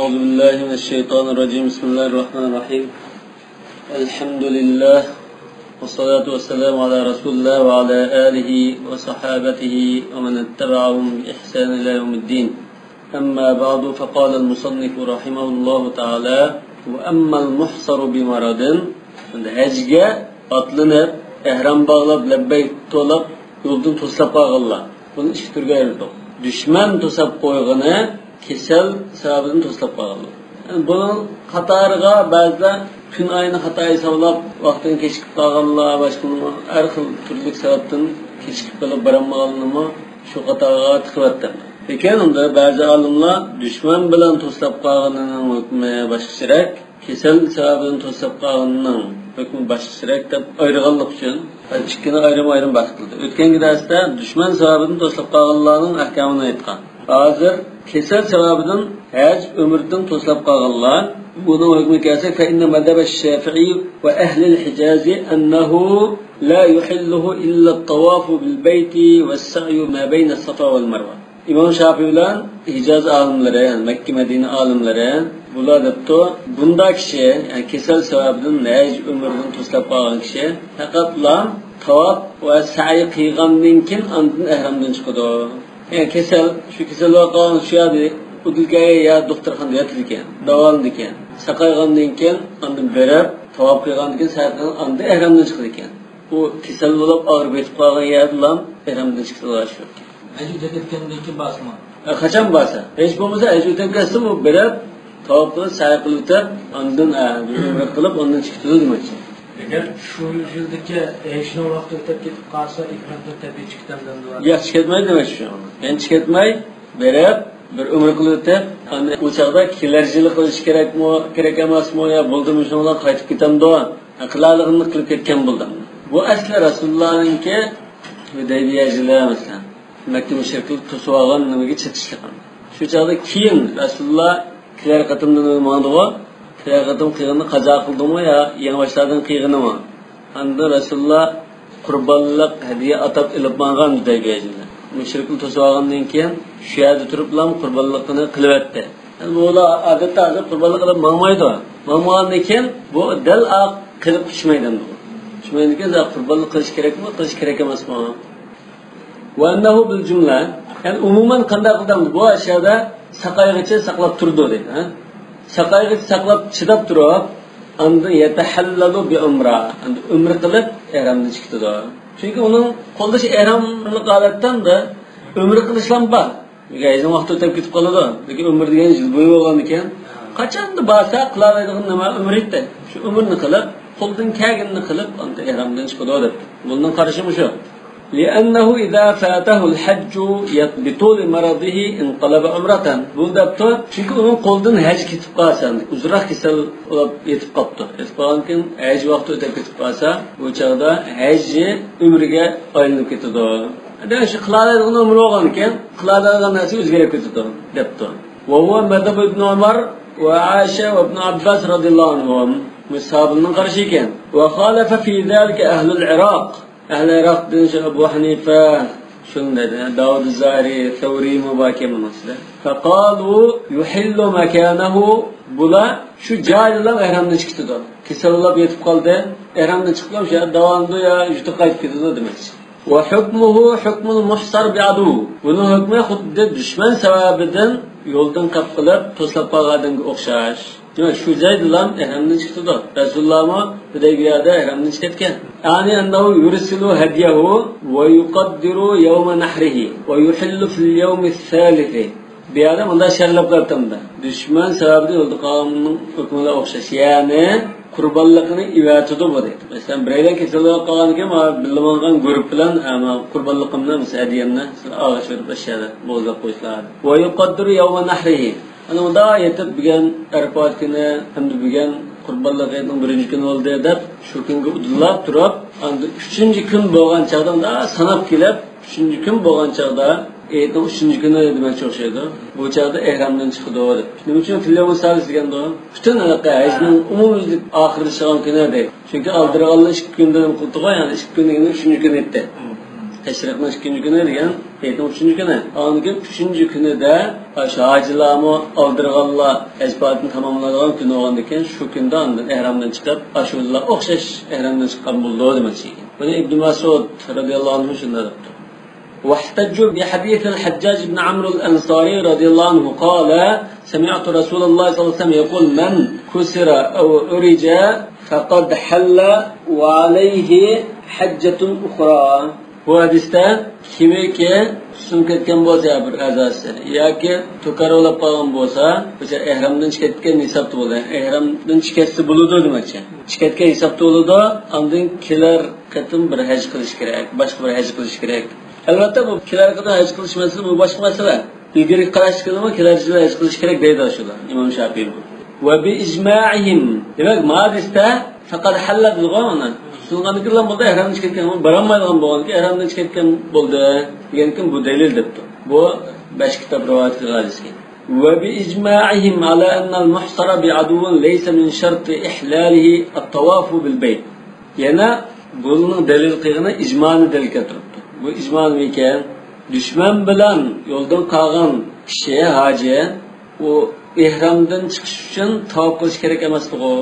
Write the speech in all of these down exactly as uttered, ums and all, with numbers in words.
أعوذ بالله من الشيطان الرجيم. بسم الله الرحمن الرحيم. الحمد لله، والصلاة والسلام على رسول الله وعلى آله وصحابته ومن اتبعهم بإحسان إلى يوم الدين. أما بعد، فقال المصنف رحمه الله تعالى: وأما المحصر بمرض. Endi ھەجگە ئاتلىنىپ، ئەھرام باغلاپ، لەببەيك تولاپ، يولدىن توسلاپ قالغانلار. بۇنى ئىككى تۈرگە ئايرىدۇق. دۈشمەن توسلاپ قويغىنى، كېسەل سەۋەبىدىن توسلاپ قالغانلار. يەنى بۇنىڭ قاتارىغا بەزىلەر كۈن ئاينى خاتا ھېسابلاپ، ۋاقتىنى كېچىكىپ قالغانلار، باشقىمۇ ھەر خىل تۈرلۈك سەۋەبتىن كېچىكىپ قېلىپ بارالمىغانلىرىمۇ شۇ قاتارغا تىقىۋەتتى. لېكىن ئۇندا بەزى ئالىملار دۈشمەن بىلەن توسلاپ قالغىنىنىڭ ھۆكمى باشقىچىراق، كېسەل سەۋەبىدىن توسلاپ قالغىنىنىڭ ھۆكمى باشقىچىراق دەپ ئايرىغانلىقى ئۈچۈن، ئىككىنى ئايرىم-ئايرىم بەھس قىلدى. ئۆتكەنكى دەرستە دۈشمەن سەۋەبىدىن توسلاپ قالغانلارنىڭ ئەھكامىنى ئېيتقان. ھازىر كېسەل سەۋەبىدىن ھەج ئۆمرىدىن توسلاپ قالغانلار، بۇنىڭ ھۆكمىگە كەلسەك، فإن مذهب الشافعي وأهل الحجاز أنه لا يحله إلا الطواف بالبيت والسعي ما بين الصفا والمروة. ئىمام شافىي بىلەن ھىجاز ئالىملىرى، يەنى مەككە، مەدىنە ئالىملىرى، بۇلار دەپتۇ، بۇنداق كىشى، يەنى كېسەل سەۋەبىدىن ھەج ئۆمرىدىن توسلاپ قالغان كىشى پەقەتلا تاۋاپ ۋە سەي قىلغاندىن كېيىن ئاندىن ئەھرامدىن چىقىدۇ. يەنى كېسەل، شۇ كېسەل بولۇپ قالغان شۇ يەردە ئۇدۇلگەي يا دوختۇرخانىدا ياتىدىكەن، داۋالىنىدىكەن. ساقايغاندىن كېيىن ئاندىن بېرىپ، تاۋاپ قىلغاندىن كېيىن سەي قىلغان، ئاندىن ئەھرامدىن چىقىدىكەن. ئۇ كېسەل بولۇپ ئاغرىپ يېتىپ قالغان يەردىلا ئەھرامدىن چىقىدىغان شۇ. ھەج ئۆتەپ كەتكەندىن كېيىن بارسىمۇ؟ ئە، قاچان بارسا؟ ھېچ بولمىسا ھەج ئۆتەپ كەتسىمۇ بېرىپ، تاۋاپ قىلىپ، سەي قىلىپ ئۆتۈپ، ئاندىن، ئە، بىر ئۆمرە قىلىپ، ئاندىن چىقىپ كېتىدۇ دېمەكچى. ئەگەر شۇ يىلدىكى ھەجنىڭ ۋاقتى ئۆتەپ كېتىپ قالسا، ئىھرامدىن تەبىئىي چىقىپ كېتەمدۇ؟ ياق، چىقىپ كەتمەيدۇ دېمەكچى شۇ. يەنە چىقىپ كەتمەي، بېرىپ، بىر ئۆمرە قىلىپ ئۆتۈپ، ئاندىن ئۇ چاغدا كېلەر يىلى قىلىش كېرەكمۇ، كېرەك ئەمەسمۇ، يا بولدىمۇ شۇنىڭ بىلەن قايتىپ كېتەمدۇ؟ قىلالىغىنىنى قىلىپ كەتكەن بولدى. بۇ ئەسلى رەسۇلۇللانىڭكى ھۇدەيبىيە يىلى، مەسىلەن، مەككە مۇشرىكلار توسۇۋالغان نېمىگە چېتىشلىقى. شۇ چاغدا كېيىن رەسۇلۇللا كېلەر قېتىمدىن ماڭدىغۇ، كېلەر قېتىم قىلغىنىنى قازا قىلدىمۇ يا يېڭىباشلاردىن قىلغىنىمۇ؟ ئاندىن رەسۇلۇللا قۇربانلىق ھەدىيە ئاتاپ ئېلىپ ماڭغان ھۇدەيبىيە يىلى. مۇشرىكلار توسۇۋالغاندىن كېيىن شۇ يەردە تۇرۇپلا قۇربانلىقىنى قىلىۋەتتى. يەنى بۇلار ئادەتتە ھازىر قۇربانلىق قىلىپ ماڭمايدۇ. ماڭمىغاندىن كېيىن بۇ دەل ئاق قىلىپ چۈشمەيدۇ. چۈشمەيدىكەن، قۇربانلىق قىلىش كېرەكمۇ، قىلىش كېرەك ئەمەسمۇ؟ وأنه بالجملة، يەنى ئومۇمەن قانداق قىلدى؟ بۇ ئاشۇ يەردە ساقايغىچە ساقلاپ تۇرىدۇ دەيدۇ، ھە؟ ساقايغىچە ساقلاپ، چىداپ تۇرۇپ، ئاندىن يتحلل بعمرة، ئاندىن ئۆمرە قىلىپ ئېھرامدىن چىقىدۇ. چۈنكى ئۇنىڭ قولىدا ئېھراملىق ھالەتتە ئۆمرە قىلىشلام بار. ھەجنىڭ ۋاقتى ئۆتۈپ كېتىپ قالىدۇ. لېكىن ئۆمرە دېگەن يىل بويى بولغاندىكىن، قاچاندا بارسا قىلالايدىغان نېمە ئۆمرە ئىدى. شۇ ئۆمرىنى قىلىپ، قولىدىن كەلگىنىنى قىلىپ، ئاندىن ئېھرامدىن چىقىدۇ دەپتۇ. بۇنىڭ قارىشى مۇشۇ. لأنه إذا فاته الحج بطول مرضه انقلب عمرة. بۇ دەپتۇ، چۈنكى ئۇنىڭ قولىدىن ھەج كېتىپ قالسا، ئۇزۇنراق كېسەل بولۇپ يېتىپ قاپتۇ. يېتىپ قالغاندىن كېيىن ھەج ۋاقتى ئۆتۈپ كېتىپ قالسا، بۇ چاغدا ھەجى ئۆمرىگە ئايلىنىپ كېتىدۇ. دېمەك، شۇ قىلالايدىغان ئۆمرى بولغاندىكىن، قىلالايدىغان نەرسە ئۆزگىرىپ كېتىدۇ، دەپتۇ. وهو مذهب ابن عمر وعائشة وابن عباس رضي الله عنهم. مۇشۇ ساھابىلەرنىڭ قارىشى ئىكەن. وخالف في ذلك أهل العراق. ئەھلى ئىراقتىن شۇ ئەبۇ ھەنىفە، شۇنى دەيدۇ، داۋۇد زاھىرى، سەۋرىيمۇ باركەن بۇنىڭ ئىچىدە. فقالوا يحل مكانه، بۇلار شۇ جايىدىلا ئېھرامدىن چىقىدۇ. كېسەل بولۇپ يېتىپ قالدى، ئېھرامدىن چىقىپ شۇ يەردە داۋالىنىدۇ يا يۇرتىغا قايتىپ كېتىدۇ دېمەكچى. وحكمه حكم المحصر بعدو. بۇنىڭ ھۆكمى خۇددى دۈشمەن سەۋەبىدىن يولدىن قېلىپ، توسلاپ قالغان ئادەمگە ئوخشاش. دېمەك، شۇ جايدىلا ئېھرامدىن چىقىدۇ. رەسۇلۇللامۇ ھۇدەيبىيەدە ئېھرامدىن چىقىپ كەتكەن. يعني أنه يرسل هديه ويقدر يوم نحره ويحل في اليوم الثالث. بۇ يەردە مۇنداق شەرتلەپ قويۇپتۇ مۇندا. دۈشمەن سەۋەبىدىن يولدا قالغاننىڭ ھۆكمىگە ئوخشاش. يەنى قۇربانلىقىنى ئېۋەتىدۇ بۇ دەيدۇ. مەسىلەن، بىرەيلەن كېسەل بولۇپ قالغاندىكىن، مانا بىللە ماڭغان گۇرۇپپا بىلەن، ھە، مانا قۇربانلىقىمنى، مەسىلەن، ھەدىيەمنى سىلەر ئاغاچ بېرىپ ئاشۇ يەردە بوزلاپ قويسىلەر. ويقدر يوم نحره. ئەنە ئۇنداق يېتىپ بۈگۈن ئەرپات كۈنى ھەمدە بۈگۈن قۇربانلىق ھېيتنىڭ بىرىنچى كۈنى بولدى دەپ، شۇ كۈنگە ئۇدۇللاپ تۇرۇپ، ئاندىن ئۈچىنچى كۈن بولغان چاغدا ئۇنداق ساناپ كېلىپ، ئۈچىنچى كۈن بولغان چاغدا، ھېيتنىڭ ئۈچىنچى كۈنى دېمەكچى ئوخشايدۇ. بۇ چاغدا ئېھرامدىن چىقىدۇ دەپ. نېمە ئۈچۈن في اليوم الثالث دېگەندۇ؟ پۈتۈن ھېلىقى ھەجنىڭ ئومۇميۈزلۈك ئاخىرلىشىدىغان كۈنى دەيدۇ. چۈنكى ئالدىرىغانلار ئىككى كۈندىن قىلدىغۇ، يەنى ئىككى كۈن دېگەندە ئۈچىنچى كۈنى ئېيتتى. تەشرىقنىڭ ئىككىنچى كۈنى دېگەن ھېيتنىڭ ئۈچىنچى كۈنى. ئاندىن كېيىن ئۈچىنچى كۈنىدە ئاشۇ ھاجىلارمۇ ئالدىرىغانلار ھەج پائالىيىتىنى تاماملايدىغان كۈن بولغاندىن كېيىن، شۇ كۈندە ئاندىن ئېھرامدىن چىقىپ، ئاشۇ بىلەن ئوخشاش ئېھرامدىن چىققان بولىدۇ دېمەكچى. بۇنى ئىبن مەسئۇد رەزىياللاھۇ ئەنھۇ شۇنداق دەپتۇ. واحتجوا بحديث الحجاج بن عمرو الأنصاري رضي الله عنه قال: سمعت رسول الله صلى الله عليه وسلم يقول: من كسر أو عرج فقد حل وعليه حجة أخرى. بۇ ھەدىستە كىمكى سۇنۇپ كەتكەن بولسا يا بىر ئەزاسى ياكى تۆكەر بولۇپ قالغان بولسا، ئۆشە ئېھرامدىن چىقىپ كەتكەن ھېسابتا بولىدۇ. ئېھرامدىن چىقىپ كەتسە بولىدۇ دېمەكچى. چىقىپ كەتكەن ھېسابتا بولىدۇ. ئاندىن كېلەر قېتىم بىر ھەج قىلىش كېرەك، باشقا بىر ھەج قىلىش كېرەك. ئەلۋەتتە، بۇ كېلەر قېتىم ھەج قىلىش مەسىلىسى بۇ باشقا مەسىلە. ئىلگىرىكى قاراشتىكىنىمۇ كېلەر يىلى ھەج قىلىش كېرەك دەيدۇ شۇلار، ئىمام شاپىئىمۇ. وبإجماعهم. دېمەك، ما دېسە، فقد حل دېدىغۇ مانا. سۇنغاندىن كېيىن بولدى، ئېھرامدىن چىقىپ كەتكەن، بارالمايدىغان بولغاندىكىن، ئېھرامدىن چىقىپ كەتكەن بولدى دېگەندىكىن، بۇ دەلىل دەپتۇ. بۇ بەش كىتاب رىۋايەت قىلغان ھەدىسكە. وبإجماعهم على أن المحصر بعدو ليس من شرط إحلاله الطواف بالبيت. يەنە بۇنىڭ دەلىل قىلغىنى ئىجمانى دەلىل كەلتۈرۈپتۇ. بۇ ئىجما نېمىكەن؟ دۈشمەن بىلەن يولدىن قالغان كىشى، ھاجى، ئۇ ئېھرامدىن چىقىش ئۈچۈن تاۋاپ قىلىش كېرەك ئەمەستىغۇ؟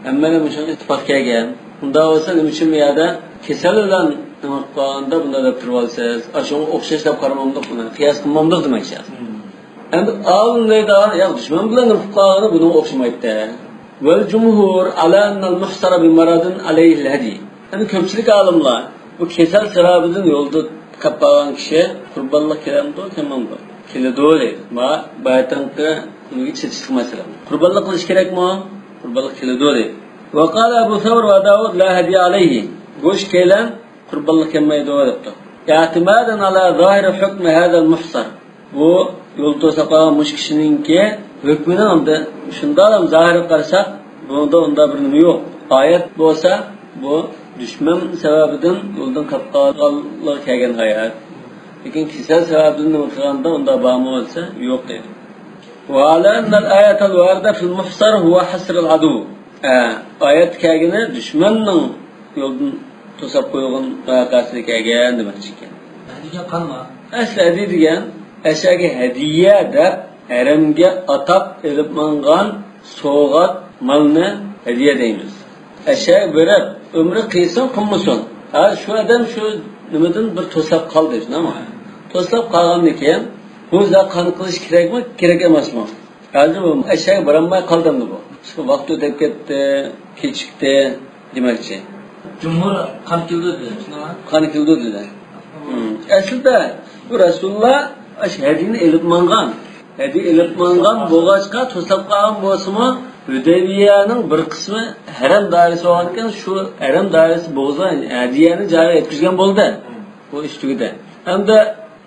ھەممەيلەن مۇشۇ ئىتتىپاق كەلگەن. ئۇنداق بولسا نېمە ئۈچۈن بۇ يەردە كېسەل بىلەن نېمە قىلىپ قالغاندا بۇنداق دەپ تۇرۇۋالىسىز؟ ئاشۇنىڭغا ئوخشاش دەپ قارىمامدۇق بۇنى؟ قىياس قىلمامدۇق دېمەكچى. ئەمدى ئالىم دەيدىغان، ياق، دۈشمەن بىلەن نېمە قىلىپ قالغىنى بۇنىڭغا ئوخشىمايتتى. والجمهور على أن المحصر بمرض عليه الهدي. يەنى كۆپچىلىك ئالىملار بۇ كېسەل سەۋەبىدىن يولدا قېلىپ قالغان كىشى قۇربانلىق كېلەمدۇ، كەلمەمدۇ؟ كېلىدۇ دەيدۇ. ما، بايىقىنقى كۈنگە چېتىشلىق مەسىلە. قۇربانلىق قىلىش كېرەكمۇ؟ قۇربانلىق كېلىدۇ دەيدۇ. وقال أبو ثور وداود لا هدي عليه. بۇ ئىككىيلەن قۇربانلىق كەلمەيدۇ دەپتۇ. اعتمادا على ظاهر حكم هذا المحصر. بۇ يول توساپ قالغان مۇشۇ كىشىنىڭكى ھۆكمىنىڭ ئەمدى شۇنداق زاھىرىغا قارىساق، بۇنىڭدا ئۇنداق بىر نېمە يوق. ئايەت بولسا، بۇ دۈشمەن سەۋەبىدىن يولدىن قېلىپ قالغانلىقى كەلگەن ئايەت. لېكىن كېسەل سەۋەبىدىن نېمە قىلغاندا ئۇنداق بارمۇ دېسە، يوق دەيدۇ. وعلى أن الآية الواردة في المحصر هو حصر العدو. ئە، ئايەتتە كەلگىنى دۈشمەننىڭ يولدىن توساپ قويغان ۋەقەسىدە كەلگەن دېمەكچى ئىكەن. ھەدىيە قانما؟ ئەسلى ھەدىيە دېگەن ئەشەگە ھەدىيە دەپ ھەرەمگە ئاتاپ ئېلىپ ماڭغان سوۋغات مالنى ھەدىيە دەيمىز. ئەشەگە بېرىپ ئۆمرە قىلسۇن قىلمىسۇن، ھازىر شۇ ئادەم شۇ نېمىدىن بىر توساپ قالدى، شۇنداقمۇ؟ توساپ قالغاندىن كېيىن بۇ زات قانداق قىلىش كېرەكمۇ، كېرەك ئەمەسمۇ؟ ھازىر بۇ ئەشەگە بارالماي قالدى ئەمدى بۇ. شۇ ۋاقىت ئۆتۈپ كەتتى، كېچىكتى دېمەكچى. جۇمھۇر قان كېلىدۇ دېدى، شۇنداقمۇ؟ قان كېلىدۇ دېدى. ھىم. ئەسلىدە بۇ رەسۇلۇللا ئاشۇ ھەدىيىنى ئېلىپ ماڭغان. ھەدىيە ئېلىپ ماڭغان بولغاچقا، توساپ قالغان بولسىمۇ، ھۇدەيبىيەنىڭ بىر قىسمى ھەرەم دائىرىسى بولغانىكەن، شۇ ھەرەم دائىرىسى بولغان ھەدىيەنى جايىغا يەتكۈزگەن بولدى. بۇ ئىش تۈگىدى. ھەمدە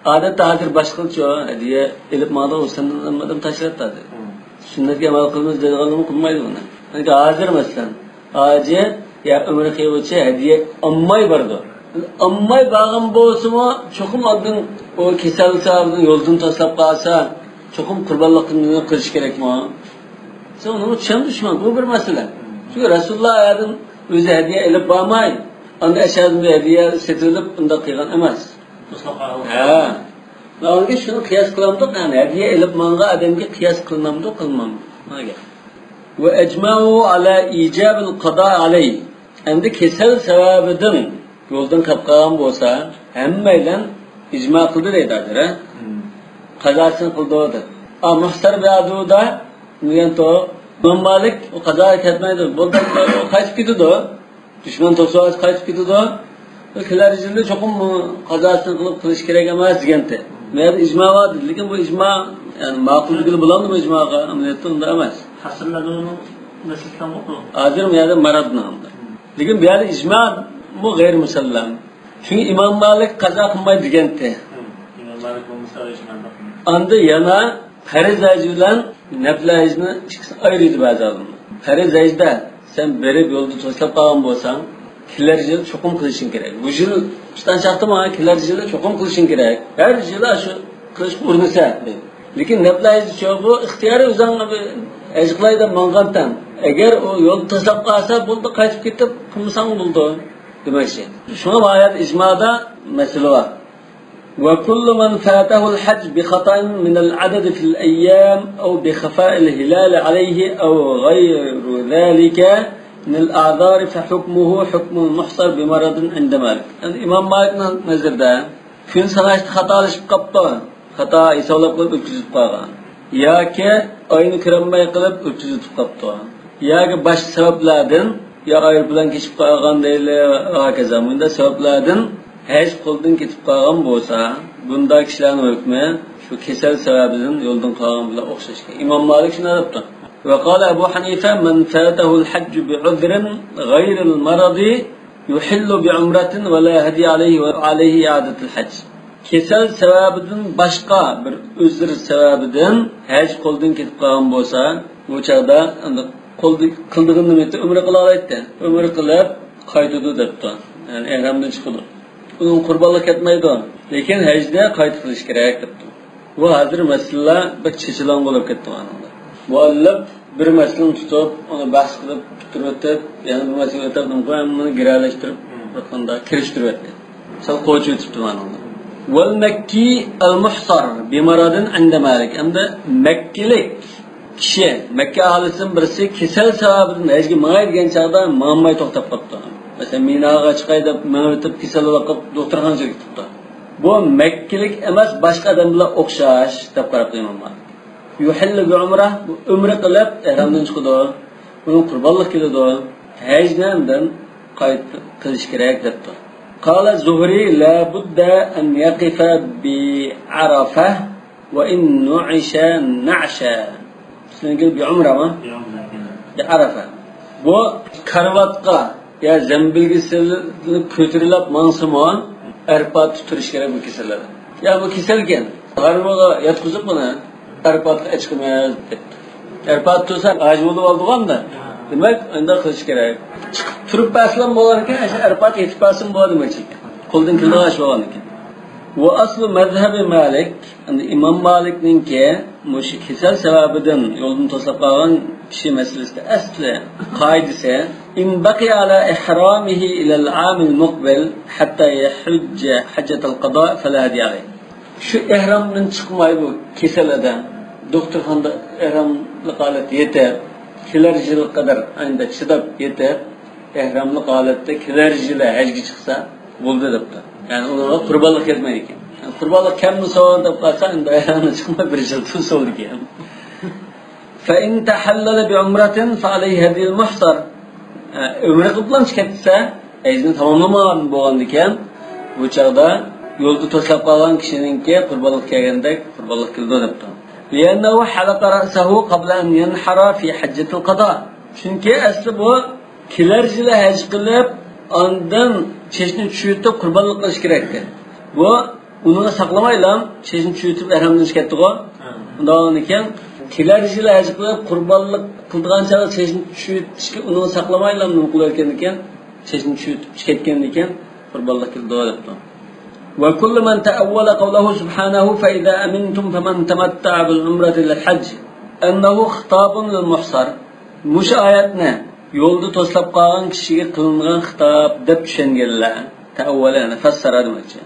ئادەتتە ھازىر باشقىچە، ھەدىيە ئېلىپ ماڭىدىغان ئۇ سەندىن ئادەم تاشلاپ ھازىر. سۈننەتكە ئەمەل قىلىمىز دەيدىغانلىرىمۇ قىلمايدۇ بۇنى. چۈنكى ھازىر مەسىلەن، ھاجى يا ئۆمرە قىلغۇچى ھەدىيە ئالماي بارىدۇ. ئالماي بارغان بولسىمۇ، چوقۇم ئاندىن ئۇ كېسەل سەۋەبىدىن يولدىن تاشلاپ قالسا، چوقۇم قۇربانلىق قىلىش كېرەكمۇ؟ سەن ئۇنىمۇ چۈشەندۈرۈشمە، بۇ بىر مەسىلە. چۈنكى رەسۇلۇللا ئادەم ئۆزى ھەدىيە ئېلىپ بارماي، ئاندىن ئەشەدىن ھەدىيە سېتىۋېلىپ ئۇنداق قىلغان ئەمەس. ھە. ئۇنىڭغا شۇنى قىياس قىلامدۇق، يەنى ھەدىيە ئېلىپ ماڭغان ئادەمگە قىياس قىلىنامدۇ، قىلىنمامدۇ؟ مانا گەپ. وأجمعوا على إيجاب القضاء عليه. ئەمدى كېسەل سەۋەبىدىن يولدىن قېلىپ قالغان بولسا، ھەممەيلەن ئىجما قىلدى دەيدۇ ھازىر، ھە؟ قازاسىنى قىلدى دەپ. ئا، مۇھسەر بىئادۇدا دېگەن توغرا. ئىمام مالىك ئۇ قازاغا كەتمەيدۇ. بولدى، قايتىپ كېتىدۇ. دۈشمەن توسۇۋالسا قايتىپ كېتىدۇ. كېلەر يىلى چوقۇم قازاسىنى قىلىپ قىلىش كېرەك ئەمەس دېگەنتى. بۇ يەردە ئىجما بار دېدى. لېكىن بۇ ئىجما، يەنى ماقۇل دېگىلى بولامدۇ بۇ ئىجماغا؟ ئەمەلىيەتتە ئۇنداق ئەمەس. ھەسىللەرنىڭ مەسىلىسى بار. ھازىر بۇ يەردە مارادنىڭ. لېكىن بۇ يەردە ئىجمامۇ غەيرىي مۇسەللەم. چۈنكى ئىمام مالىك قازا قىلمايدۇ دېگەنتى. ئىمام مالىك بولمىسا ئىجما. ئاندىن يەنە پەرز ھەج بىلەن نەپلى ھەجنى ئىككىسىنى ئايرىيدۇ بەزى ئالىملار. پەرز ھەجدە سەن بېرىپ يولدا توسلاپ قالغان بولساڭ، كېلەر يىل چوقۇم قىلىشىڭ كېرەك. بۇ يىل تۇتقان چاغدا ماڭا كېلەر يىلى چوقۇم قىلىشىڭ كېرەك. ھەر يىلى شۇ قىلىشقا ئۇرۇنىسەن. لېكىن نەپلى ھەجدىچۇ، بۇ ئىختىيارىي ئۆزۈڭ بىر ھەج قىلاي دەپ ماڭغانتەن. ئەگەر ئۇ يولدا توسلاپ قالسا، بولدى، قايتىپ كېتىپ قىلمىساڭ بولىدۇ. دېمەكچى. شۇڭا بۇ ئايەت ئىجمادا مەسىلە بار. وكل من فاته الحج بخطأ من العدد في الأيام أو بخفاء الهلال عليه أو غير ذلك من الأعذار فحكمه حكم المحصر بمرض عند مالك. يەنى ئىمام مالىكنىڭ نەزىرىدە كۈن ساناشتا خاتالىشىپ قاپتۇ. خاتا ھېسابلاپ قىلىپ ئۆتكۈزۈپ قالغان. ياكى ئاينى كۆرەلمەي قىلىپ ئۆتكۈزۈپ قاپتۇ. ياكى باشقا سەۋەبلەردىن، يا ئايروپىلان كېچىپ قالغان دەيلى، ھاكازا مۇنداق سەۋەبلەردىن ھەج قولدىن كېتىپ قالغان بولسا، بۇنداق كىشىلەرنىڭ ھۆكمى شۇ كېسەل سەۋەبىدىن يولدىن قالغان بىلەن ئوخشاش. ئىمام مالىك شۇنداق دەپتۇ. وقال أبو حنيفة: من فاته الحج بعذر غير المرض يحل بعمرة ولا هدي عليه وعليه إعادة الحج. كېسەل سەۋەبىدىن باشقا بىر ئۆزرى سەۋەبىدىن ھەج قولدىن كېتىپ قالغان بولسا، بۇ چاغدا ئەمدى قولدا قىلىدىغىنى نېمە؟ ئۆمرە قىلالايتتى. ئۆمرە قىلىپ قايتىدۇ دەپتۇ. يەنى ئېھرامدىن چىقىدۇ. ئۇنىڭ قۇربانلىقى كەتمەيدۇ. لېكىن ھەجدە قايتا قىلىش كېرەك دەپتۇ. بۇ ھازىر مەسىلىلەر بەك چېچىلاڭ بولۇپ كەتتى مانىڭدا. مۇئەللىپ بىر مەسىلىنى تۇتۇپ، ئۇنى بەھس قىلىپ، پۈتتۈرۈۋېتىپ، يەنە بىر مەسىلىگە ئۆتۈپ، ھەممىنى گىرەلەشتۈرۈپ، بىر قانداق كىرىشتۈرۈۋەتتى. سەل قوچۇۋېتىپتۇ مانىڭدا. والمكي المحصر بمرض عند مالك. ئەمدى مەككىلىك كىشى، مەككە ئاھالىسىدىن بىرسى كېسەل سەۋەبىدىن ھەجگە ماڭاي دېگەن چاغدا ماڭالماي توختاپ قاپتۇ. مەسىلەن، مىناغا چىقاي دەپ مېڭىۋېتىپ، كېسەل بولۇپ دوختۇرخانىغا كېتىپتۇ. بۇ مەككىلىك ئەمەس، باشقا ئادەم بىلەن ئوخشاش دەپ قاراپتۇ ئىمام مالىك. يحل بعمرة، بۇ ئۆمرە قىلىپ، ئېھرامدىن چىقىدۇ. بۇنىڭ قۇربانلىق كېلىدۇ. ھەجنى ئاندىن قايتا قىلىش كېرەك دەپتۇ. قال الزهري: لا بد أن يقف بعرفة وإن نعش نعشا. سىزنىڭكى بىئۇمرەما؟ بىئۇمرە. بىئەرەفە. بۇ كارىۋاتقا يا زەمبىلگە سېلىنىپ كۆتۈرۈلۈپ ماڭسىمۇ، ئەرپاتتا تۇرۇش كېرەك بۇ كېسەللەر. يا بۇ كېسەلكەن، غارمىغا ياتقۇزۇپ بۇنى ئەرپاتقا ئەچىقىمىز دەپتۇ. ئەرپاتتا تۇرسا ھاجى بولۇپ ئالىدىغاندا. دېمەك، ئۇنداق قىلىش كېرەك. چىقىپ تۇرۇپ بەرسىلەم بولغانىكەن، ئاشۇ ئەرپاتقا يېتىپ بەرسىمۇ بولىدۇ دېمەكچى. قولدىن كېلىدىغان ئىش بولغانىكەن. وأصل مذهب مالك، ئەمدى ئىمام مالىكنىڭكى مۇشۇ كېسەل سەۋەبىدىن يولدىن توسۇلۇپ قالغان كىشى مەسىلىسىدە ئەسلى قائىدىسى: إن بقي على إحرامه إلى العام المقبل حتى يحج حجة القضاء فلا هدي عليه. شۇ ئېھرامدىن چىقماي بۇ كېسەل ئادەم دوختۇرخانىدا ئېھراملىق ھالەتتە يېتىپ، كېلەر يىلغا قەدەر ئانداق چىداپ يېتىپ، ئېھراملىق ھالەتتە كېلەر يىلى ھەجگە چىقسا بولدى دەپتۇ. يەنى ئۇنىڭغا قۇربانلىق كەتمەيدىكەن. يەنى قۇربانلىق كەلمىسۇن دەپ قالسا، ئەمدى ئېھرامدىن چىقماي بىر يىل تۇرسا بولىدىكەن. فإن تحلل بعمرة فعليه هدي المحصر. ئە، ئۆمرە قىلىپ كەتسە، ھەجنى تاماملىمىغان بولغاندىكىن، بۇ چاغدا يولدا توسۇلۇپ قالغان كىشىنىڭكى قۇربانلىق كەلگەندەك قۇربانلىق كېلىدۇ دەپتۇ. لأنه حلق رأسه قبل أن ينحر في حجة القضاء. چۈنكى ئەسلى بۇ كېلەر يىلى ھەج قىلىپ، ئاندىن چېچىنى چۈشۈرتۈپ قۇربانلىق قىلىش كېرەكتى. بۇ ئۇنى ساقلىمايلا، چېچىنى چۈشۈرتۈپ ئەھرامدىن چىقىپ كەتتىغۇ. ھە. ئۇنداق بولغاندىكىن، كېلەر يىلى ھەج قىلىپ، قۇربانلىق قىلىدىغان چاغدا چېچىنى چۈشۈرتۈشكە ئۇنى ساقلىمايلا نېمە قىلىۋەتكەندىكىن، چېچىنى چۈشۈرتۈپ كەتكەندىكىن، قۇربانلىق كېلىدۇ دەپتۇ. وكل من تأول قوله سبحانه فإذا أمنتم فمن تمتع بالعمرة إلى الحج أنه خطاب للمحصر. مۇشۇ ئايەتنى يولدا توسۇلۇپ قالغان كىشىگە قىلىنغان خىتاب دەپ چۈشەنگەنلەر، تەئەۋۋەلە، يەنى فەسسەرە دېمەكچى.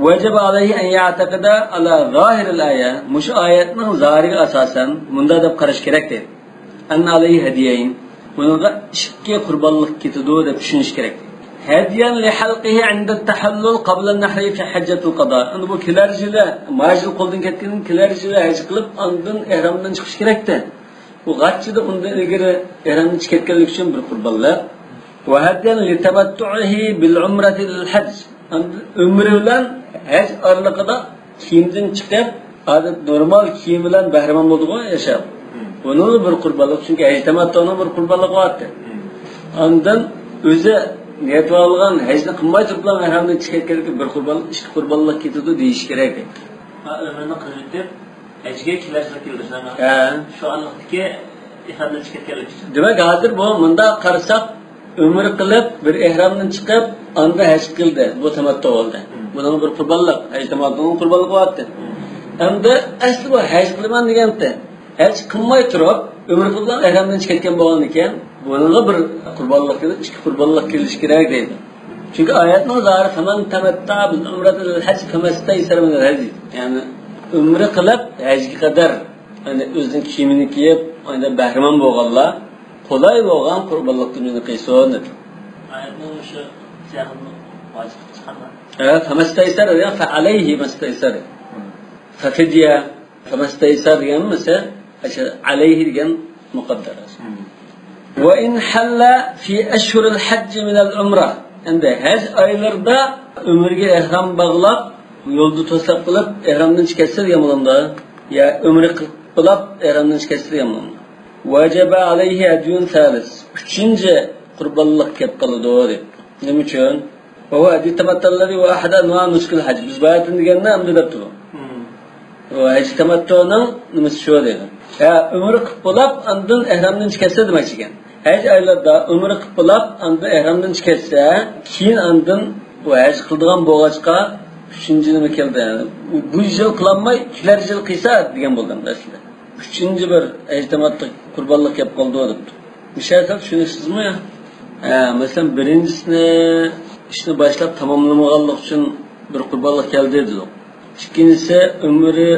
وجب عليه أن يعتقد على ظاهر الآية، مۇشۇ ئايەتنىڭ زاھىرىگە ئاساسەن مۇنداق دەپ قاراش كېرەك دەيدۇ. أن عليه هديين، بۇنىڭغا ئىككى قۇربانلىق كېتىدۇ دەپ چۈشىنىش كېرەك. هديا لحلقه عند التحلل قبل النحر في حجة القضاء. ئەمدى بۇ كېلەر يىلى، ما يىل قولدىن كەتكەندىن كېلەر يىلى ھەج قىلىپ، ئاندىن ئېھرامدىن چىقىش كېرەكتى. بۇ غاچچىدا ئۇندىن ئىلگىرى ئېھرامدىن چىقىپ كەتكەنلىكى ئۈچۈن بىر قۇربانلىق. وهديا لتمتعه بالعمرة إلى الحج. ئەمدى ئۆمرە بىلەن ھەج ئارىلىقىدا كىيىمدىن چىقىپ، ئادەت نورمال كىيىم بىلەن بەھرىمەن بولىدىغۇ ياشاپ. بۇنىڭ بىر قۇربانلىق، چۈنكى ھەج تەمەتتۇنىڭ بىر قۇربانلىقى بارتى. ئاندىن ئۆزى نىيەتلەۋالغان ھەجنى قىلماي تۇرۇپلا ئەھرامدىن چىقىپ كەتكەنلىكى بىر قۇربانلىق، ئىككى قۇربانلىق كېتىدۇ دېيىش كېرەك. ھا، ئۆمرىنى قىلىۋېتىپ، ھەجگە كېلەرسىلەر كېلىدۇ، شۇنداقمۇ؟ ھە. شۇ ئارىلىقتىكى ئېھرامدىن چىقىپ كەتكەنلىكى ئۈچۈن. دېمەك، ھازىر بۇ مۇنداق قارىساق، ئۆمرە قىلىپ، بىر ئېھرامدىن چىقىپ، ئاندىن ھەج قىلدى. بۇ تەمەتتۇ بولدى. مم. بۇنىڭ بىر قۇربانلىق، ھەج تەمەتتۇنىڭ قۇربانلىقى بارتى. مم. ئەمدى ئەسلى بۇ ھەج قىلىمەن دېگەنتى. ھەج قىلماي تۇرۇپ، ئۆمرە قىلغان ئەھرامدىن چىقىپ كەتكەن بولغاندىكىن، بۇنىڭغا بىر قۇربانلىق كېلىپ، ئىككى قۇربانلىق كېلىشى كېرەك دەيدۇ. چۈنكى ئايەتنىڭ زاھىرى فەمەن تەمەتتەئە بىل ئۆمرەتى ئىلەل ھەججى فەمەستەيسەرە مىنەل ھەدي. يەنى ئۆمرە قىلىپ ھەجگە قەدەر، يەنى ئۆزىنىڭ كىيىمىنى كىيىپ، ئاندىن بەھرىمەن بولغانلار قولاي بولغان قۇربانلىقتىن ئۆزىنى قىلسۇن دېدى. ئايەتنىڭ شۇ سىياقىنى ۋاجىپ قىلىپ چىقارغان. ھە، فەمەستەيسەرە دېگەن فەئەلەيھى مەستەيسەرە. فەفىدىيە، فەمەستەيسەر دېگەن مەسىلەن، ئەشە ئەلەيھى دېگەن مۇقەددەر. ۋە ئىن ھەللە فى ئەشھۇرىل ھەججى مىنەل ئۇمرە. ئەمدى ھەج ئايلىرىدا ئۆمرىگە ئېھرام باغلاپ، يولدا توساق قىلىپ، ئېھرامدىن چىقىپ كەتسە دېگەن بولامدا؟ يا ئۆمرە قىلىپ بولاپ، ئېھرامدىن چىقىپ كەتسە دېگەن بولامدا؟ ۋەجەبە ئەلەيھى ھەديۇن سالىس. ئۈچىنچى قۇربانلىق كەپ قالىدۇ دەپ. نېمە ئۈچۈن؟ ۋە ھۇۋە ھەديۇ تەمەتتۇئىللەزى ھۇۋە ئەھەدۇ ئەنۋائى نۇسۇكىل ھەج. بىز باياتىن دېگەننى ئەمدى دەپتۇ. ھە، ھەج تەمەتتۇنىڭ نېمىسى شۇ دەيدۇ. ھە، ئۆمرە قىلىپ بولاپ، ئاندىن ئېھرامدىن چىقىپ كەتسە دېمەكچى ئىكەن. ھەج ئايلىرىدا ئۆمرە قىلىپ بولاپ، ئاندىن ئېھرامدىن چىقىپ كەتسە، كېيىن ئاندىن بۇ ھەج قىلىدىغان بولغاچقا، ئۈچىنچى نېمە كەلدى؟ يەنى بۇ يىل قىلالماي، كېلەر يىل قىلسا دېگەن بولدى ئەمدى ئەسلىدە. ئۈچىنچى بىر ھەج تەمەتتۇ قۇربانلىق كەپ قالدى دەپتۇ. مۇشۇ ھەرىكەت چۈشىنىكسىزمۇ يا؟ ھە، مەسىلەن، بىرىنچىسىنى ئىشنى باشلاپ تاماملىمىغانلىق ئۈچۈن بىر قۇربانلىق كەلدى دېدۇق. ئىككىنچىسى ئۆمرە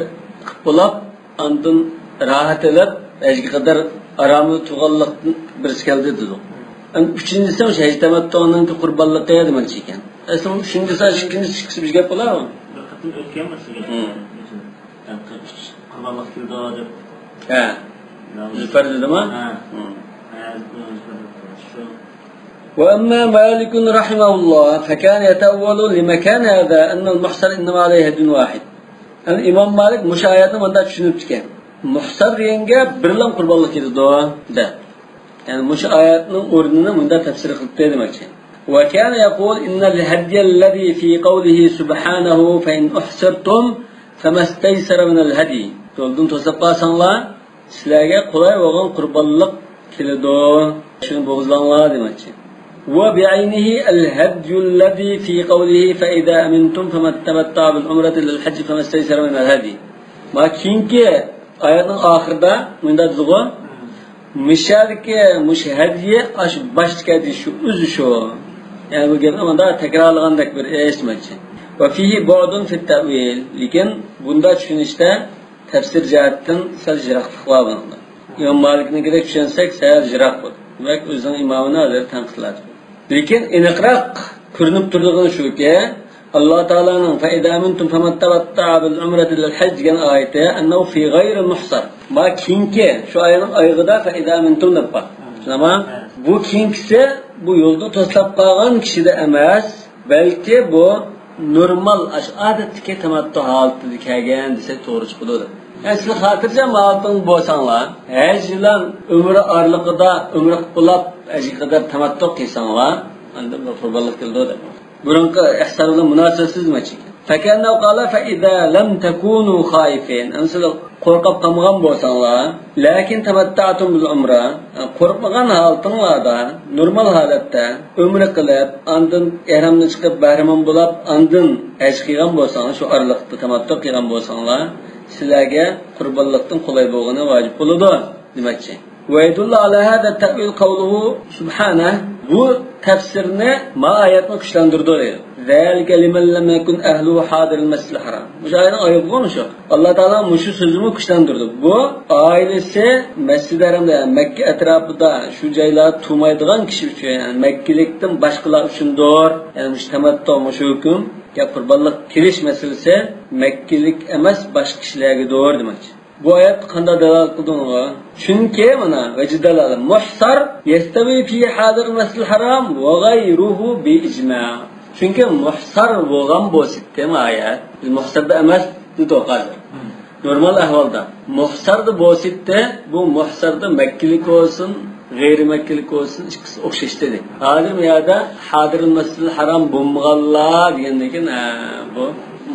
قىلىپ بولاپ، ئاندىن راھەت ئېلىپ، ھەجگە قەدەر ئارامىدا تۇرغانلىقتىن بىرسى كەلدى دېدۇق. ئەمدى ئۈچىنچىسى مۇشۇ ھەج تەمەتتۇنىڭكى قۇربانلىقى دېمەكچى ئىكەن. ئەسلى ئۈچىنچىسى، ئىككىنچىسى، ئىككىسى بىر گەپ بولا. بىر قېتىم ئۆتكەنمۇ سىزگە؟ ھە. ئۈچ قۇربانلىق كېلىدۇ دەپ. ھە. زۇفەر دېدىما؟ ھە. ھە. شۇ. وأما مالك رحمه الله فكان يتأول لمكان هذا أن المحصر إنما عليه هدي واحد. يەنى ئىمام مالىك مۇشۇ ئايەتنى مۇنداق چۈشىنىپتىكەن. مۇھسار دېگەنگە بىرلا قۇربانلىق كېلىدۇ دەپ. يەنى مۇشۇ ئايەتنىڭ ئورنىنى مۇنداق تەپسىر قىلىپتۇ دېمەكچى. وكان يقول إن الهدي الذي في قوله سبحانه فإن أحصرتم فما استيسر من الهدي. يولدىن توساپ قالساڭلار، سىلەرگە قولاي بولغان قۇربانلىق كېلىدۇ. شۇنى بوغۇزلاڭلار دېمەكچى. وبعينه الهدي الذي في قوله فإذا أمنتم فمن تمتع بالعمرة إلى الحج فما استيسر من الهدي. ما كېيىنكى ئايەتنىڭ ئاخىرىدا مۇنداق دېدىغۇ، مىشەدىكى مۇشۇ ھەديە ئاشۇ باشتىكى ھەديە شۇ، ئۆزى شۇ. يەنى بۇ گەپنى مۇنداق تەكرارلىغاندەك بىر ئىش دېمەكچى. وفيه بعد في التأويل. لېكىن بۇنداق چۈشىنىشتە تەپسىر جەھەتتىن سەل يىراقلىق بار بۇنىڭدا. ئىمام مالىكنىڭكىدەك چۈشەنسەك سەل يىراق بولىدۇ. دېمەك، ئۆزىنىڭ ئىمامىنى ھازىر تەنقىدلەپ. لېكىن ئېنىقراق كۆرۈنۈپ تۇرىدىغىنى شۇكى، ئاللا تائالانىڭ فإذا أمنتم فمن تمتع بالعمرة إلى الحج دېگەن ئايىتى أنه في غير محصر. ما كېيىنكى شۇ ئاينىڭ ئايىغىدا فإذا أمنتم دەپ بار. شۇنداقمۇ؟ بۇ كېيىنكىسى بۇ يولدا توسلاپ قالغان كىشىدە ئەمەس، بەلكى بۇ نورمال، ئاشۇ ئادەتتىكى تەمەتتۇ ھالىتىدە كەلگەن دېسەك توغرا چىقىدۇ. يەنى سىلەر خاتىرجەم ھالىتىڭ بولساڭلار، ھەج بىلەن ئۆمرە ئارىلىقىدا ئۆمرە قىلىپ بولاپ، ھەجگە قەدەر تەمەتتۇ قىلساڭلار، ئاندىن بىر قۇربانلىق كېلىدۇ دەپ. بۇرۇنقى ئىھسار بىلەن مۇناسىۋەتسىز دېمەكچى. فكأنه قال فإذا لم تكونوا خائفين. ئەمدى سىلەر قورقۇپ قالمىغان بولساڭلار، لكن تمتعتم بالعمرة، قورقمىغان ھالىتىڭلاردا، نورمال ھالەتتە ئۆمرە قىلىپ، ئاندىن ئېھرامدىن چىقىپ بەھرىمەن بولاپ، ئاندىن ھەج قىلغان بولساڭلار، شۇ ئارىلىقتا تەمەتتۇ قىلغان بولساڭلار، سىلەرگە قۇربانلىقتىن قولاي بولغىنى ۋاجىپ بولىدۇ دېمەكچى. ويدل على هذا التأويل قوله سبحانه. بۇ تەپسىرنى ما ئايەتنى كۈچلەندۈرىدۇ دەيدۇ. ذلك لمن لم يكن أهله حاضر المسجد الحرام. مۇشۇ ئايەتنىڭ ئايىغى مۇشۇ. ئاللا تائالا مۇشۇ سۆزىمۇ كۈچلەندۈرىدۇ. بۇ ئائىلىسى مەسجىدى ھەرامدا، يەنى مەككە ئەتراپىدا شۇ جايلاردا تۇرمايدىغان كىشى ئۈچۈن، يەنى مەككىلىكتىن باشقىلار ئۈچۈندۇر. يەنى مۇشۇ تەمەتتۇ، مۇشۇ ھۆكۈم، يا قۇربانلىق قىلىش مەسىلىسى مەككىلىك ئەمەس باشقا كىشىلەرگىدۇر دېمەكچى. بۇ ئايەت قانداق دالالەت قىلدى ئۇنىڭغا؟ چۈنكى مانا، ۋەجىھ دالالە، مۇھسار يەستەۋى فى ھازىر مەسجىدىل ھارام ۋە غەيرۇھۇ بى ئىجماع. چۈنكى مۇھسار بولغان بولسىتتى ما ئايەت. بىز مۇھساردا ئەمەس دېدۇق ھازىر. نورمال ئەھۋالدا. مۇھساردا بولسىتتى، بۇ مۇھساردا مەككىلىك بولسۇن، غەيرىي مەككىلىك بولسۇن، ئىككىسى ئوخشاش دېدى. ھازىر بۇ يەردە ھازىر مەسجىدىل ھارام بولمىغانلار دېگەندىن كېيىن، ھە، بۇ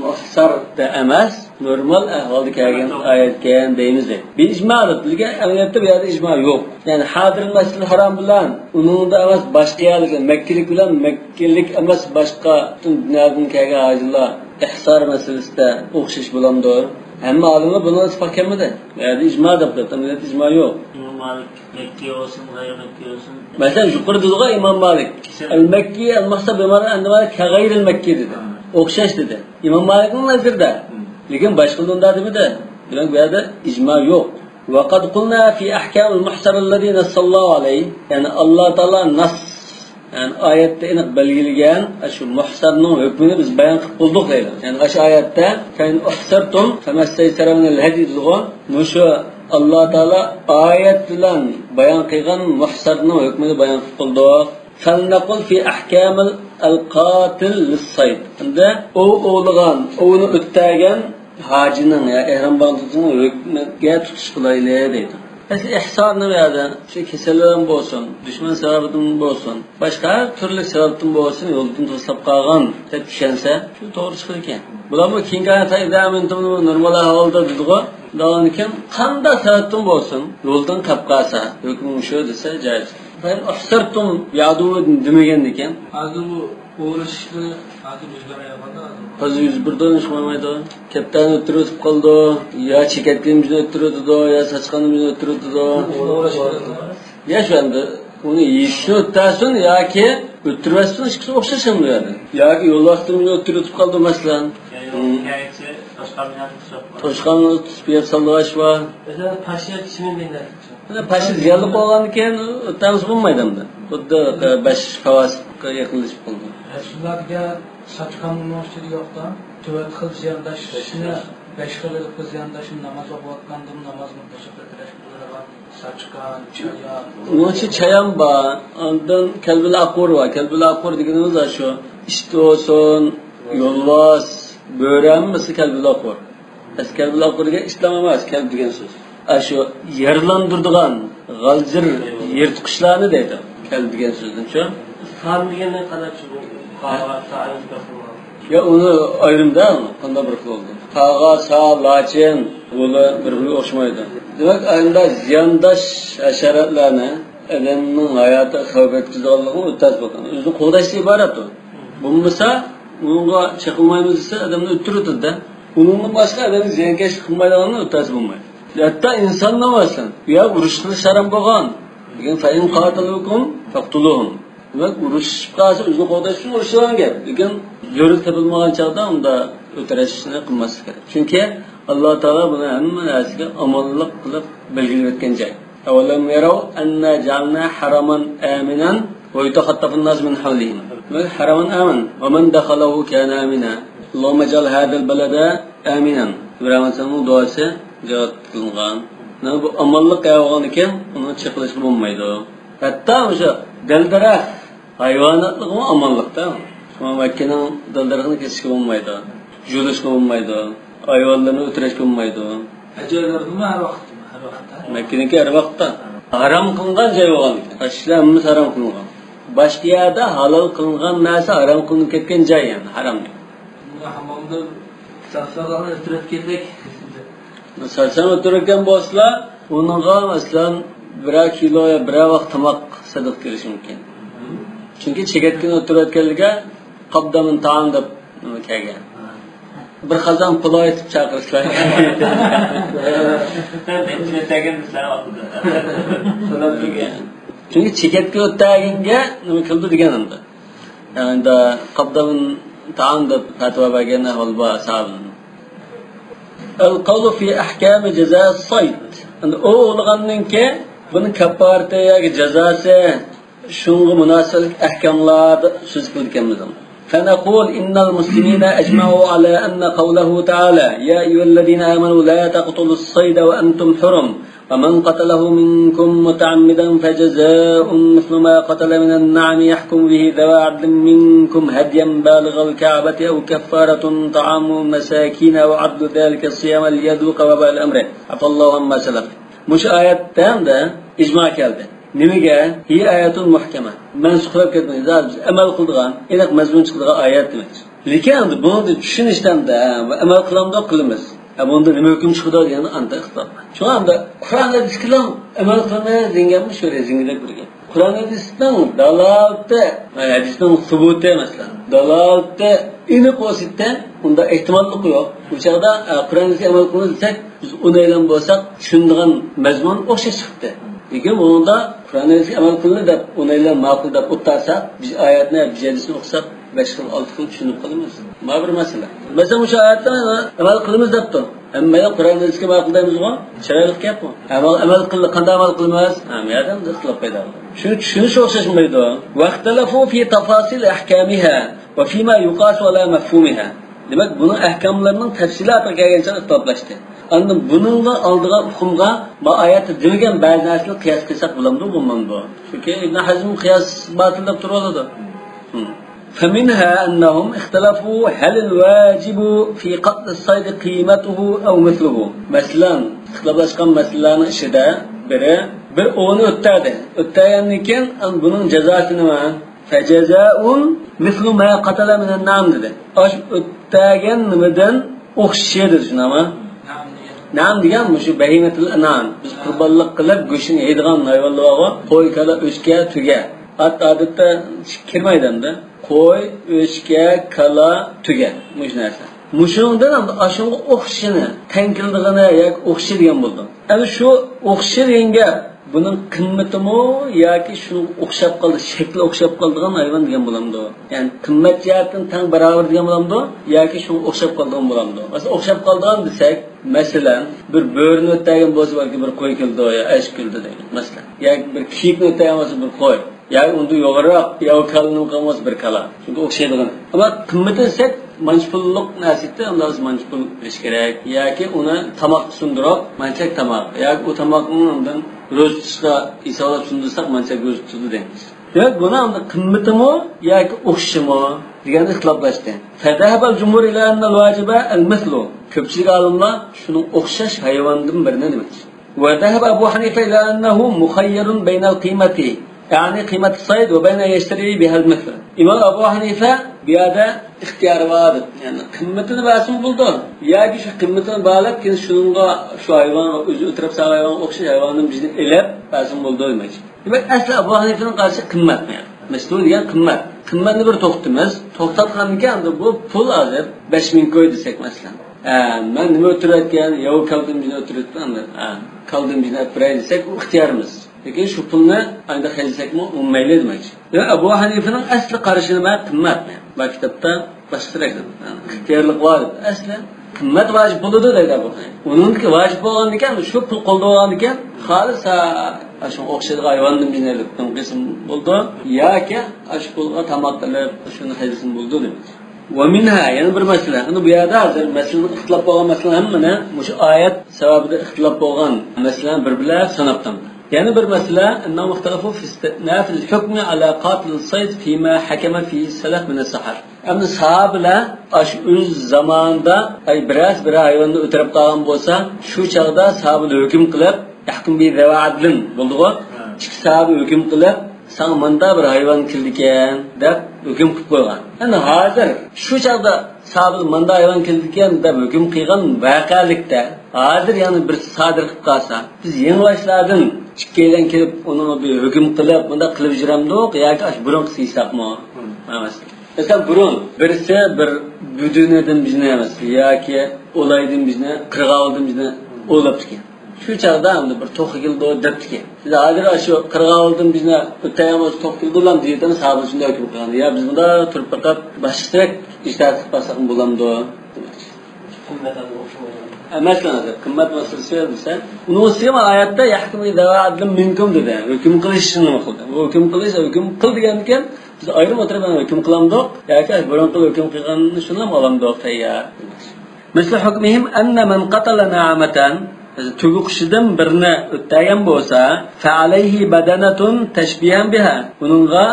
مۇھساردا ئەمەس. نورمال ئەھۋالدا كەلگەن ئايەتكەن دەيمىز دەيدۇ. بىر ئىجما دەپ، لېكىن ئەمەلىيەتتە بۇ يەردە ئىجما يوق. يەنى ھازىر مەسجىدىل ھارام بىلەن ئۇنىڭدا ئەمەس باشقا يەرلىك، مەككىلىك بىلەن مەككىلىك ئەمەس باشقا پۈتۈن دۇنيادىن كەلگەن ھاجىلار ئىھسار مەسىلىسىدە ئوخشاش بولامدۇ؟ ھەممە ئالىملار بۇنىڭغا ئىتتىپاق كەلمىدى. بۇ يەردە ئىجما دەپ قويۇپتۇ، ئەمەلىيەتتە ئىجما يوق. ئىمام مالىك مەككى بولسۇن، غەيرى مەككى بولسۇن. مەسىلەن، يۇقىرىدا دېدىغۇ ئىمام مالىك. كېسەل. ئەل مەككى، ئەل مۇھسەر بىمەنە ئەننە مالىك كەغەيرىل مەككى دېدى. ھە. ئوخشاش دېدى. ئىمام مالىكنىڭ نەزىرىدە. ھە. لېكىن باشقىلار ئۇنداق دېمىدى. دېمەك، بۇ يەردە ئىجما يوق. وقد قلنا في أحكام المحصر الذي نص الله عليه. يەنى ئاللا تائالا ناس، يەنى ئايەتتە ئېنىق بەلگىلىگەن شۇ مۇھسەرنىڭ ھۆكمىنى بىز بايان قىلىپ بولدۇق دەيدۇ. يەنى ئاشۇ ئايەتتە فإن أحصرتم فما استيسر من الهدي دېدىغۇ. مۇشۇ ئاللا تائالا ئايەت بىلەن بايان قىلغان مۇھسەرنىڭ ھۆكمىنى بايان قىلىپ بولدۇق. فلنقل في أحكام القاتل للصيد. ئەمدى ئوۋ ئوۋلىغان، ئوۋنى ئۆتتەرگەن ھاجىنىڭ يا ئېھرام باغلىغۇچىنىڭ ھۆكمىگە تۇتۇش قىلايلى دەيدۇ. ئەسلى ئىھسار نېمە يەردە؟ شۇ كېسەلدىن بولسۇن، دۈشمەن سەۋەبىدىن بولسۇن، باشقا ھەر تۈرلۈك سەۋەبتىن بولسۇن، يولدىن توسلاپ قالغان دەپ چۈشەنسە، شۇ توغرا چىقىدىكەن. بۇلارمۇ كېيىنكى ئايەتتە إذا أمنتم نورمال ئەھۋالدا دېدىغۇ. داۋامىكەن قانداق سەۋەبتىن بولسۇن، يولدىن قاپ قالسا، ھۆكمى شۇ دېسە جايىز. فإن أحصرتم يا عدو دېمىگەندىكەن. ھازىر بۇ ئوغرىلىشىشلىرى ھازىر يۈز بەرمەيۋاتىدۇ ھازىر. ھازىر يۈز بىردىن ئىش بولمايدۇ. كەپتەرنى ئۆتتۈرۈۋېتىپ قالىدۇ، يا چېكەتكىنىمىزنى ئۆتتۈرۈۋېتىدۇ، يا ساچقانلىرىمىزنى ئۆتتۈرۈۋېتىدۇ. يا شۇ ئەمدى ئۇنى يېيىشنى ئۆتتەرسۇن ياكى ئۆتتۈرۈۋەتسۇن، ئىككىسى ئوخشاش ئەمدى يەردە. ياكى يولۋاستىمىزنى ئۆتتۈرۈۋېتىپ قالىدۇ مەسىلەن. يا يول ھىم. كەينىسى توشقان بىلەن توشۇپ. توشقاننى تۇتۇپ يەپ سالىدىغان ئىش بار. مەسىلەن، پاشا كىشىنى مەينەت. مانا پاشا زىيانلىق بولغاندىن كېيىن ئۆتەمسە بولمايدۇ ئەمدى. خۇددى بەش پاۋاسىققا يېقىنلىشىپ قالدى. رەسۇلۇللا دېگەن ساچقان ئۇنىڭ ئىچىدە يوقتا. تۆت خىل زىيانداشنى، بەش خىل ئىرقىي زىيانداشنى ناماز ئوقۇۋاتقاندىمۇ نامازنى بۇزۇپ ئۆتۈرۈش بولىدىغان ساچقان، چايان. ئۇنىڭ ئىچىدە چايان بار. ئاندىن كەلبىل ئاقۇر بار. كەلبىل ئاقۇر دېگىنىمىز شۇ ئىت بولسۇن، يولۋاس، بۆرە ھەممىسى كەلبىل ئاقۇر. ئەسلى كەلبىل ئاقۇر دېگەن ئىسلام ئەمەس، كەلب دېگەن سۆز. ئاشۇ يارىلاندۇرىدىغان غالجىر يىرتقۇچلارنى دەيدۇ، كەلب دېگەن سۆزدىن شۇ. سان دېگەندە قانداق چۈشىنىدۇ؟ قاغا، سائىل بىر خىل. يا ئۇنى ئايرىمدا قانداق بىر خىل بولدى؟ قاغا، سا، لاچىن، بۇلار بىر-بىرىگە ئوخشىمايدۇ. دېمەك، ئايرىمدا زىيانداش ھەشەراتلارنى ئادەمنىڭ ھاياتىغا خەۋپ يەتكۈزىدىغانلىقىنى ئۆتەزىپ بولغان. ئۆزىنى قوغداشتىن ئىبارەت ئۇ. بولمىسا، ئۇنىڭغا چېقىلمايمىز دېسە، ئادەمنى ئۆلتۈرۈۋېتىدۇ-دە. ئۇنىڭدىن باشقا ئادەمگە زىيانكەشلىك قىلمايدىغاننى ئۆتەزىپ بولمايدۇ. ھەتتا ئىنساننىڭ مەسىلەن، بۇ يەردە ئۇرۇش قىلىش ھارام بولغان. لېكىن فإن قاتلوكم فاقتلوهم. دېمەك، ئۇرۇشۇپ قالسا، ئۆزىنى قوغداش ئۈچۈن ئۇرۇشىدىغان گەپ. لېكىن زۆرۈر تېپىلمىغان چاغدا ئۇندا ئۆتۈرۈشنى قىلماسلىق كېرەك. چۈنكى ئاللا تائالا بۇنى ھەممە نەرسىگە ئامانلىق قىلىپ بەلگىلىۋەتكەن جاي. أولم يروا أنا جعلنا حرما آمنا ويتخطف الناس من حولهم. حرما آمنا ومن دخله كان آمنا. اللهم اجعل هذا البلد آمنا. ئىبراھىم ئەلەيھىسسالامنىڭ دۇئاسى جاۋاب قىلىنغان. مانا بۇ ئامانلىق ئەۋەلگەنىكەن، ئۇنى چېقىلىشقا بولمايدۇ. ھەتتا ئوشۇ دەل-دەرەخ ھايۋاناتلىقمۇ ئامانلىقتا. شۇڭا مەككىنىڭ دەل-دەرىخىنى كېسىشكە بولمايدۇ. يۇلۇشقا بولمايدۇ. ھايۋانلىرىنى ئۆلتۈرۈشكە بولمايدۇ. ھەر جايلىرىدىمۇ ھەر ۋاقىتتا، ھەر ۋاقىتتا. مەككىنىڭكى ھەر ۋاقىتتا. ھارام قىلىنغان جاي بولغان ئىكەن. ئاشۇلار ھەممىسى ھارام قىلىنغان. باشقا يەردە ھالال قىلىنغان نەرسە ھارام قىلىنىپ كەتكەن جاي، يەنى ھارام. بۇنى ھامامدا ساقساقلارنى ئۆلتۈرۈۋەتكەندەك. ساقساقنى ئۆلتۈرۈۋەتكەن بولسىلا، ئۇنىڭغا مەسىلەن بىرەر كىلو يا بىرەر ۋاق تاماق سەدىقە بېرىش مۇمكىن. چۈنكى چېكەتكىنى ئۆلتۈرۈۋەتكەنلىكى قابدا من تائام دەپ نېمە كەلگەن. بىر قازان پىلاۋ ئېتىپ چاقىرىشلار. چۈنكى چېكەتكە ئۆتەگەنگە نېمە كېلىدۇ دېگەن ئەمدى. يەنى قابدا من تائام دەپ پەتىۋا بەرگەن ئەھۋال بار ئەسھابىدىن. القول في أحكام جزاء الصيد. ئەمدى ئوۋ ئوۋلىغاندىن كېيىن بۇنى كاپپارىتى ياكى جازاسى، شۇنىڭغا مۇناسىۋەتلىك ئەھكاملاردا سۆز قىلىدىكەنمىز. فنقول إن المسلمين أجمعوا على أن قوله تعالى: يا أيها الذين آمنوا لا تقتلوا الصيد وأنتم حرم، ومن قتله منكم متعمدا فجزاء مثل ما قتل من النعم يحكم به ذوى عدل منكم هديا بالغ الكعبة أو كفارة طعام مساكين أو عدل ذلك صياما ليذوق وبال أمره. عفا الله عما سلف. مۇشۇ ئايەتتە ئەمدى ئىجما كەلدى. نېمىگە؟ هي آية محكمة. مەنسۇخ قىلىپ كەتمەيدۇ. ھازىر بىز ئەمەل قىلىدىغان، ئېنىق مەزمۇن چىقىدىغان ئايەت دېمەكچى. لېكىن ئەمدى بۇنىڭدىن چۈشىنىشتە ئەمدى، ھە، ئەمەل قىلامدۇ، قىلىمىز. ھە، بۇنىڭدا نېمە ھۆكۈم چىقىدۇ دېگەندە ئاندا ئىختىلاپ بار. شۇڭا ئەمدى قۇرئان ھەدىسكىلا ئەمەل قىلماي دېگەنگەپمۇ شۇ رېزىنگىدەك بىر گەپ. قۇرئان ھەدىسنىڭ دالالىتى، ھە، ھەدىسنىڭ سۇبۇتى مەسىلەن، دالالىتى ئېنىق ۋاسىتە، ئۇندا ئېھتىماللىق يوق. بۇ چاغدا، ئە، قۇرئان ھەدىسكە ئەمەل قىلىمىز دېسەك، بىز ئون ئايلان بولساق، چۈشىنىدىغان مەزمۇن ئوخشاش چىقتى. لېكىن بۇنىڭدا قۇرئان ھەدىسكە ئەمەل قىلىمىز دەپ، ئون ئايلان ماقۇل دەپ ئولتۇرساق، بىز ئايەتنى، بىز ھەدىسنى ئوقۇساق، بەش خىل، ئالتە خىل چۈشىنىپ قالىمىز. مانا بىر مەسىلە. مەسىلەن، مۇشۇ ئايەتتە ئەمەل قىلىمىز دەپتۇ. ھەممەيلەن قۇرئان ھەدىسكە ئەمەل قىل دەيمىزغۇ؟ چىرايلىق گەپمۇ؟ ئەمەل، ئەمەل قىل، قانداق ئەمەل قىلىمىز؟ ھە، بۇ يەردە ئىختىلاپ پەيدا بولىدۇ. شۇنى چۈشىنىش ئوخشاشمايدۇ. واختلفوا في تفاصيل أحكامها وفيما يقاس على مفهومها. دېمەك، بۇنىڭ ئەھكاملىرىنىڭ تەپسىلاتىغا كەلگەنچە ئىختىلاپلاشتى. ئاندىن بۇنىڭغا ئالدىغان ئۇقۇمغا ما ئايەتتە دېمىگەن بەزى نەرسىنى قىياس قىلساق بولامدۇ، بولمامدۇ؟ چۈنكى ئىبن ھەزم قىياس باتىل دەپ تۇرۇۋالىدۇ. فمنها أنهم اختلفوا هل الواجب في قتل الصيد قيمته أو مثله. مەسىلەن، ئىختىلاپلاشقان مەسىلىلەرنىڭ ئىچىدە بىرى، بىر ئوۋنى ئۆتتەردى. ئۆتتەرگەندىن كېيىن، ئەمدى بۇنىڭ جازاسى نېمە؟ فجزاء مثل ما قتل من النعم دېدى. ئاشۇ ئۆتتەرگەن نېمىدىن ئوخشىشى دېدى، شۇنداقمۇ؟ نەم دېگەن مۇشۇ بەھىمەتۇل ئەنئام. بىز قۇربانلىق قىلىپ گۆشىنى يەيدىغان ھايۋانلار بارغۇ. قوي، كالا، ئۆچكە، تۆگە. ئات ئادەتتە كىرمەيدۇ ئەمدى. قوي، ئۆچكە، كالا، تۆگە. مۇشۇ نەرسە. مۇشۇنىڭدىن ئاشۇنىڭغا ئوخشىشىنى، تەڭ كېلىدىغىنى ياكى ئوخشىشى دېگەن بولىدۇ. ئەمدى شۇ ئوخشىشى دېگەن گەپ، بۇنىڭ قىممىتىمۇ ياكى شۇنىڭغا ئوخشاپ قالدى، شەكلى ئوخشاپ قالىدىغان ھايۋان دېگەن بولامدۇ؟ يەنى قىممەت جەھەتتىن تەڭ باراۋەر دېگەن بولامدۇ؟ ياكى شۇنىڭغا ئوخشاپ قالىدىغان بولامدۇ؟ مەسىلەن، ئوخشاپ قالىدىغان دېسەك، مەسىلەن، بىر بۆرىنى ئۆتتەرگەن بولسا، بەلكى بىر قوي كېلىدۇ يا ئەشىك كېلىدۇ دەيمىز، مەسىلەن. ياكى بىر كېيىكنى ئۆتتەرگەن بولسا، بىر قوي. ياكى ئۇندىن يۇقىرىراق ياۋا كالىنى قىلغان بولسا، بىر كالا. چۈنكى ئوخشايدىغان. ئەمما قىممىتى دېسەك، مانچە پۇللۇق نەرسە ئىدى، ئۇندا بىز مانچە پۇل بېرىش كېرەك. ياكى ئۇنى تاماققا سۇندۇرۇپ، مانچە تاماق. ياكى ئۇ تاماقنى ئاندىن روزا تۇتۇشقا ھېسابلاپ سۇندۇرساق، مانچە روزا تۇتىدۇ دەيمىز. دېمەك، بۇنىڭ قىممىتىمۇ ياكى ئوخشىشىمۇ دېگەندە ئىختىلاپلاشتى. فذهب الجمهور إلى أن الواجب المثل. كۆپچىلىك ئالىملار شۇنىڭ ئوخشاش ھايۋاندىن بىرنى دېمەكچى. وذهب أبو حنيفة إلى أنه مخير بين القيمة، يعني قيمة الصيد، وبين أن يشتري بها المثل. ئىمام ئەبۇ ھەنىفە بۇ يەردە ئىختىيارى بار دەپ، يەنى قىممىتىنى بەرسىمۇ بولىدۇ، ياكى شۇ قىممىتىنى باھالاپ، كېيىن شۇنىڭغا، شۇ ھايۋانغا، ئۆزى ئۆتۈرۈپ سالغان ھايۋانغا ئوخشاش ھايۋاندىن بىرنى ئېلىپ بەرسىمۇ بولىدۇ دېمەكچى. دېمەك، ئەسلى ئەبۇ ھەنىفىنىڭ قارىشى قىممەت. مەسىلەن دېگەن قىممەت. قىممەتنى بىر توختىتىمىز. توختاتقاندىكىن ئەمدى بۇ پۇل ھازىر بەش مىڭ كوي دېسەك، مەسىلەن. ھە، مەن نېمە ئۆتۈرۈۋەتكەن؟ ياۋا كالدىن بىزنى ئۆتۈرۈۋەتتى، ئەمدى. ھە، كالدىن بىزنى ئەپ بېرەي دېسەك، ئۇ ئىختىيارىمىز. لېكىن شۇ پۇلنى ئايدا خەجلىسەكمۇ ئۇ مەيلى دېمەكچى. يا ئەبۇ ھەنىفىنىڭ ئەسلى قارىشى نېمە؟ قىممەت. بار كىتابتا باشقىچىراق دەپ. ئىختىيارلىق ۋاجىپ. ئەسلى قىممەت ۋاجىپ بولىدۇ دەيدۇ ئەبۇ ھەنىفە. ئۇنىڭدىكى ۋاجىپ بولغاندىكىن، شۇ پۇل قولدا بولغاندىكىن، خالىسا شۇنىڭغا ئوخشايدىغان ھايۋاندىن بىزنى ئېلىپ قىلسىمۇ بولىدۇ. ياكى شۇ پۇلغا تاماق قىلىپ، شۇنى خەجلىسىمۇ بولىدۇ دېمەكچى. ومنها، يەنە بىر مەسىلە. ئەنە بۇ يەردە ھازىر مەسىلىنى ئىختىلاپ بولغان مەسىلە ھەممىنى مۇشۇ ئايەت سەۋەبىدە ئىختىلاپ بولغان مەسىلىنى بىر بىلەپ ساناپتىم. يەنە بىر مەسىلە، أنهم اختلفوا في استئناف الحكم على قاتل الصيد فيما حكم فيه السلف من السحر. ئەمدى ساھابىلەر ئاشۇ ئۆز زامانىدا، ئەي، بىرەرسى بىر ھايۋاننى ئۆلتۈرۈپ قالغان بولسا، شۇ چاغدا ساھابىلەر ھۆكۈم قىلىپ، يەھكۇم بى ذەۋى ئەدلىن بولدىغۇ، ھە. ئىككى ساھابە ھۆكۈم قىلىپ، ساڭا ماندا بىر ھايۋان كېلىدىكەن دەپ ھۆكۈم قىلىپ قويغان. ئەمدى ھازىر شۇ چاغدا ساھابە ماندا ھايۋان كېلىدىكەن دەپ ھۆكۈم قىلغان ۋەقەلىكتە، ھازىر يەنە بىرسى سادىر قىلىپ قالسا، بىز يېڭىباشلاردىن ئىككىيلەن كېلىپ ئۇنىڭغا بىر ھۆكۈم قىلىپ، مۇنداق قىلىپ يۈرەمدۇق ياكى ئاشۇ بۇرۇنقىسى ھېسابمۇ؟ مم. ئەمەس. مەسىلەن، بۇرۇن بىرسى بىر بۈدۈنىدىن بىزنى ئەمەس ياكى ئولايدىن بىزنى، قىرغاۋۇلدىن بىزنى ئوۋلاپتىكەن. شۇ چاغدا ئەمدى بىر توخۇ كېلىدۇ دەپتىكەن. بىز ھازىر شۇ قىرغاۋۇلدىن بىزنى ئۆتەيەن بولسا توخۇ كېلىدۇ، دېيىدۇ، ساھابە شۇنداق ھۆكۈم قىلغان. يا بىز مۇنداق تۇرۇپ بېقىپ، باشقىچىراق ئىجتىھات قىلىپ بارساقمۇ بولامدۇ؟ قىممەت ھازىر ئوخشىمايدۇ. ئە، مەسىلەن، ھازىر قىممەت مەسىلىسى دېسە، ئۇنىڭ ئۈستىگە مانا ئايەتتە يەھكۇمۇ بى ذەۋى ئەدلىن مىنكۇم دېدى. ھۆكۈم قىلىش نېمە قىلدى؟ بۇ ھۆكۈم قىلىش، ھۆكۈم قىل دېگەندىكىن، بىز ئايرىم ئولتۇرۇپ ھۆكۈم قىلامدۇق ياكى بۇرۇنقى ھۆكۈم قىلغاننى شۇنىلا ئالامدۇق تەييار؟ مثل حكمهم أن من قتل نعامة، تۆگە قۇشىدىن بىرنى ئۆتتەرگەن بولسا، فعليه بدنة تشبيها بها، ئۇنىڭغا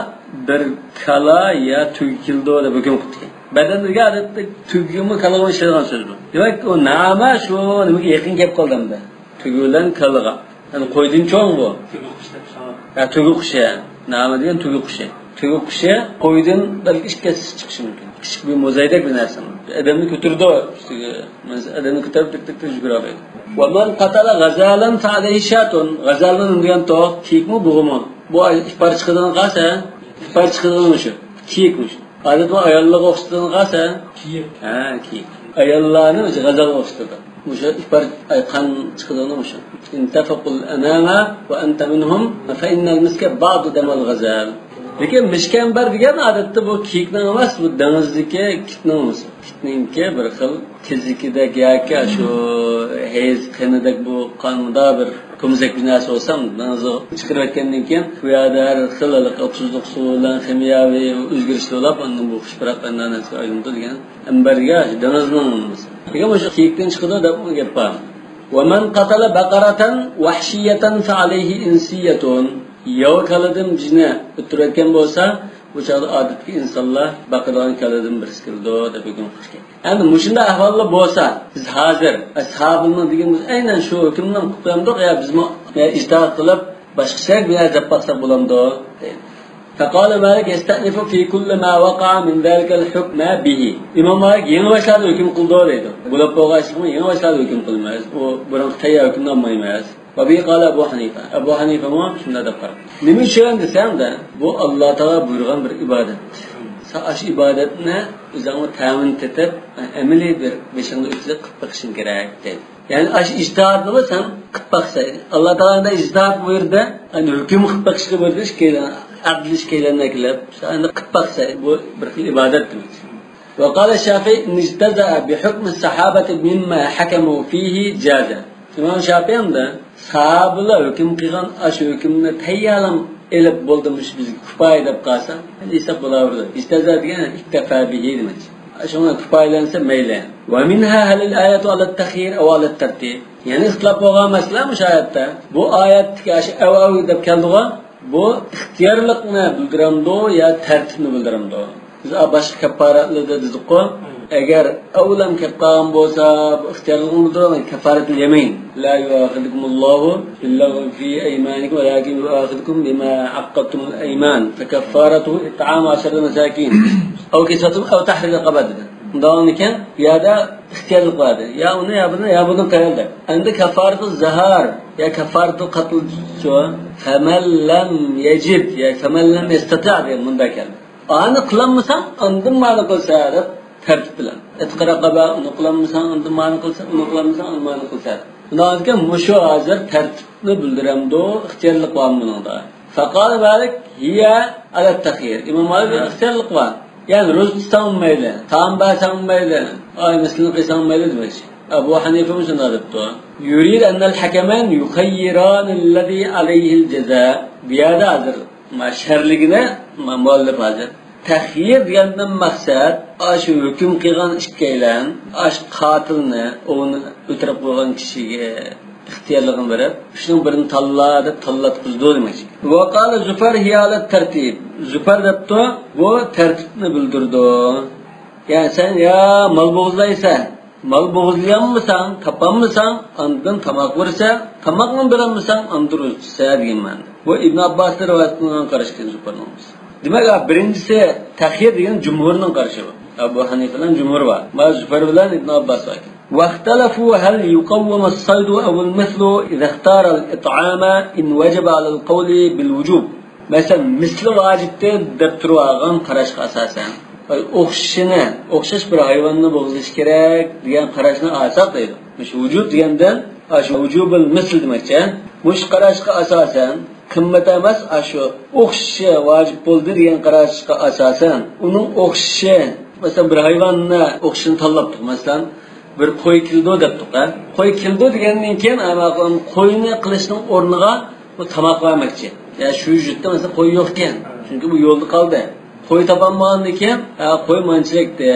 بىر كالا يا تۆگە كېلىدۇ دەپ ھۆكۈم قىپتىكەن. بەدەن دېگەن ئادەتتە تۆگىمۇ كالىغىمۇ ئىشلەيدىغان سۆز بۇ. دېمەك، ئۇ نەئامە شۇ نېمىگە يېقىن كېلىپ قالدى ئەمدى. تۆگە بىلەن كالىغا. يەنى قويدىن چوڭ بۇ. تۆگە قۇشى دەپ چىقارغان. ھە، تۆگە قۇشى. نەئامە دېگەن تۆگە قۇشى. تۆگە قۇشى قويدىن بەلكى ئىككى ھەسسە چىقىشى مۇمكىن. كىچىك بىر موزايدەك بىر نەرسە. ئادەمنى كۆتۈرىدۇ ئۈستىگە. ئادەمنى كۆتۈرۈپ تىك تىك تىك يۈگۈرەلەيدۇ. ومن قتل غزالا فعليه شاة. غەزالنى دېگەن توق، كېيىكمۇ، بۇغىمۇ؟ بۇ ئىپار چىقىدىغان قاس، ھە؟ ئىپار چىقىدىغان مۇشۇ. كېيىك مۇشۇ. ئادەتتە ئاياللارغا ئوخشىتىدىغان سەن. كېيىك. ھە، كېيىك. ئاياللارنى ئۆزى غەزەلگە ئوخشىتىدۇ. مۇشۇ ئىپار، ئاي، قان چىقىدىغىنى مۇشۇ. إن تفقوا الأنام وأنت منهم فإن المسك بعض دم الغزال. لېكىن مىشكەمبەر دېگەن ئادەتتە بۇ كېيىكنىڭ ئەمەس، بۇ دېڭىزدىكى كىتنىڭ، كىتنىڭكى بىر خىل تېزىكىدەك ياكى شۇ ھەيز قېنىدەك بۇ قاندا بىر كومزەك بىر نەرسە بولسا، دېڭىزغا چىقىرىۋەتكەندىن كېيىن، بۇ يەردە ھەر خىل ھېلىقى تۇزلۇق سۇ بىلەن خىمىيەۋى ئۆزگىرىشلەر بولۇپ، ئاندىن بۇ خۇشپۇراق ئانداق نەرسىگە ئايلىنىدۇ دېگەن. ئەمبەرگە دېڭىزنىڭ نېمىسى. لېكىن مۇشۇ كېيىكتىن چىقىدۇ دەپ گەپ بار. ومن قتل بقرة وحشية فعليه إنسية. ياۋا كالىدىن بىرنى ئۆلتۈرۈۋەتكەن بولسا، بۇ چاغدا ئادەتتىكى ئىنسانلار باقىدىغان كالىدىن بىرسى كېلىدۇ دەپ ھۆكۈم قىلىش كېرەك. ئەمدى مۇشۇنداق ئەھۋاللار بولسا، بىز ھازىر ئەسھابىنىڭ دېگىنىمىز ئەينەن شۇ ھۆكۈمنى قىلىپ قويامدۇق يا بىزمۇ ئىجتىھات قىلىپ باشقىچە بىر نەرسە دەپ باقساق بولامدۇ؟ دەيدۇ. فقال مالك يستأنف في كل ما وقع من ذلك الحكم به. ئىمام مالىك يېڭى باشلاردىن ھۆكۈم قىلىدۇ دەيدۇ. بولۇپ بولغان ئىشنى يېڭى باشلاردىن ھۆكۈم قىلىمىز. ئۇ بۇرۇنقى تەييار ھۆكۈمنى ئالمايمىز. وبه قال أبو حنيفة. ئەبۇ ھەنىفەمۇ شۇنداق دەپ قارىدى. نېمە ئۈچۈن دېسەڭ-دە، بۇ ئاللا تائالا بۇيرۇغان بىر ئىبادەت. سەن ئاشۇ ئىبادەتنى ئۆزۈڭمۇ تەمىن تېتىپ، ئەمەلىي بىر بېشىڭدا ئۆتكۈزۈپ قىلىپ بېقىشىڭ كېرەك دەيدۇ. يەنى ئاشۇ ئىجتىھادنىمۇ سەن قىلىپ باقسا. ئاللا تائالا ئىجتىھاد بۇيرۇدى، ئەمدى ھۆكۈم قىلىپ باقىشقا بۇيرۇدى، ئىككىيلەن، ئەدىل ئىككىيلەننى ئەكېلىپ، سەن ئەمدى قىلىپ باقسا، بۇ بىر خىل ئىبادەت دېمەكچى. وقال الشافعي إن اجتزأ بحكم الصحابة مما حكموا فيه جاز. ئىمام شافىئىي ھەمدە ساھابىلار ھۆكۈم قىلغان ئاشۇ ھۆكۈمنى تەييارلاپ ئېلىپ بولدى، مۇشۇ بىزگە كۇپايە دەپ قالسا، ھېساب بولاۋېرىدۇ. ئىجتەزا دېگەن ئىكتەفا بىھى دېمەكچى. شۇڭا كۇپايىلەنسە مەيلى. ومنها هل الآية على التخيير أو على الترتيب؟ يەنە ئىختىلاپ بولغان مەسىلە مۇشۇ ئايەتتىكى ئاشۇ ئەۋ ئەۋ دەپ كەلدىغۇ. بۇ ئىختىيارلىقنى بىلدۈرەمدۇ يا تەرتىپنى بىلدۈرەمدۇ؟ بىز باشقا كەففارەتلەردە دېدۇققۇ، ئەگەر ئەۋلەم كەپ قالغان بولسا، بۇ ئىختىيارلىقنى بىلدۈرىدۇ، كەففارەتنى يېمەيدۇ. لا يؤاخذكم الله باللغو في أيمانكم ولكن يؤاخذكم بما عقدتم الأيمان فكفارته إطعام عشرة مساكين أو كسوتهم أو تحرير رقبة دېدى. ئۇنداقكەن، بۇ يەردە ئىختىيارلىق بار دېدى. يا ئۇنى، يا بۇنى، يا بۇنى قىل دەپ. ئەمدى كەففارەتۇ زىھار يا كەففارەتۇ قەتل شۇ. فمن لم يجد يا فمن لم يستطع دېگەن مۇنداق كەلدى. ئانى قىلالمىساڭ، ئاندىن مانا قىلسا دەپ تەرتىپ بىلەن. ئىتقى رەقەبە، ئۇنى قىلالمىساڭ، ئاندىن مانا قىلسا، ئۇنى قىلالمىساڭ، ئاندىن مانا قىلسا. شۇنداق ئىكەن، مۇشۇ ھازىر تەرتىپنى بىلدۈرەمدۇ، ئىختىيارلىق بارمۇ بۇنىڭدا؟ فقال مالك هي على التخيير. ئىمام مالىك ئىختىيارلىق بار. يەنى روزا تۇتساڭمۇ مەيلى، تائام بەرسەڭمۇ مەيلى، ئاي مىسلىنى قىلساڭمۇ مەيلى دېمەكچى. ئەبۇ ھەنىفىمۇ شۇنداق دەپتۇ. يريد أن الحكمين يخيران الذي عليه الجزاء. بۇ يەردە ھازىر ما شەرلىگىنى ما مۇئەللىپ ھازىر. تەخيىر دېگەندىن مەقسەت، ئاشۇ ھۆكۈم قىلغان ئىككىيلەن، ئاشۇ قاتىلنى، ئوۋنى ئۆلتۈرۈپ قويغان كىشىگە ئىختىيارلىقىنى بېرىپ، شۇنىڭ بىرىنى تاللا دەپ تاللاتقۇزىدۇ دېمەكچى. وقال زفر هي على الترتيب. زۇپەر دەپتۇ، بۇ تەرتىپنى بىلدۈرىدۇ. يەنى سەن يا مال بوغۇزلايسەن، مال بوغۇزلىيالمىساڭ، تاپالمىساڭ، ئاندىن تاماق بېرىسەن، تاماقنى بېرەلمىسەڭ، ئاندىن روزا تۇتىسەن دېگەن مەنىدە. بۇ ئىبن ئابباسنىڭ رىۋايىتىنى قاراشكەن زۇپەرنىڭ. دېمەك، بىرىنچىسى تەخيىر دېگەن جۇمھۇرنىڭ قارىشى بۇ. ئەبۇ ھەنىفە بىلەن جۇمھۇر بار. مانا زۇپەر بىلەن ئىبن ئابباس بار ئىكەن. واختلفوا هل يقوم الصيد أو المثل إذا اختار الإطعام إن وجب على القول بالوجوب. مەسىلەن، مىسلى ۋاجىپتۇر دەپ تۇرۇۋالغان قاراشقا ئاساسەن، ئوخشىشىنى، ئوخشاش بىر ھايۋاننى بوغۇزلىشى كېرەك دېگەن قاراشنى ئالساق دەيدۇ. مۇشۇ ۋۇجۇب دېگەندىن، ئاشۇ ۋۇجۇبۇل مىسل دېمەكچى. مۇشۇ قاراشقا ئاساسەن، قىممىتى ئەمەس، ئاشۇ ئوخشىشى ۋاجىپ بولدى دېگەن قاراشقا ئاساسەن، ئۇنىڭ ئوخشىشى، مەسىلەن، بىر ھايۋاننى ئوخشىشىنى تاللاپتۇق، مەسىلەن، بىر قوي كېلىدۇ دەپتۇق، ھە؟ قوي كېلىدۇ دېگەندىن كېيىن، ئەمما قوينى قىلىشنىڭ ئورنىغا بۇ تاماق بەرمەكچى. يا شۇ يۇرتتا، مەسىلەن، قوي يوقكەن. چۈنكى بۇ يولدا قالدى. قوي تاپالمىغاندىن كېيىن، ھە، قوي مانچىلىكتە،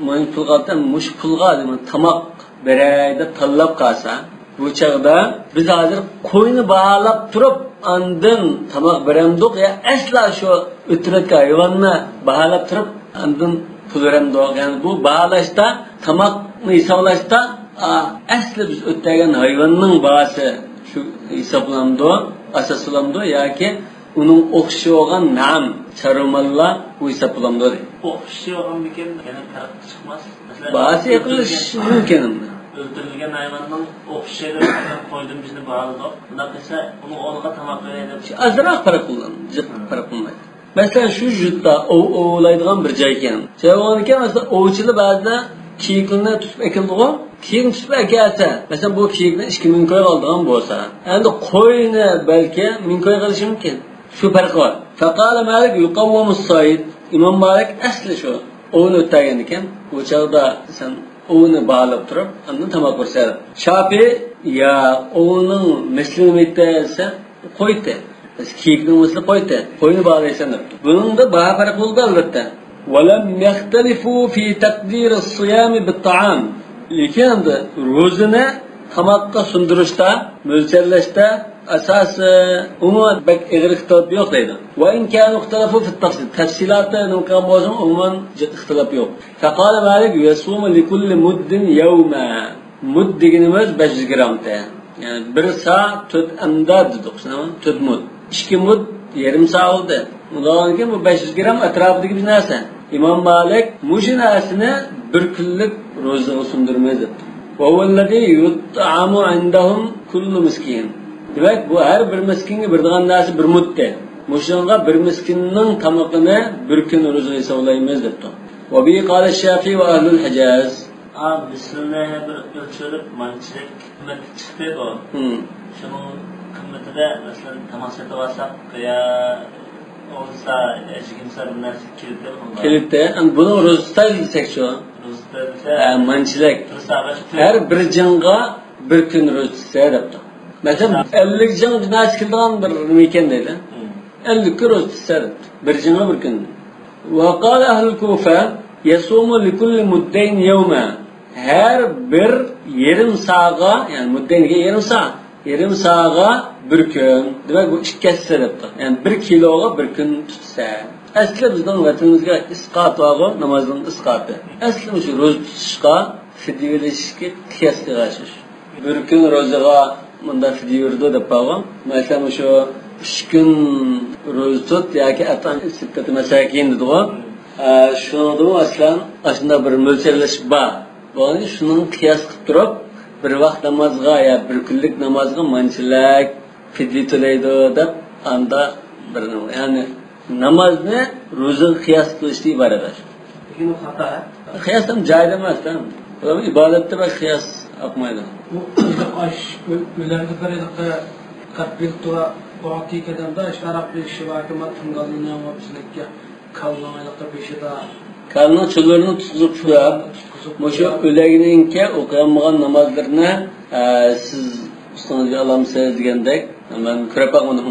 مانا پۇل قالدى، مۇشۇ پۇلغا، دېمەك، تاماق بېرەي دەپ تاللاپ قالسا، بۇ چاغدا بىز ھازىر قوينى باھالاپ تۇرۇپ، ئاندىن تاماق بېرەمدۇق يا ئەسلا شۇ ئۆتتۈرۈۋەتكەن ھايۋاننى باھالاپ تۇرۇپ، ئاندىن پۇل بېرەمدۇق؟ يەنى بۇ باھالاشتا، تاماقنى ھېسابلاشتا، ئا، ئەسلى بىز ئۆتتۈرگەن ھايۋاننىڭ باھاسى شۇ ھېسابلىنامدۇ، ئاساسلىنامدۇ ياكى ئۇنىڭ ئوخشىشى بولغان نەم، چارۋا ماللار ئۇ ھېسابلىنامدۇ دەيدۇ. ئوخشىشى بولغانمىكىن، يەنە پەرق چىقماس. مەسىلەن، باھاسى ئۆلتۈرۈلگەن، يېقىنلىشىشى مۇمكىن ئەمدى. ئۆلتۈرۈلگەن ھايۋاننىڭ ئوخشىشى دەپ قويدىن بىزنى باھالىدۇق. بۇنداق قىلسا، ئۇنىڭ ئورنىغا تاماق بېرەي دەپ. ئازراق پەرق قىلىدۇ، جىق پەرق قىلمايدۇ. مەسىلەن، شۇ يۇرتتا ئوۋ ئوۋلايدىغان بىر جاي ئىكەن. شۇنداق بولغاندىكىن، مەسىلەن، ئوۋچىلار بەزىدە كېيىكلىرىنى تۇتۇپ ئەكېلىدىغۇ. كېيىكنى تۇتۇپ ئەكەلسە، مەسىلەن، بۇ كېيىكنى ئىككى مىڭ كويغا ئالىدىغان بولسا، ئەمدى قوينى بەلكى مىڭ كويغا ئېلىشى مۇمكىن. شۇ پەرقى بار. فقال مالك يقوم الصيد. ئىمام مالىك ئەسلى شۇ ئوۋنى ئۆتەلگەن ئىكەن. بۇ چاغدا سەن ئوۋنى باھالاپ تۇرۇپ، ئاندىن تاماق بېرىسەن. شاپىئىي، يا ئوۋنىڭ مىسلىنى ئېيتتى دېسە، قويدى. بىز كېيىكنىڭ مىسلى قويدى. قوينى باھالايسەن دەپتۇ. بۇنىڭدا باھا پەرقى بولىدۇ، ئەلۋەتتە. ولم يختلفوا في تقدير الصيام بالطعام. لېكىن ئەمدى روزىنى تاماققا سۇندۇرۇشتا، مۆلچەرلەشتە ئاساسىي ئومۇمەن بەك ئېغىر ئىختىلاپ يوق دەيدۇ. وإن كانوا اختلفوا في التفصيل. تەپسىلاتتا نېمە قىلغان بولسىمۇ، ئومۇمەن جىق ئىختىلاپ يوق. فقال مالك يصوم لكل مد يوما. مۇد دېگىنىمىز بەش يۈز گرامتى. يەنى بىر سا تۆت ئەمدا دېدۇق، شۇنداقمۇ؟ تۆت مۇد. ئىككى مۇد يېرىم سا بولدى. ئۇنداقكەن بۇ بەش يۈز گرام ئەتراپىدىكى بىر نەرسە. ئىمام مالىك مۇشۇ نەرسىنى بىر كۈنلۈك روزىغا سۇندۇرمايدۇ دەپتۇ. وهو الذي يطعم عندهم كل مسكين. دېمەك، بۇ ھەر بىر مىسكىنگە بېرىدىغان نەرسە بىر مۇددە. مۇشۇنىڭغا بىر مىسكىننىڭ تامىقىنى بىر كۈن روزا ھېسابلايمىز دەپتۇ. وبه قال الشافعي وأهل الحجاز. ھا، بىسمىللاھى بىر ئۆلچىۋېلىپ، مانچىلىك قىممەتلىك چىقتى بۇ. ھىم. شۇنىڭ قىممىتىدە، مەسىلەن، تاماق سېتىۋالساق، يا ئون سا، يا يىگىرمە سا بىر نەرسە كېلىدۇ بۇنىڭغا. كېلىدۇ. ئەمدى بۇنىڭ روزا تۇتاي دېسەكچۇ؟ روزا تۇتاي دېسە، ھە، مانچىلىك. بىر سا باشقا. ھەر بىر جىڭغا بىر كۈن روزا تۇتسا دەپتۇ. مەسىلەن، ھە. ئەللىك جىڭ بىر نەرسە كېلىدىغان بىر نېمە ئىكەن دەيدۇ. ھىم. ئەللىك كۈن روزا تۇتسا دەپتۇ. بىر جىڭغا بىر كۈن. وقال أهل الكوفة يصوم لكل مدين يوما. ھەر بىر يېرىم ساغا، يەنى مۇددەينىڭكى يېرىم سا، يېرىم ساغا بىر كۈن. دېمەك، بۇ ئىككى ھەسسە دەپتۇ. يەنى بىر كىلوغا بىر كۈن تۇتسا. ئەسلى بىزنىڭ ۋەتىنىمىزگە ئىسقات بارغۇ، نامازنىڭ ئىسقاتى. ئەسلى مۇشۇ روزا تۇتۇشقا، فىدىيە بېرىشكە قىياس قىلغان ئىش. بىر كۈن روزىغا مۇنداق فىدىيە بېرىدۇ دەپ بارغۇ. مەسىلەن، مۇشۇ ئۈچ كۈن روزا تۇت ياكى ئەتئام سىتتەتە مەساكىن دېدىغۇ. ئە، شۇنىڭدىمۇ مەسىلەن، ئاشۇنداق بىر مۆلچەرلەش بار. بولغاندىكىن شۇنىڭغا قىياس قىلىپ تۇرۇپ، بىر ۋاق نامازغا يا بىر كۈنلۈك نامازغا مانچىلىك فىدىيە تۆلەيدۇ دەپ، ئاندا بىر، يەنى نامازنى روزىغا قىياس قىلىشتىن ئىبارەت. لېكىن ئۇ خاتا، ھە؟ قىياس ھەم جايىز ئەمەس، ھە؟ بۇلار ئىبادەتتە بىر قىياس ئاقمايدۇ. بۇ ئاش ئۆ-، ئۆلەمدە بىر ھېلىقى قەپىل تۇرا، بۇ ھەقىقەتەن شۇنداق بىر ئىشى باركى، ما تۇڭگانلىرىنىڭ بىزنىڭكى كالىنىڭ ھېلىقى بېشىدا. كالىنىڭ چۇلىرىنى تۇتقۇزۇپ قويۇپ، تۇتقۇزۇپ مۇشۇ قويۇپ. ئۆلەكنىڭكى ئوقۇيالمىغان نامازلىرىنى، ئە، سىز ئۈستىڭىزگە ئالامسىز دېگەندەك، مەن كۆرۈپ باقمىدىم.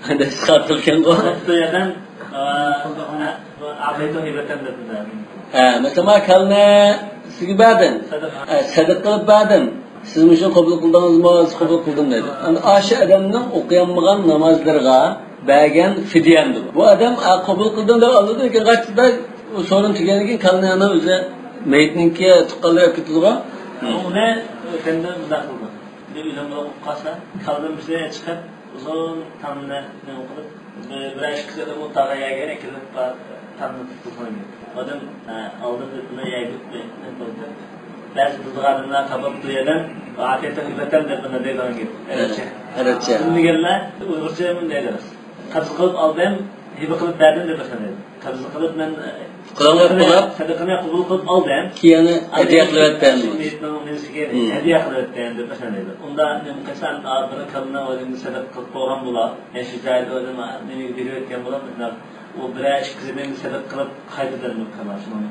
قانداق ئىسقات قىلغانغۇ؟ بۇ يەردىن، ئە، ئەتەيتۇ ھىبەتەن دەپ. ھە، مەسىلەن، ما كالنى سىزگە بەردىم. سەدىقە. ھە، سەدىقە قىلىپ بەردىم. سىز مۇشۇنى قوبۇل قىلدىڭىزمۇ؟ سىز قوبۇل قىلدىم دەيدۇ. ئەمدى ئاشۇ ئادەمنىڭ ئوقۇيالمىغان نامازلىرىغا بەرگەن فىدىيەمدۇر. بۇ ئادەم، ئا، قوبۇل قىلدىم دەپ ئالىدۇ، لېكىن قايتىدا ئۇ سورۇن تۈگەندىن كېيىن كالنى ئانا ئۆزى مېيىتنىڭكى تۇغقانلىرى ئەپ كېتىدىغۇ. ئۇنى ئۆتەمدە مۇنداق قىلدى. بىر ئۆلۈم بولۇپ قالسا، كالدىن بىر شەي چىقىپ، ئۇزۇن تامنى نېمە قىلىپ، بىر، بىرەر ئىككى قېتىم ئۇ تاغا يەرگە ئەكېلىپ، تامنى تۇتۇپ قويدى. ئادەم، ئە، ئالدىن بىر يەرگە نېمە قىلدى. بەزى بىلىدىغان ئادەملەر تاپىپ بۇ يەردىن، ئاتەتىڭ يۈرەتەم دەپ مانا دەيدىغان گەپ. ئەرەبچە. ئەرەبچە. بىلمىگەنلەر ئۇيغۇرچە مۇنداق دەيدۇ. قەبز قىلىپ ئالدىم، ھىبە قىلىپ بەردىم دەپ باشلايدۇ. قەبز قىلىپ مەن، قۇلانغا سەدىقىنى، قۇلاپ، سەدىقىنى قوبۇل قىلىپ ئالدىم. كېيىن ھەدىيە قىلىۋەتتىم. مېيىتنىڭ نېمىسىگە ھەدىيە قىلىۋەتتىم دەپ باشلايدۇ. ئۇندا نېمە قىلسا، بىر كالنى ئۆزۈمگە سەدىقە قىلىپ قويغان بولا. يەنى شۇ جايدا ئۆزۈم نېمىگە بېرىۋەتكەن بولا، مۇنداق ئۇ بىرەر ئىككى قېتىم سەدىقە قىلىپ قايتىدۇ، نېمە قىلار، شۇنىڭ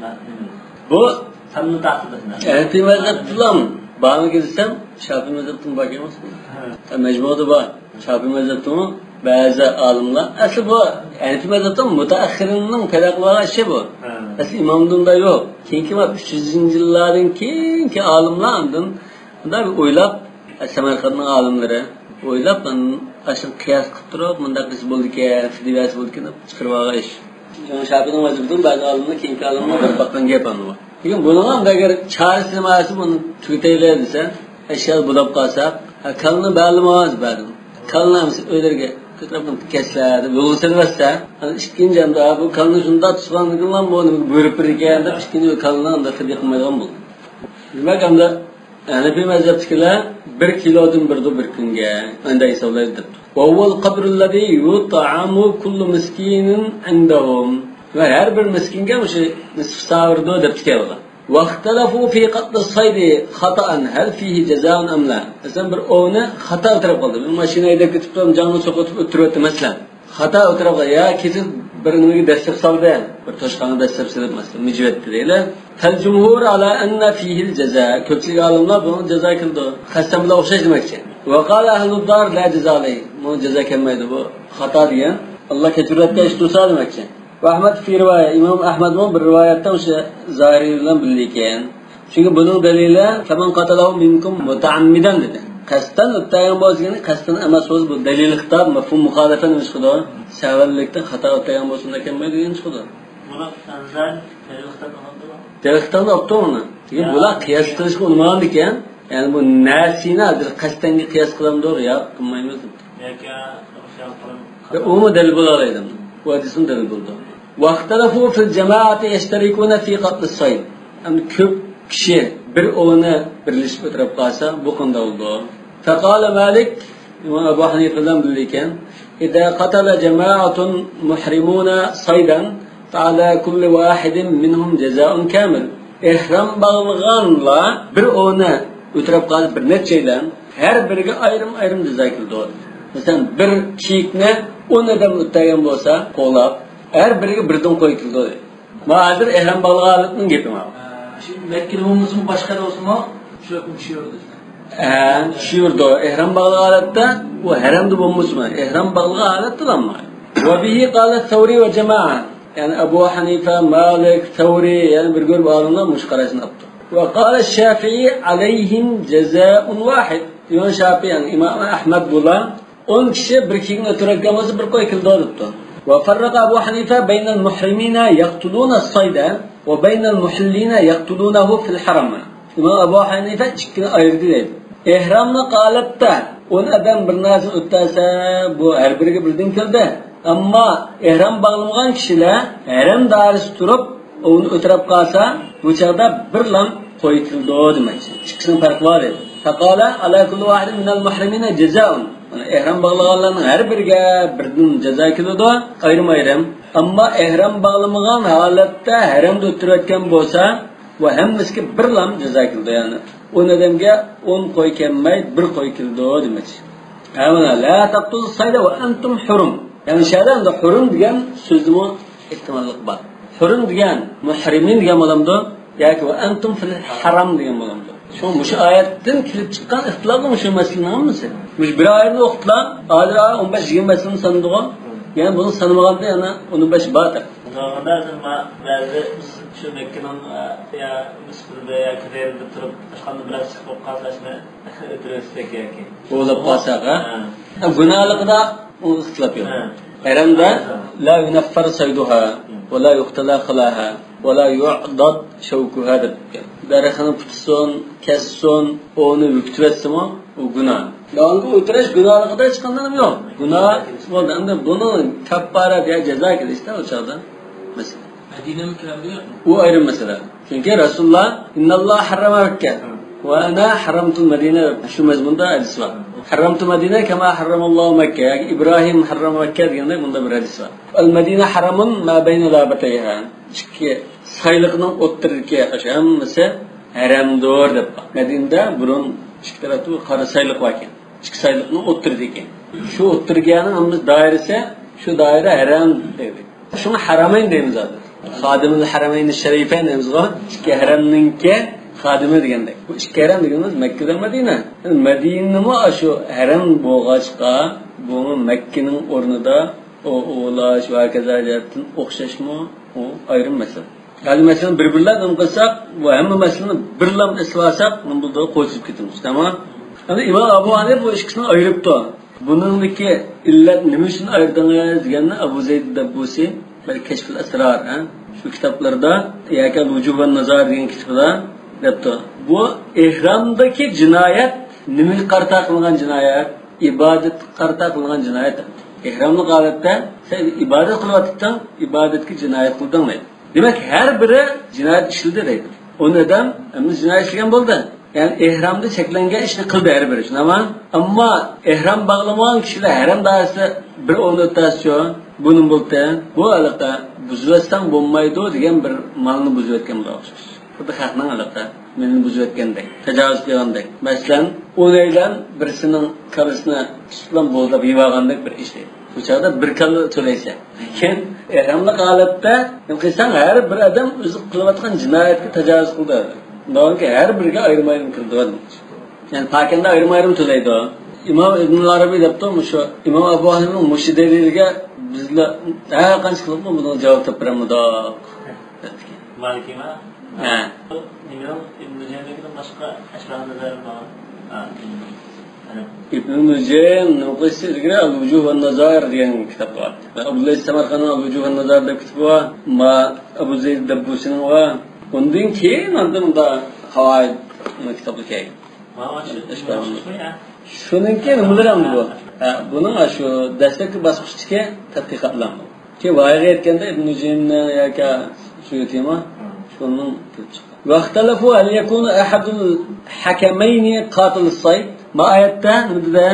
نېمە. بۇ تامنى تارتىدۇ. ھەنەفىي مەزھەپتىلا بارمىكىن دېسەم، شافىي مەزھەپتىمۇ باركەن ئەمەسمۇ؟ ھە. مەجمۇدا بار. شافىي مەزھەپتىمۇ بەزى ئالىملار، ئەسلى بۇ ھەنەفىي مەزھەپتىمۇ مۇتەئەخخىرىننىڭ پەيدا قىلىۋالغان ئىشى بۇ. ھە. ئەسلى ئىمامدىندا يوق. كېيىنكى ئۈچ يۈزىنچى يىللاردىن كېيىنكى ئالىملار ئاندىن بۇنداق بىر ئويلاپ، سەمەرقەنتنىڭ ئالىملىرى ئويلاپ، ئاشۇنى قىياس قىلىپ تۇرۇپ، مۇنداق قىلسا بولىدىكەن، فىدىيە بەرسە بولىدىكەن دەپ چىقىرىۋالغان ئىش. شۇڭا شافىئىنىڭ مەزھىپىدىن بەزى ئالىملار، كېيىنكى ئالىملار بېرىپ باققان گەپ ئاندىن بۇ. لېكىن بۇنىڭغا ئەمدى ئەگەر چارىسى نېمە دېسە، بۇنى تۈگىتەيلى دېسە، ئەشيا بۇلاپ قالساق، ھە، كالىنى بەرلىماز بەردىم. كالىنى ھەممىسى ئۆيلىرىگە كۆتۈرۈپ كەتسىلەر دەپ يولغا سېلىۋەتسە، ئىككىنچى ئەمدى، ھە، بۇ كالىنى شۇنداق تۇتقاندىكىن بۇ نېمىگە بۇيرۇپ بېرىدىكەن دەپ، ئىككىنچى كالىنى ئەمدى فىدىيە قىلمايدىغان بولدى. دېمەك، ئەمدى ھەنەفىي مەزھەپتىكىلەر بىر كىلودىن بېرىدۇ بىر كۈنگە، ئانداق ھېسابلايدۇ دەپتۇ. وهو القدر الذي يطعم كل مسكين عندهم. ۋە ھەر بىر مىسكىنگە مۇشۇ نىسف سا بېرىدۇ دەپتىكەن ئۇلار. واختلفوا في قتل الصيد خطأ هل فيه جزاء أم لا. مەسىلەن، بىر ئوۋنى خاتا ئۆتۈرۈپ قالدى. بىر ماشىنا ھەيدەپ كېتىپتۇ، جاڭنى سوقۇۋېتىپ ئۆتۈرۈۋەتتى، مەسىلەن. خاتا ئۆتۈرۈپ قالدى. يا كېتىپ بىر نېمىگە دەسسەپ سالدى. بىر توشقانغا دەسسەپ سېلىپ، مەسىلەن، مىجىۋەتتى دەيلى. فالجمهور على أن فيه الجزاء. كۆپچىلىك ئالىملار بۇنىڭغا جازا كېلىدۇ. قەستەن بىلەن ئوخشاش دېمەكچى. وقال أهل الدار لا جزاء عليه. بۇنىڭغا جازا كەلمەيدۇ. بۇ خاتا دېگەن. ئاللا كەچۈرۈۋەتكەن ئىش تۇرسا دېمەكچى. وأحمد في رواية، ئىمام ئەھمەدمۇ بىر رىۋايەتتە ئوشۇ زاھىرىي بىلەن بىللە ئىكەن. چۈنكى بۇنىڭ دەلىلى، فمن قتله منكم متعمدا دېدى. قەستەن ئۆتتۈرگەن بولسا، يەنى قەستەن ئەمەس بولسا، بۇ دەلىل خىتاب، مەفھۇم مۇخالىپە نېمە چىقىدۇ؟ سەۋەنلىكتىن خاتا ئۆتتۈرگەن بولسا، ئۇنداق كەلمەيدۇ دېگەن چىقىدۇ. بۇنى ئەنزەن دەلىل خىتاب ئالامدۇ؟ دەلىل خىتابنى ئاپتۇ ئۇنى. چۈنكى يا. بۇلار قىياس قىلىشقا ئۇنىمىغاندىكەن، يەنى بۇ نەسىنى ھازىر قەستەنگە قىياس قىلامدۇ؟ ياق، قىلمايمىز دەپتۇ. ياكى خىيال قىلىڭ. ۋە ئۇمۇ دەلىل بولالايدۇ. بۇ ھەدىسمۇ دەلىل بولىدۇ. واختلفوا في الجماعة يشتركون في قتل الصيد. يەنى كۆپ كىشى بىر ئوۋنى بىرلىشىپ ئۆتۈرۈپ قالسا، بۇ قانداق بولىدۇ؟ فقال مالك، ئىمام ئەبۇ ھەنىفە بىلەن بىللە ئىكەن، إذا قتل جماعة محرمون صيدا فعلى كل واحد منهم جزاء كامل. ئېھرام باغلىغانلار بىر ئوۋنى ئۆتۈرۈپ قالسا، بىر نەچچەيلەن، ھەر بىرىگە ئايرىم-ئايرىم جازا كېلىدۇ. مەسىلەن، بىر كىيىكنى ئون ئادەم ئۆتەرگەن بولسا، قوغلاپ، ھەر بىرىگە بىردىن قوي كېلىدۇ. ما ھازىر ئېھرام باغلىغان ھالەتنىڭ گېپى ما. شۇ مەككىدە بولمىسىمۇ، باشقا يەردە بولسىمۇ، شۇ ھۆكۈم چۈشۈرىدۇ. ھە، چۈشۈرىدۇ. ئېھرام باغلىغان ھالەتتە، ئۇ ھەرەمدە بولمىسىمۇ، ئېھرام باغلىغان ھالەتتە ئەمما. وبه قال الثوري وجماعة. يەنى ئەبۇ ھەنىفە، مالىك، سەۋرى، يەنە بىر گۇرۇپ ئالىملار مۇشۇ قاراشنى ئاپتۇ. وقال الشافعي عليهم جزاء واحد. ئىمام شافىئى، يەنى ئىمام ئەھمەد بۇلار ئون كىشى بىر كىيىكنى ئۆتۈرۈۋەتكەن بولسا، بىر قوي كېلىدۇ دەپتۇ. وفرق أبو حنيفة بين المحرمين يقتلون الصيد وبين المحلين يقتلونه في الحرم. ئىمام ئەبۇ ھەنىفە ئىككىنى ئايرىدى دەيدۇ. ئېھراملىق ھالەتتە ئون ئادەم بىر نەرسە ئۆتەرسە، بۇ ھەر بىرىگە بىردىن كېلىدۇ. ئەمما ئېھرام باغلىمىغان كىشىلەر ھەرەم دائىرىسىدە تۇرۇپ، ئوۋنى ئۆتۈرۈپ قالسا، بۇ چاغدا بىرلا قوي كېلىدۇ دېمەكچى. ئىككىسىنىڭ پەرقى بار دەيدۇ. فقال على كل واحد من المحرمين جزاء. مانا ئېھرام باغلىغانلارنىڭ ھەر بىرىگە بىردىن جازا كېلىدۇ، ئايرىم-ئايرىم. ئەمما ئېھرام باغلىمىغان ھالەتتە ھەرەمدە ئۆتتۈرۈۋەتكەن بولسا، بۇ ھەممىسىگە بىرلا جازا كېلىدۇ، يەنى ئون ئادەمگە ئون قوي كەلمەي، بىر قوي كېلىدۇ دېمەكچى. ھە، مانا، لا تقتلوا الصيد وأنتم حرم. يەنى شۇ يەردە ئەمدى ھۇرۇم دېگەن سۆزدىمۇ ئېھتىماللىق بار. ھۇرۇم دېگەن مۇھرىمىن دېگەن بولامدۇ؟ ياكى ۋە ئەنتۇم فىل ھارام دېگەن بولامدۇ؟ شۇڭا مۇشۇ ئايەتتىن كېلىپ چىققان ئىختىلاپمۇ مۇشۇ مەسىلىنىڭ ھەممىسى. مۇشۇ بىر ئايەتنى ئوقۇپلا، ھازىر ئون بەش، يىگىرمە مەسىلىنى سانىدىغۇ. يەنى بۇنى سانىمىغاندا يەنە ئون بەش بار. نورمالدا ھازىر ما بەزى شۇ مەككىنىڭ، ئە، يا مىسكىتىدا ياكى غەيرىدە تۇرۇپ، ئاشخانىدا بىرەر ئىش بولۇپ قالسا، شۇنى ئۆتۈرۈۋەتسەك ياكى. ئويلاپ قالساق، ھە؟ ھە. گۇناھلىقىدا ئۇ ئىختىلاپ يوق. ھە. ھەرەمدە ھە. لا ينفر صيدها، ھە. ولا يقتلى خلاها، ولا يعضد شوكها دەپ. دەرىخىنى پۇتسۇن، كەسسۇن، ئۇنى ۋۈكتۈۋەتسىمۇ، ئۇ گۇناھ. داۋاملىق ئۆتۈرۈش گۇناھلىقىدا ھېچقانداق نېمە يوق. گۇناھ بولدى. ئەمدى بۇنىڭ كاپپارەت يا جازا كېلىشتە ئۇ چاغدا. مەسىلەن. مەدىنەمۇ كىرەمدۇ يوقمۇ؟ ئۇ ئايرىم مەسىلە. چۈنكى رەسۇلۇللا، إن الله حرم مكة وأنا حرمت المدينة، شۇ مەزمۇندا ھەدىس بار. حرمت المدينة كما حرم الله مكة، ياكى إبراهيم حرم مكة دېگەندەك بۇندا بىر ھەدىس بار. المدينة حرم ما بين لابتيها. ئىككى سايلىقنىڭ ئوتتۇرىدىكى ھەممىسى ھەرەمدۇر دەپ. مەدىنىدە بۇرۇن ئىككى تەرەپتە قارا سايلىق بار ئىكەن. ئىككى سايلىقنىڭ ئوتتۇرىدىكى. شۇ ئوتتۇرىدىكىنىڭ ھەممىسى دائىرىسى، شۇ دائىرە ھەرەم دەيدۇ. شۇڭا ھەرەمەين دەيمىز ھازىر. خادىمۇل ھەرەمەينى شەرىفەين دەيمىزغۇ. ئىككى ھەرەمنىڭكى خادىمى دېگەندەك. بۇ ئىككى ھەرەم دېگىنىمىز مەككە بىلەن مەدىنە. مەدىنىمۇ شۇ ھەرەم بولغاچقا، بۇمۇ مەككىنىڭ ئورنىدا ئۇ ئوۋلاش ۋە ھاكازا جەھەتتىن ئوخشاشمۇ؟ ئۇ ئايرىم مەسىلە. يەنى مەسىلەن، بىر-بىرلەپ نېمە قىلساق، بۇ ھەممە مەسىلىنى بىرلا ئېسىپ ئالساق، نېمە بولىدۇ؟ قوزۇپ كېتىمىز، تامام. ئەمدى ئىمام ئەبۇ ھەنىپە بۇ ئىككىسىنى ئايرىپتۇ. بۇنىڭدىكى ئىللەت نېمە ئۈچۈن ئايردىڭىز دېگەننى ئەبۇ زەيد دەببۇسى بەلكى كەشفۇل ئەسرار، ھە؟ شۇ كىتابلىرىدا ياكى ۋۇجۇھ ۋەن نازار دېگەن كىتابىدا دەپتۇ. بۇ ئېھرامدىكى جىنايەت نېمىگە قارىتا قىلىنغان جىنايەت؟ ئىبادەتكە قارىتا قىلىنغان جىنايەت دەپتۇ. ئېھراملىق ھالەتتە سەن ئىبادەت قىلىۋاتىپتىڭ، ئىبادەتكە جىنايەت قىلدىڭ دەيدۇ. دېمەك، ھەر بىرى جىنايەت ئىشلىدى دەيدۇ. ئۇ ئادەم ئەمدى جىنايەت ئىشلىگەن بولدى. يەنى ئېھرامدا چەكلەنگەن ئىشنى قىلدى ھەر بىرى، شۇنداقمۇ؟ ئەمما ئېھرام باغلىمىغان كىشىلەر ھەرەم دائىرىسى بىر ئورۇندا ئۆتەسىچۇ، بۇ نېمە بولدى؟ بۇ ھالقا بۇزۇۋەتسەڭ بولمايدۇ دېگەن بىر مالنى بۇزۇۋەتكەن بولار ئوخشاش. خۇددى خەقنىڭ ھالقا مېلىنى بۇزۇۋەتكەندەك، تاجاۋۇز قىلغاندەك. مەسىلەن، ئون ئايلار بىرسىنىڭ كاللىسىنى تۇتۇپلا بولدى دەپ يېۋالغاندەك بىر ئىش. بۇ چاغدا بىر كاللا تۆلەيسەن. لېكىن ئېھراملىق ھالەتتە نېمە قىلساڭ، ھەر بىر ئادەم ئۆزى قىلىۋاتقان جىنايەتكە تاجاۋۇز قىلدى. دەۋانكى ھەر بىرىگە ئايرىم-ئايرىم كىرىدۇ. يەنى پاكەندە ئايرىم-ئايرىم تۆلەيدۇ. ئىمام ئىبنۇل ئارابىي دەپتۇ، مۇشۇ ئىمام ئابۇ ھەنىفىنىڭ مۇشۇ دەلىلىگە بىزلەر ھەر قانچە قىلىپمۇ بۇنىڭغا جاۋاب تېپىپ بېرەلمىدۇق، دەپتىكەن. مالىكىما؟ ھە. نېمىنىڭ، ئىبن نۇجەيمنىڭكىدىن باشقا ئەشباھۇ نەزائىر بار؟ ھە. ئىبن نۇجەيم نېمە قىلىشتا ئىلگىرى ئەل ۋۇجۇھ ۋەن نازائىر دېگەن كىتاب بار. ئابدۇللا سەمەرقەندنىڭ ئەل ۋۇجۇھ ۋەن نازائىر دەپ كىتابى بار. ما ئەبۇ زەيد دەببۇسىنىڭ بار. ئۇندىن كېيىن ئاندىن مۇندا قاۋائىد كىتابى كەلگەن. مانا شۇ، ئەشباھۇ نازائىر. شۇنىڭكى نېمىلىرى ئەمدى بۇ. ھە، بۇنىڭ شۇ دەسلەپكى باسقۇچتىكى تەتقىقاتلار بۇ. كېيىن ۋايىغا يەتكەندە ئىبن نۇجەيمنىڭ ياكى سۇيۇتىنىڭ شۇنىڭ كېلىپ چىققان. واختلفوا هل يكون أحد الحكمين قاتل الصيد؟ ما ئايەتتە نېمە دېدى؟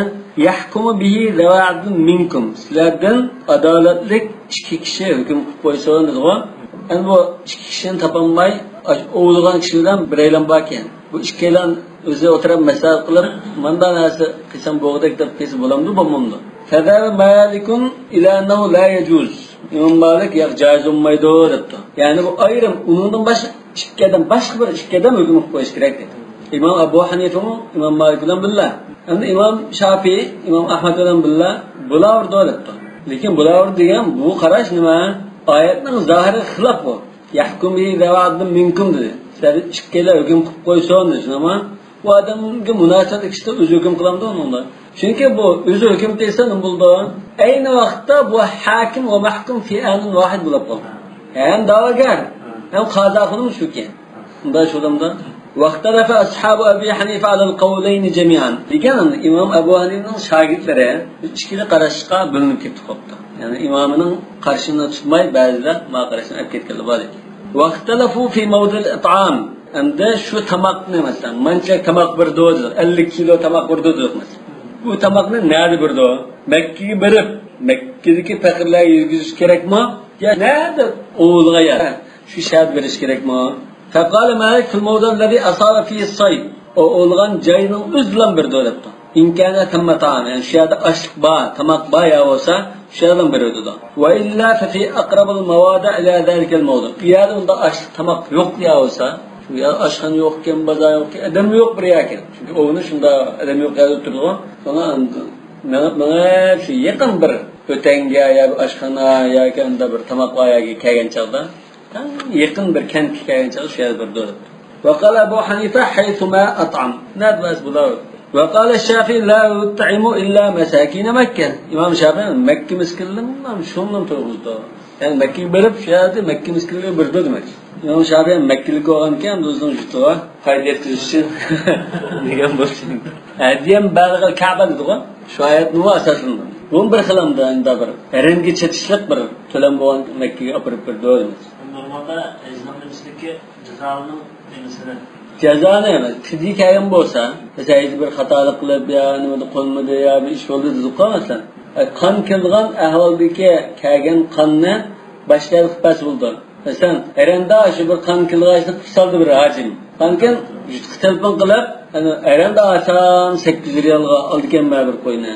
يحكم به ذوى عدل منكم. سىلەردىن ئادالەتلىك ئىككى كىشى ھۆكۈم قىلىپ قويسۇن دېدىغۇ. ئەمدى بۇ ئىككى كىشىنى تاپالماي، ئاش-، ئوۋلىغان كىشى بىلەن بىرەيلەن باركەن. بۇ ئىككىيلەن ئۆزى ئولتۇرۇپ مەسلىھەت قىلىپ، مانداق نەرسە قىلسام بولغۇدەك دەپ قىلسا بولامدۇ، بولمامدۇ؟ فذهب مالك إلى أنه لا يجوز. ئىمام مالىك، ياق، جائىز بولمايدۇ دەپتۇ. يەنى بۇ ئايرىم، ئۇنىڭدىن باشقا ئىككى ئادەم، باشقا بىر ئىككى ئادەم ھۆكۈم قىلىپ قويۇش كېرەك دەيدۇ. ئىمام ئەبۇ ھەنىفىمۇ ئىمام مالىك بىلەن بىللە. ئەمدى ئىمام شافىئى، ئىمام ئەھمەد بىلەن بىللە بولاۋېرىدۇ دەپتۇ. لېكىن بولاۋېرىدۇ دېگەن بۇ قاراش نېمە؟ ئايەتنىڭ زاھىرىگە خىلاپ بۇ. يحكم به ذوى عدل منكم دېدى. سىلەر ئىككىيلەن ھۆكۈم قىلىپ قويسۇن دېدى، شۇنداقمۇ؟ بۇ ئادەمگە مۇناسىۋەتلىك ئىشتا ئۆزى ھۆكۈم قىلامدۇ ئۇنىڭدا. چۈنكى بۇ ئۆزى ھۆكۈم قىلسا نېمە بولىدۇ؟ ئەينى ۋاقىتتا بۇ ھاكىم ۋە مەھكۇم في آن واحد بولۇپ قالىدۇ. ھەم دەۋاگەر، ھەم قازاخۇنىمۇ شۇكەن. ئۇنداق شۇ ئادەمدە. واختلف أصحاب أبي حنيفة على القولين جميعا. دېگەن ئىمام ئەبۇ ھەنىفىنىڭ شاگىرتلىرى ئىككىلا قاراشقا بۆلۈنۈپ كەتتى قوپتۇ. يەنى ئىمامىنىڭ قارىشىنى تۇتماي، بەزىلەر ما قارىشىنى ئەپ كەتكەنلەر بار ئىكەن. واختلفوا في موضع الإطعام. ئەمدى شۇ تاماقنى، مەسىلەن، مانچە تاماق بېرىدۇ دېدۇق، ئەللىك كىلو تاماق بېرىدۇ دېدۇق، مەسىلەن. بۇ تاماقنى نەدە بېرىدۇ؟ مەككىگە بېرىپ، مەككىدىكى پەقىرلەرگە يېگۈزۈش كېرەكمۇ؟ يا نەدە ئوۋلىغان يەر، شۇ شەھەردە بېرىش كېرەكمۇ؟ فقال مالك في الموضع الذي أصاب فيه الصيد. ئۇ ئوۋلىغان جاينىڭ ئۆزىدىلا بېرىدۇ دەپتۇ. إن كان ثم طعام، يەنى شۇ يەردە ئاشلىق بار، تاماق بار يەر بولسا، شۇ يەردىن بېرىدۇ. وإلا ففي أقرب المواضع إلى ذلك الموضع. ئۇ يەردە ئۇنداق ئاشلىق تاماق يوق يەر بولسا، شۇ يەر ئاشخانا يوقكەن، بازار يوقكەن، ئادەم يوق بىر يەركەن. چۈنكى ئوۋنى شۇنداق ئادەم يوق يەردە تۇرىدىغۇ. شۇڭا مېڭىپ، مېڭىپ شۇ يېقىن بىر ئۆتەڭگە يا بىر ئاشخانا ياكى ئاندا بىر تاماق بار يەرگە كەلگەن چاغدا، ئەڭ يېقىن بىر كەنتكە كەلگەن چاغدا شۇ يەردە بېرىدۇ دەپتۇ. وقال أبو حنيفة حيثما أطعم. نەدە بەرسە بولار. وقال الشافعي لا يطعم إلا مساكين مكة. ئىمام شافىئى مەككە مىسكىنلىرىنى شۇنىڭ تۇرغۇزدى. يەنى مەككىگە بېرىپ، شۇ يەردە مەككە مىسكىنلىرىگە بېرىدۇ دېمەك. ئىمام شافىئى مەككىلىك بولغانىكەن، ئۆزىنىڭ يۇرتىغا پايدا يەتكۈزۈش ئۈچۈن دېگەن بولسۇن. ھەديا بالغ الكعبة دېدىغۇ. شۇ ئايەتنىمۇ ئاساسلىنىدۇ. بۇمۇ بىر خىل ئەمدى، ئەمدى بىر ھەرەمگە چېتىشلىق بىر تۆلەم بولغان، مەككىگە ئاپىرىپ بېرىدۇ دېمەك. نورمالدا ھەجنىڭ نېمىسىدىكى جازانىڭ نېمىسىنى؟ جازانى ئەمەس، پىدىيە كەلگەن بولسا، مەسىلەن، ھەجدە بىر خاتالىق قىلىپ يا نېمىدە قونمىدى يا بىر ئىش بولدى دېدۇققۇ، مەسىلەن. ئە، قان كېلىدىغان ئەھۋالدىكى كەلگەن قاننى باشقا يەردە قىلىپ بەرسە بولىدۇ. مەسىلەن، ئەرەندە شۇ بىر قان كېلىدىغان ئىشنى قىلىپ سالدى بىر ھاجىم. قانكەن، يۇرتقا تېلېفون قىلىپ، ئەنە، ئەرەندە ئالسام سەككىز يۈز رىيالغا ئالىدىكەنمەن بىر قوينى.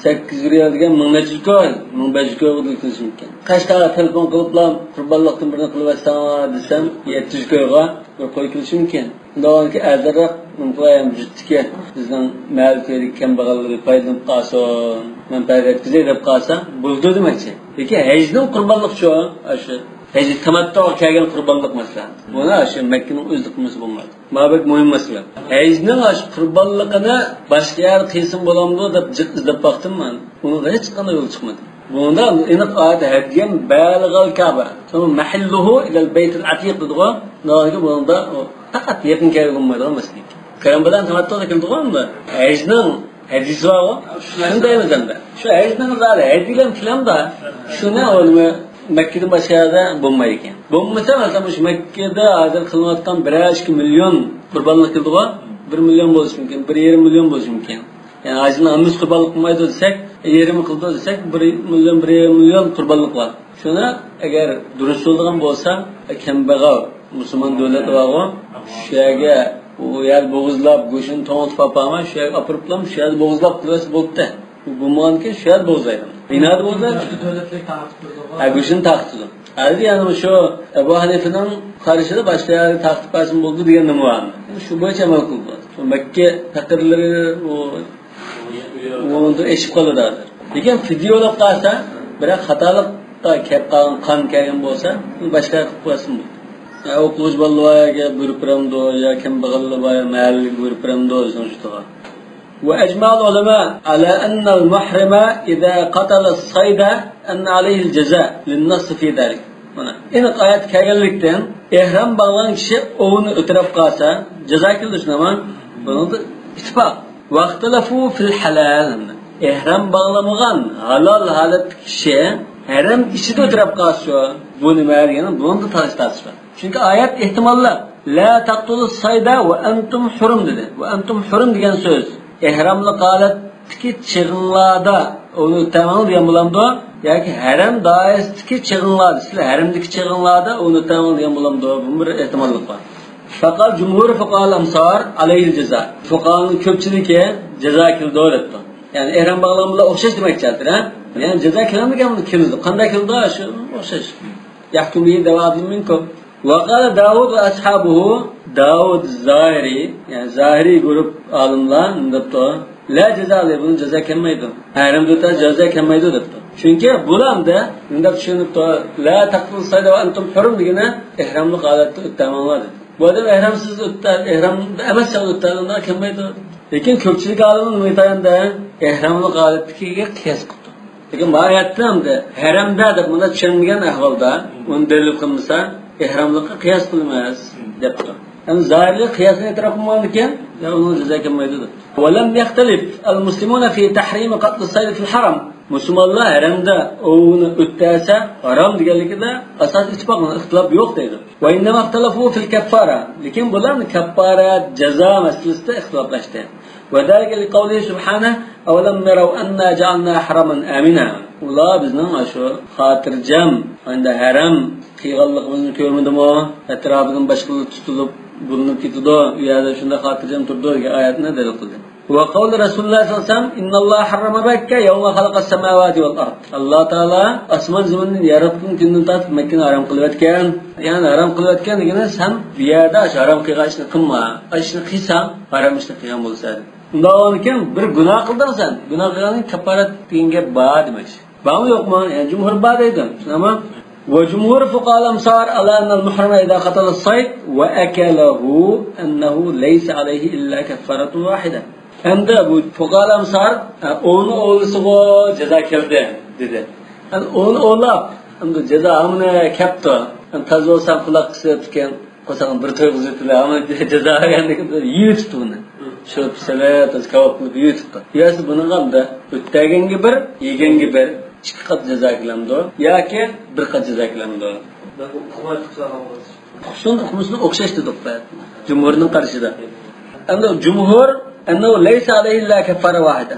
سەككىز يۈز رىيال دېگەن مىڭ نەچچە يۈز كوي، مىڭ بەش يۈز كويغا دېگىلىشىمكەن. قەشقەرگە تېلېفون قىلىپلا، قۇربانلىقتىن بىرنى قىلىۋەتسەڭلار دېسەم، يەتتە يۈز كويغا بىر قوي كېلىشىمكەن. ئۇنداق بولغانكەن، ئەرزانراق نېمە قىلاي، يۇرتتىكى بىزنىڭ مەھەللىدىكى كەمبەغەللەرگە پايدىلىنىپ قالسۇن، مەنپەئەت يەتكۈزەي دەپ قالسا، بولىدۇ دېمەكچى. لېكىن ھەجنىڭ قۇربانلىقى شۇ، ئاشۇ ھەج تەمەتتۇغا كەلگەن قۇربانلىق مەسىلەن. بۇنى ئاشۇ مەككىنىڭ ئۆزىدە قىلمىسا بولمايدۇ. مانا بەك مۇھىم مەسىلە. ھەجنىڭ ئاشۇ قۇربانلىقىنى باشقا يەردە قىلسىمۇ بولامدۇ دەپ جىق ئىزدەپ باقتىم مەن. ئۇنىڭغا ھېچقانداق يول چىقمىدى. بۇنىڭدا ئېنىق ئايەت، ھەديەن بالىغەل كەبە. ثم محله إلى البيت العتيق دېدىغۇ. ناھايىتى بۇنىڭدا ئۇ پەقەت يېقىن كەلگىلى بولمايدىغان مەسىلە. قىران بىلەن تەمەتتۇ كېلىدىغۇ ئەمدى. ھەجنىڭ ھەدىسى بارغۇ. شۇنى دەيمىز ئەمدى. شۇ ھەجنىڭ زادى ھەدىلەم كېلەمدۇ. شۇنى ئۇنىمۇ مەككىدىن باشقا يەردە بولمايدىكەن. بولمىسا، مەسىلەن، مۇشۇ مەككىدە ھازىر قىلىنىۋاتقان بىرەر ئىككى مىليون قۇربانلىق كېلىدىغۇ. بىر مىليون بولۇشى مۇمكىن، بىر يېرىم مىليون بولۇشى مۇمكىن. يەنى ھاجىنىڭ ھەممىسى قۇربانلىق قىلمايدۇ دېسەك، يېرىمى قىلىدۇ دېسەك، بىر مىليون، بىر يېرىم مىليون قۇربانلىق بار. شۇنى ئەگەر دۇرۇس يوللىغان بولسا، كەمبەغەل مۇسۇلمان دۆلەت بارغۇ، شۇ يەرگە، ئۇ يەردە بوغۇزلاپ، گۆشىنى توڭلىتىپ ئاپارماي، شۇ يەرگە ئاپىرىپلا شۇ يەردە بوغۇزلاپ قىلىۋەتسە بولۇپتۇ. بۇ بولمىغاندىكىن شۇ يەردە بوغۇزلايدۇ. بىنادا بوغۇزلايدۇ. ھە، گۆشىنى تارقىتىدۇ. ھازىر يەنە شۇ ئەبۇ ھەنىفىنىڭ قارىشىدا باشقا يەرگە تارقىتىپ بەرسىمۇ بولىدۇ دېگەن نېمە بار. شۇ بويىچە ئەمەل قىلىدۇ. شۇ مەككە پەقىرلىرى ئۇ ئۇنىڭدىن ئېشىپ قالىدۇ ھازىر. لېكىن فىديە بولۇپ قالسا، بىرەر خاتالىققا كەپ قالغان قان كەلگەن بولسا، باشقا قىلىپ قويسىمۇ بولىدۇ. يا ئوقۇغۇچى بالىلار بار يەرگە بېرىپ بېرەمدۇ، يا كەمبەغەللەر بار يەر مەھەللىگە بېرىپ بېرەمدۇ، ئۆزىنىڭ شۇتىغا. وأجمع العلماء على أن المحرم إذا قتل الصيد أن عليه الجزاء للنص في ذلك. مانا، ئېنىق ئايەت كەلگەنلىكتىن، ئېھرام باغلىغان كىشى ئوۋنى ئۆلتۈرۈپ قالسا، جازا كېلىدۇ، شۇنداقمۇ؟ بۇنىڭدا ئىتتىپاق. واختلفوا في الحلال. ئېھرام باغلىمىغان ھالال ھالەتتىكى كىشى ھەرەم ئىچىدە ئۆلتۈرۈپ قالسا، بۇ نېمە دېگەن، بۇنىڭدا تالىشىش تارتىش بار. چۈنكى ئايەت ئېھتىماللىق. لا تقتلوا الصيد وأنتم حرم دېدى. وأنتم حرم دېگەن سۆز ئېھراملىق ھالەتتىكى چېغىڭلاردا ئۇنى ئۆلتۈرمەڭ دېگەن بولامدۇ؟ ياكى ھەرەم دائىرىسىدىكى چېغىڭلاردا، سىلەر ھەرەمدىكى چېغىڭلاردا ئۇنى ئۆلتۈرمەڭ دېگەن بولامدۇ؟ بۇ بىر ئېھتىماللىق بار. فقال جمهور فقهاء الأمصار عليه الجزاء. فۇقاھانىڭ كۆپچىلىكى جازا كېلىدۇ دەپتۇ. يەنى ئېھرام باغلىغان بىلەن ئوخشاش دېمەكچى ھازىر، ھە؟ يەنى جازا كېلەمدىكەن، كېلىدۇ. قانداق كېلىدۇ؟ شۇ ئوخشاش. يحكم به ذوو عدل منكم. وقال داود وأصحابه، داۋۇد زاھىرى، يەنى زاھىرىي گۇرۇپ ئالىملار نېمە دەپتۇ؟ لا جزاء عليه، بۇنى جازا كەلمەيدۇ. ھەرەمدە ئۆتسە جازا كەلمەيدۇ دەپتۇ. چۈنكى بۇلار ئەمدى مۇنداق چۈشىنىپتۇ، لا تقتلوا الصيد وأنتم حرم دېگىنى ئېھراملىق ھالەتتە ئۆلتۈرمەڭلار دېدى. بۇ ئادەم ئېھرامسىز ئۆلتۈر، ئېھرامدا ئەمەس چاغدا ئۆلتۈرگەندە كەلمەيدۇ. لېكىن كۆپچىلىك ئالىملار نېمە ئېيتايەندە، ئېھراملىق ھالەتتىكىگە قىياس قىپتۇ. لېكىن بۇ ئايەتتە ئەمدى ھەرەمدە دەپ مۇنداق چۈشەنمىگەن ئەھۋالدا، ئۇنى دەلىل قىلمىسا، ئېھراملىققا قىياس قىلىمىز دەپتۇ. يەنى زاھىرلىق قىياسنى ئېتىراپ قىلمىغاندىكىن، يا ئۇنىڭ جازا كەلمەيدۇ دەپتۇ. ولم يختلف المسلمون في تحريم قتل الصيد في الحرم. مۇسۇلمانلار ھەرەمدە ئوۋنى ئۆلتۈرسە ھارام دېگەنلىكىدە ئاساسىي ئىتتىپاق، ئىختىلاپ يوق دەيدۇ. وإنما اختلفوا في الكفارة. لېكىن بۇلار كەففارەت، جازا مەسىلىسىدە ئىختىلاپلاشتى. وذلك لقوله سبحانه: أولم يروا أنا جعلنا حرما آمنا. ئۇلار بىزنىڭ ئاشۇ خاتىرجەم، ئەمدى ھەرەم قىلغانلىقىمىزنى كۆرمىدىمۇ؟ ئەتراپىدىن باشقىلار تۇتۇلۇپ، بۇلىنىپ كېتىدۇ، ئۇ يەردە شۇنداق خاتىرجەم تۇرىدۇ دېگەن ئايەتنى دەلىل قىلدى. وقول رسول الله صلى الله عليه وسلم: إن الله حرم مكة يوم خلق السماوات والأرض. ئاللا تائالا ئاسمان زېمىننى ياراتقان كۈندىن تارتىپ مەككىنى ھارام قىلىۋەتكەن. يەنى ھارام قىلىۋەتكەن دېگىنى، سەن بۇ يەردە ئاشۇ ھارام قىلغان ئىشنى قىلما. ئاشۇ ئىشنى قىلساڭ، ھارام ئىشنى قىلغان بولىسەن. ئۇنداق بولغاندىكىن بىر گۇناھ قىلدىڭ سەن. گۇناھ قىلغاندىن كېيىن كەپپارەت دېگەن گەپ بار دېمەكچى. بارمۇ يوقمۇ؟ يەنى جۇمھۇر بار دەيدۇ. شۇنداقمۇ؟ وجمهور فقهاء الأمصار على أن المحرم إذا قتل الصيد وأكله أنه ليس عليه إلا كفارة واحدة. ئەمدى بۇ فۇقاھا ئەمسار، ئە، ئوۋنى ئوۋلىسىغۇ جازا كەلدى دېدى. ئەمدى ئوۋنى ئوۋلاپ، ئەمدى جازا ھامىنى كەپتۇ. ئەمدى تازا بولسا قۇلاق قىسىپ ئىكەن، قورساقنى بىر تويغۇزۇۋېتىلە، ھامىنى جازا بەرگەندىكىن يېيىۋېتىپتۇ ئۇنى. شۇ پىسىلىپ، تازا كاۋاپ قىلىپ يېيىۋېتىپتۇ. يەسى بۇنىڭغا ئەمدى ئۆتتەگەنگە بىر، يېگەنگە بىر، ئىككى قات جازا كېلەمدۇ ياكى بىر قات جازا كېلەمدۇ؟ شۇنداق ئۇقمىسىنى ئوخشاش دېدۇق بە. جۇمھۇرنىڭ قارىشىدا. ئەمدى جۇمھۇر أنه ليس عليه إلا كفارة واحدة.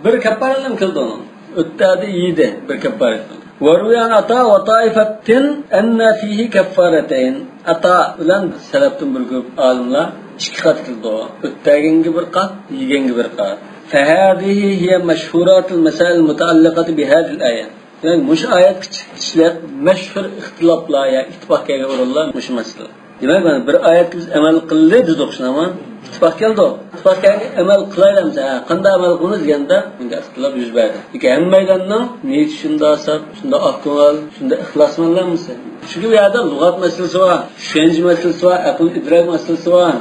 بىر كەپپارەتلا كېلىدۇ ئۇنىڭ. ئۆتتەدى يېدى بىر كەپپارەتنى. وروي عن عطاء وطائفة أن فيه كفارتين. ئاتا بىلەن سەلەپتىن بىر گۇرۇپ ئالىملار ئىككى قات كېلىدۇ. ئۆتتەگەنگە بىر قات، يېگەنگە بىر قات. فهذه هي مشهورات المسائل المتعلقة بهذه الآية. دېمەك، مۇشۇ ئايەتكە چىقىشلىق مەشھۇر ئىختىلاپلار يا ئىتتىپاق كەلگەن ئورۇنلار مۇشۇ مەسىلە. دېمەك، مانا بىر ئايەتكە بىز ئەمەل قىلدى دېدۇق، شۇنداقمۇ؟ ئىتتىپاق كەلدى. ئىتتىپاق كەلگەن ئەمەل قىلايلىمىز؟ ھە، قانداق ئەمەل قىلىمىز دېگەندە، بۇنىڭغا ئىختىلاپ يۈز بەردى. لېكىن ھەممەيلەننىڭ نىيىتى شۇنداق ساپ، شۇنداق ئاق كۆڭۈل، شۇنداق ئىخلاسمەنلەرمىسى؟ چۈنكى بۇ يەردە لۇغەت مەسىلىسى بار، چۈشەنچە مەسىلىسى بار، ئەقىل ئىدراك مەسىلىسى بار.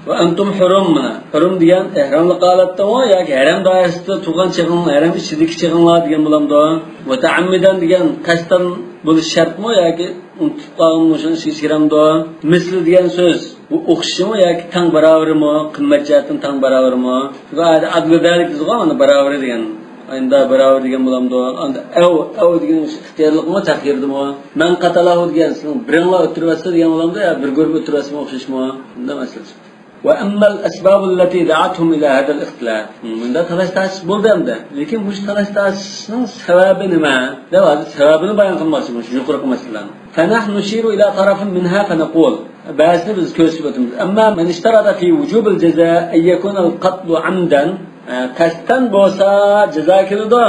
وأنتم حرم، مانا. ھۇرۇم دېگەن ئېھراملىق ھالەتتىمۇ ياكى ھەرەم دائىرىسىدە تۇرغان چېغىڭ، ھەرەم ئىچىدىكى چېغىڭلار دېگەن بولامدۇ؟ مۇتەئەممىدەن دېگەن قەستەن بولۇش شەرتمۇ ياكى ئۇنتۇپ قالغانمۇ شۇنىڭ ئىچىگە كىرەمدۇ؟ مىسلى دېگەن سۆز، بۇ ئوخشىشىمۇ ياكى تەڭ باراۋىرىمۇ؟ قىممەت جەھەتتىن تەڭ باراۋىرمۇ؟ شۇ ئادەتتە ئادلۇ زالىك دەيدىغۇ، مانا باراۋىر دېگەن. ئەمدى باراۋىر دېگەن بولامدۇ؟ ئەمدى ئەۋ، ئەۋ دېگەن ئىختىيارلىقمۇ تەخيىردىمۇ؟ مەن قەتەلەھۇ دېگەن سىزنىڭ بىرىڭلار ئۆلتۈرۈۋەتسە دېگەن بولامدۇ يا بىر گۇرۇپ ئۆلتۈرۈۋەتسىمۇ ئوخشاشمۇ؟ بۇنداق مەسىلە چىقتى. وأما الأسباب التي دعتهم إلى هذا الاختلاف. مۇنداق تالاش-تارتىش بولدى ئەمدى. لېكىن مۇشۇ تالاش-تارتىشنىڭ سەۋەبى نېمە؟ دەپ ھازىر سەۋەبىنى بايان قىلماقچى مۇشۇ يۇقىرىقى مەسىلىلەرنى. فنحن نشير إلى طرف منها فنقول. بەزىسىنى بىز كۆرسىتىپ ئۆتىمىز. أما من اشترط في وجوب الجزاء أن يكون القتل عمدا. قەستەن بولسا جازا كېلىدۇ.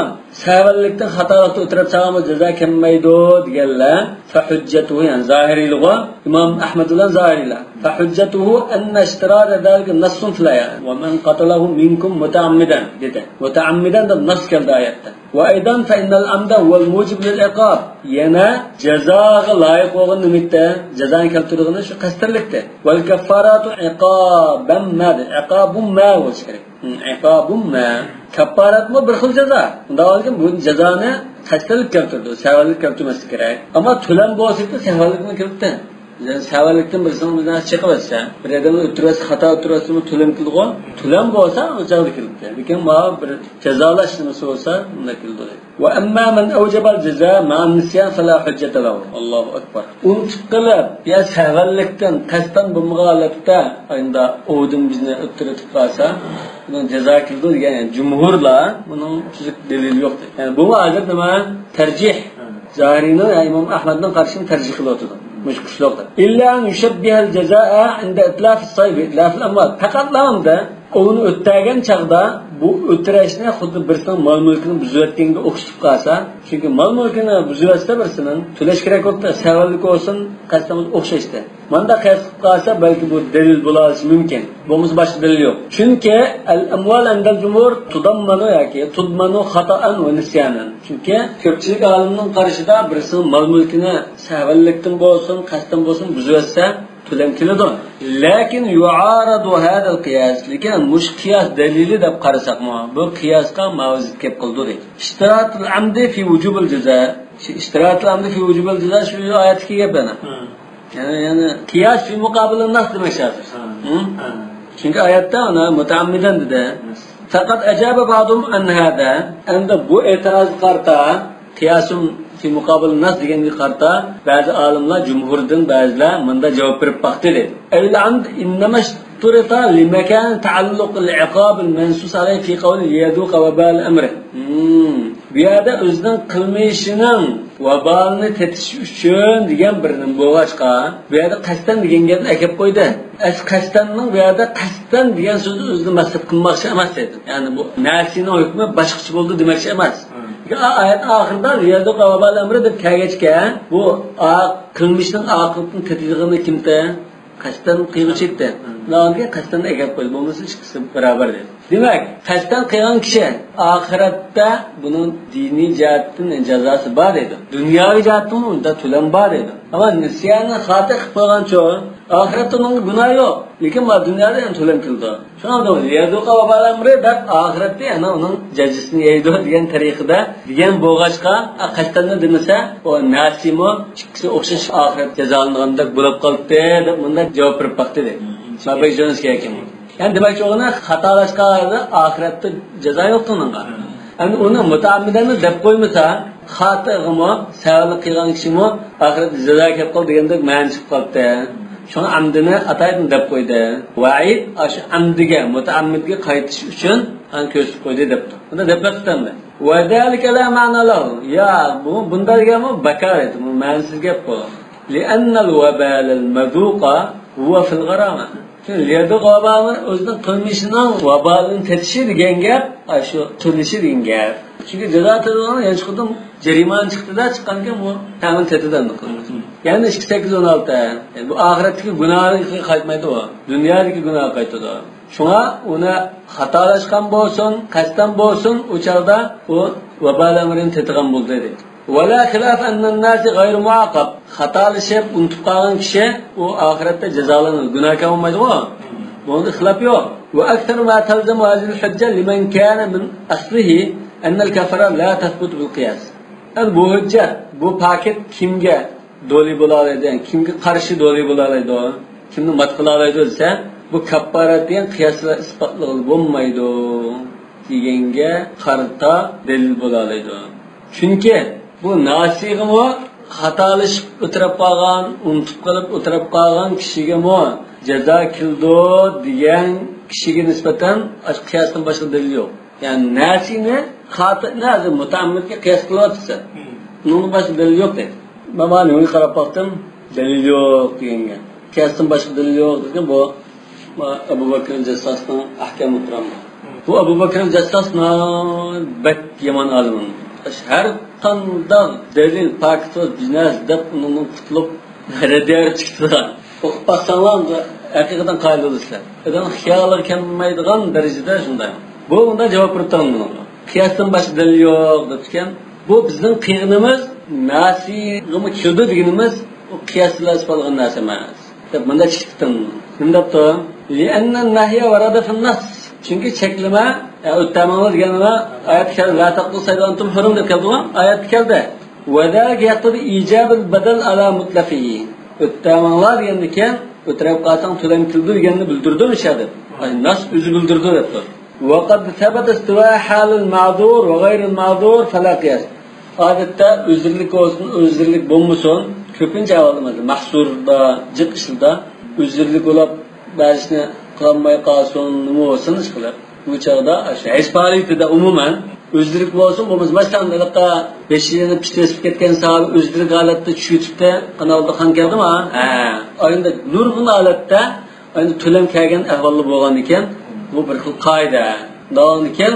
سەۋەنلىكتىن، خاتالىقتا ئۆتۈرۈپ چاغىمۇ جازا كەلمەيدۇ دېگەنلەر، فحجته، يەنى زاھىرىيلىغۇ، ئىمام ئەھمەد بىلەن زاھىرىيلەر. فحجته أن اشتراط ذلك نص في الآية، ومن قتله منكم متعمدا دېدى. مۇتەئەممىدەن دەپ نەس كەلدى ئايەتتە. وأيضا فإن العمد هو الموجب للعقاب. يەنە جازاغا لايىق بولغان نېمىتتە، جازانى كەلتۈرىدىغىنى شۇ قەستەنلىكتە. والكفارات عقابا ما، عقاب ما بولۇشى كېرەك. ئىقابۇم مە. كاپپارەتمۇ بىر خىل جازا. ئۇنداق بولغاندىكىن بۇ جازانى قەستەنلىك كەلتۈردى، سەۋەنلىك كەلتۈرمەسلىك كېرەك. ئەمما تۆلەم بولسا سەۋەنلىكنى كېلتۈردى. يەنى سەۋەنلىكتىن بىرسىنىڭ بىر نەرسە چېقىۋەتسە، بىر ئادەمنى ئۆلتۈرۈۋەتسە، خاتا ئۆلتۈرۈۋەتسىمۇ تۆلەم كېلىدىغۇ. تۆلەم بولسا ئۇ چاغدا كېلىدۇ. لېكىن مانا بىر جازالاش نېمىسى بولسا ئۇنداق كېلىدۇ. وأما من أوجب الجزاء مع النسيان فلا حجة له. ئاللاھۇ ئەكبەر. ئۇنتۇپ قېلىپ يا سەۋەنلىكتىن قەستەن بولمىغان ھالەتتە ئايندا ئوۋدىن بىزنى ئۆتتۈرۈپ قالسا، بۇنىڭ جازا كېلىدۇ دېگەن، يەنى جۇمھۇرلار بۇنىڭ تۈزۈك دەلىلى يوق دەيدۇ. يەنى بۇ ھازىر نېمە؟ تەرجىھ. زاھىرىنىڭ، يەنى ئىمام ئەھمەدنىڭ قارىشىنى تەرجىھ قىلىۋاتىدۇ مۇشۇ قۇشلۇقتا. إلا أن يشبه الجزاء عند إتلاف الصيد بإتلاف الأموال. پەقەتلا ئۇندا ئوۋنى ئۆتتەرگەن چاغدا بۇ ئۆتتۈرۈشنى خۇددى بىرسىنىڭ مال-مۈلكىنى بۇزۇۋەتكەنگە ئوخشىتىپ قالسا، چۈنكى مال-مۈلكىنى بۇزۇۋەتسە بىرسىنىڭ، تۆلەش كېرەك بولۇپتۇ، سەۋەنلىك بولسۇن، قەستەن بولسۇن ئوخشاشتى. مانداق قىلىپ قالسا، بەلكى بۇ دەلىل بولالىشى مۇمكىن. بولمىسا باشقا دەلىل يوق. چۈنكى الأموال عند الجمهور تضمن ياكى تضمن خطأ ونسيانا. چۈنكى كۆپچىلىك ئالىمنىڭ قارىشىدا بىرسىنىڭ مال-مۈلكىنى سەۋەنلىكتىن بولسۇن، قەستەن بولسۇن بۇزۇۋەتسە، تۆلەم كېلىدۇ. لكن يعارض هذا القياس. لېكىن مۇشۇ قىياس دەلىلى دەپ قارىساقمۇ، بۇ قىياسقا ماۋۇ زىت كېلىپ قالىدۇ دەيدۇ. اشتراط العمد في وجوب الجزاء. اشتراط العمد في وجوب الجزاء شۇ ئايەتتىكى گەپ ئەنە. يەنى، يەنى قىياس في مقابل النص دېمەكچى ھازىر. چۈنكى ئايەتتە ئۇنى مۇتەئەممىدەن دېدى. فقد أجاب بعضهم عن هذا. ئەمدى بۇ ئېتىرازغا قارىتا، قىياسۇن في مقابل النص دېگەنگە قارىتا بەزى ئالىملار، جۇمھۇردىن بەزىلەر مۇنداق جاۋاب بېرىپ باقتى دەيدۇ. أي العمد إنما اشترط لمكان تعلق العقاب المنصوص عليه في قوله ليذوق وبال أمره. بۇ يەردە ئۆزىنىڭ قىلمىشىنىڭ ۋابالىنى تېتىش ئۈچۈن دېگەن بىر نېمە بولغاچقا، بۇ يەردە قەستەن دېگەن گەپنى ئەكەپ قويدى. ئەس قەستەننىڭ بۇ يەردە قەستەن دېگەن سۆزنى ئۆزىنى مەقسەت قىلماقچى ئەمەس دەيدۇ. يەنى بۇ نەسىنىڭ ھۆكمى باشقىچە بولدى دېمەكچى ئەمەس. ئايەتنىڭ ئاخىرىدا لىيەزۇقە ۋابال ئەمرى دەپ كەلگەچكە، بۇ قىلمىشنىڭ ئاقىۋىتىنى تېتىيدىغىنى كىمتى؟ قەستەن قىلغۇچى ئىدى. ئۇنىڭدىن قەستەن ئەكەپ قويدى، بولمىسا ئىككىسى باراۋەر دەيدۇ. دېمەك، قەستەن قىلغان كىشى ئاخىرەتتە بۇنىڭ دىنىي جەھەتتىن جازاسى بار دەيدۇ. دۇنياۋى جەھەتتىنمۇ ئۇندا تۆلەم بار دەيدۇ. ئەمما نىسياننى خاتا قىلىپ قويغانچۇ، ئاخىرەتتە ئۇنىڭ گۇناھى يوق. لېكىن مانا دۇنيادا يەنە تۆلەم كېلىدۇ. شۇڭا لىيەزۇقە ۋابال ئەمرى دەپ ئاخىرەتتە يەنە ئۇنىڭ جازىسىنى يەيدۇ دېگەن تەرىقىدە دېگەن بولغاچقا، قەستەننى دېمىسە، ئۇ نەسىمۇ ئىككىسى ئوخشاش ئاخىرەت جازالىنىدىغاندەك بولۇپ قالدى دەپ مۇنداق جاۋاب بېرىپ باقتى دەيدۇ. مانا بەك چۈشىنىش كېرەك ئىكەن. يەنى دېمەكچى بولغىنى، خاتالاشقان ھالدا ئاخىرەتتە جازا يوق ئۇنىڭغا. ئەمدى ئۇنى مۇتەئەممىدەن دەپ قويمىسا، خاتىغىمۇ، سەۋەنلىك قىلغان كىشىمۇ ئاخىرەتتە جازا كەپ قالدى دېگەندەك مەنە چىقىپ قاپتۇ. شۇڭا ئەمدىنى ئاتايدىن دەپ قويدى. ۋەئىد ئاشۇ ئەمدىگە، مۇتەئەممىدگە قايتىش ئۈچۈن ئانا كۆرسىتىپ قويدى دەپتۇ. بۇنى دەپ بېقىپتۇ ئەمدى. وذلك لا معنى له. يا، بۇ، بۇنداق دېگەنمۇ بىكار ئىدى. بۇ مەنىسىز گەپ بۇ. لأن الوبال المذوق هو في الغرامة. لىيەزۇقە ۋابال ئەمرى ئۆزىنىڭ قىلمىشىنىڭ ۋابالىنى تېتىشى دېگەن گەپ، ئاشۇ تۆلىشى دېگەن گەپ. چۈنكى جازا تۆلىگەن يانچۇقىدىن جەرىمانە چىقتىدا چىققانكەن، بۇ ھەممىنى تېتىدۇ ئەمدى قىلمىسا. يەنى ئىككى سەككىز ئون ئالتە. يەنى بۇ ئاخىرەتتىكى گۇناھىغا قايتمايدۇ ئۇ. دۇنيادىكى گۇناھقا قايتىدۇ. شۇڭا ئۇنى خاتالاشقان بولسۇن، قەستەن بولسۇن، ئۇ چاغدا ئۇ ۋابال ئەمرىنى تېتىغان بولدى دەيدۇ. ولا خلاف أن الناسي غير معاقب. خاتالىشىپ، ئۇنتۇپ قالغان كىشى ئۇ ئاخىرەتتە جازالىنىدۇ. گۇناھكار بولمايدىغۇ. بۇنىڭدا خىلاپ يوق. وأكثر ما تلزم هذه الحجة لمن كان من أصله أن الكفارة لا تثبت بالقياس. يەنى بۇ ھۆججەت، بۇ پاكىت كىمگە دولى بولالايدۇ، يەنى كىمگە قارشى دولى بولالايدۇ، كىمنى مات قىلالايدۇ دېسە، بۇ كاپپارەت دېگەن قىياس بىلەن ئىسپاتلىغىلى بولمايدۇ دېگەنگە قارىتا دەلىل بولالايدۇ. چۈنكى بۇ ناسىغىمۇ، خاتالىشىپ ئۆتۈرۈپ قالغان، ئۇنتۇپ قېلىپ ئۆتۈرۈپ قالغان كىشىگىمۇ جازا كېلىدۇ دېگەن كىشىگە نىسبەتەن ئاشۇ قىياستىن باشقا دەلىل يوق. يەنى ناسىنى، خاتىئنى ھازىر مۇتەئەممىدكە قىياس قىلىۋاتىسەن. ئۇنىڭدىن باشقا دەلىل يوق دەيدۇ. مەن مانا نېمىگە قاراپ باقتىم، دەلىل يوق دېگەنگە. قىياستىن باشقا دەلىل يوق دېسە، بۇ ئەبۇ بەكرى جەسساسنىڭ ئەھكامى قۇرئان بار. بۇ ئەبۇ بەكرى جەسساس ناھايىتى بەك يامان ئالىم. ھەر قانداق دەلىل، پاكىت سۆز، بىر نەرسە دەپ ئۇنىڭدىن قۇتۇلۇپ رەددىيە چىقىدىغان. ئوقۇپ باقساڭلار، ھەقىقەتەن قايىل بولىسىلەر. ئادەم خىيالىغا كەلمەيدىغان دەرىجىدە شۇنداق. بۇ مۇنداق جاۋاب بېرىپتۇ مۇنىڭغا. قىياستىن باشقا دەلىل يوق دەپتىكەن. بۇ بىزنىڭ قىلغىنىمىز ناسىغىمۇ كىرىدۇ دېگىنىمىز، ئۇ قىياس بىلەن ئىسپاتلىغان نەرسە ئەمەس. دەپ مۇنداق چىقىپتۇ. نېمە دەپتۇ؟ لأن النهي ورد في النص. چۈنكى چەكلىمە، ئە، ئۆتەمەڭلار دېگەنلەر ئايەتتە كەلدى، لا تقتلوا الصيد وأنتم حرم دەپ كەلدىغۇ ئايەتتە كەلدى. وذلك يقتضي إيجاب البدل على متلفه. ئۆتەمەڭلار دېگەندىكىن، ئۆتەپ قالساڭ تۆلەم كېلىدۇ دېگەننى بىلدۈرىدۇ مۇشۇ يەردە. ئاي، ناس ئۆزى بىلدۈرىدۇ دەپتۇ. وقد ثبت استواء حال المعذور وغير المعذور فلا قياس. ئادەتتە ئۆزرىلىك بولسۇن، ئۆزرىلىك بولمىسۇن، كۆپىنچە ئەھۋالدا مەھسۇردا، جىق ئىشلاردا ئۆزرىلىك بولۇپ، بەزىسىنى قىلالماي قالسۇن، نېمە بولسۇن ئىشقىلىپ. بۇ چاغدا ھەج پائالىيىتىدە ئومۇمەن ئۆزرىلىك بولسۇن، بولمىسا مەسىلەن، ھېلىقى بېشىنى پىتنەسىپ كەتكەن ساھابە ئۆزرىلىك ھالەتتە چۈشۈپ كەتتى، قانالدا قان كەلدىمۇ؟ ھە. ئاينىدا نۇرغۇن ھالەتتە ئەمدى تۆلەم كەلگەن ئەھۋالدا بولغاندىكىن، بۇ بىر خىل قائىدە. داۋاملىكەن،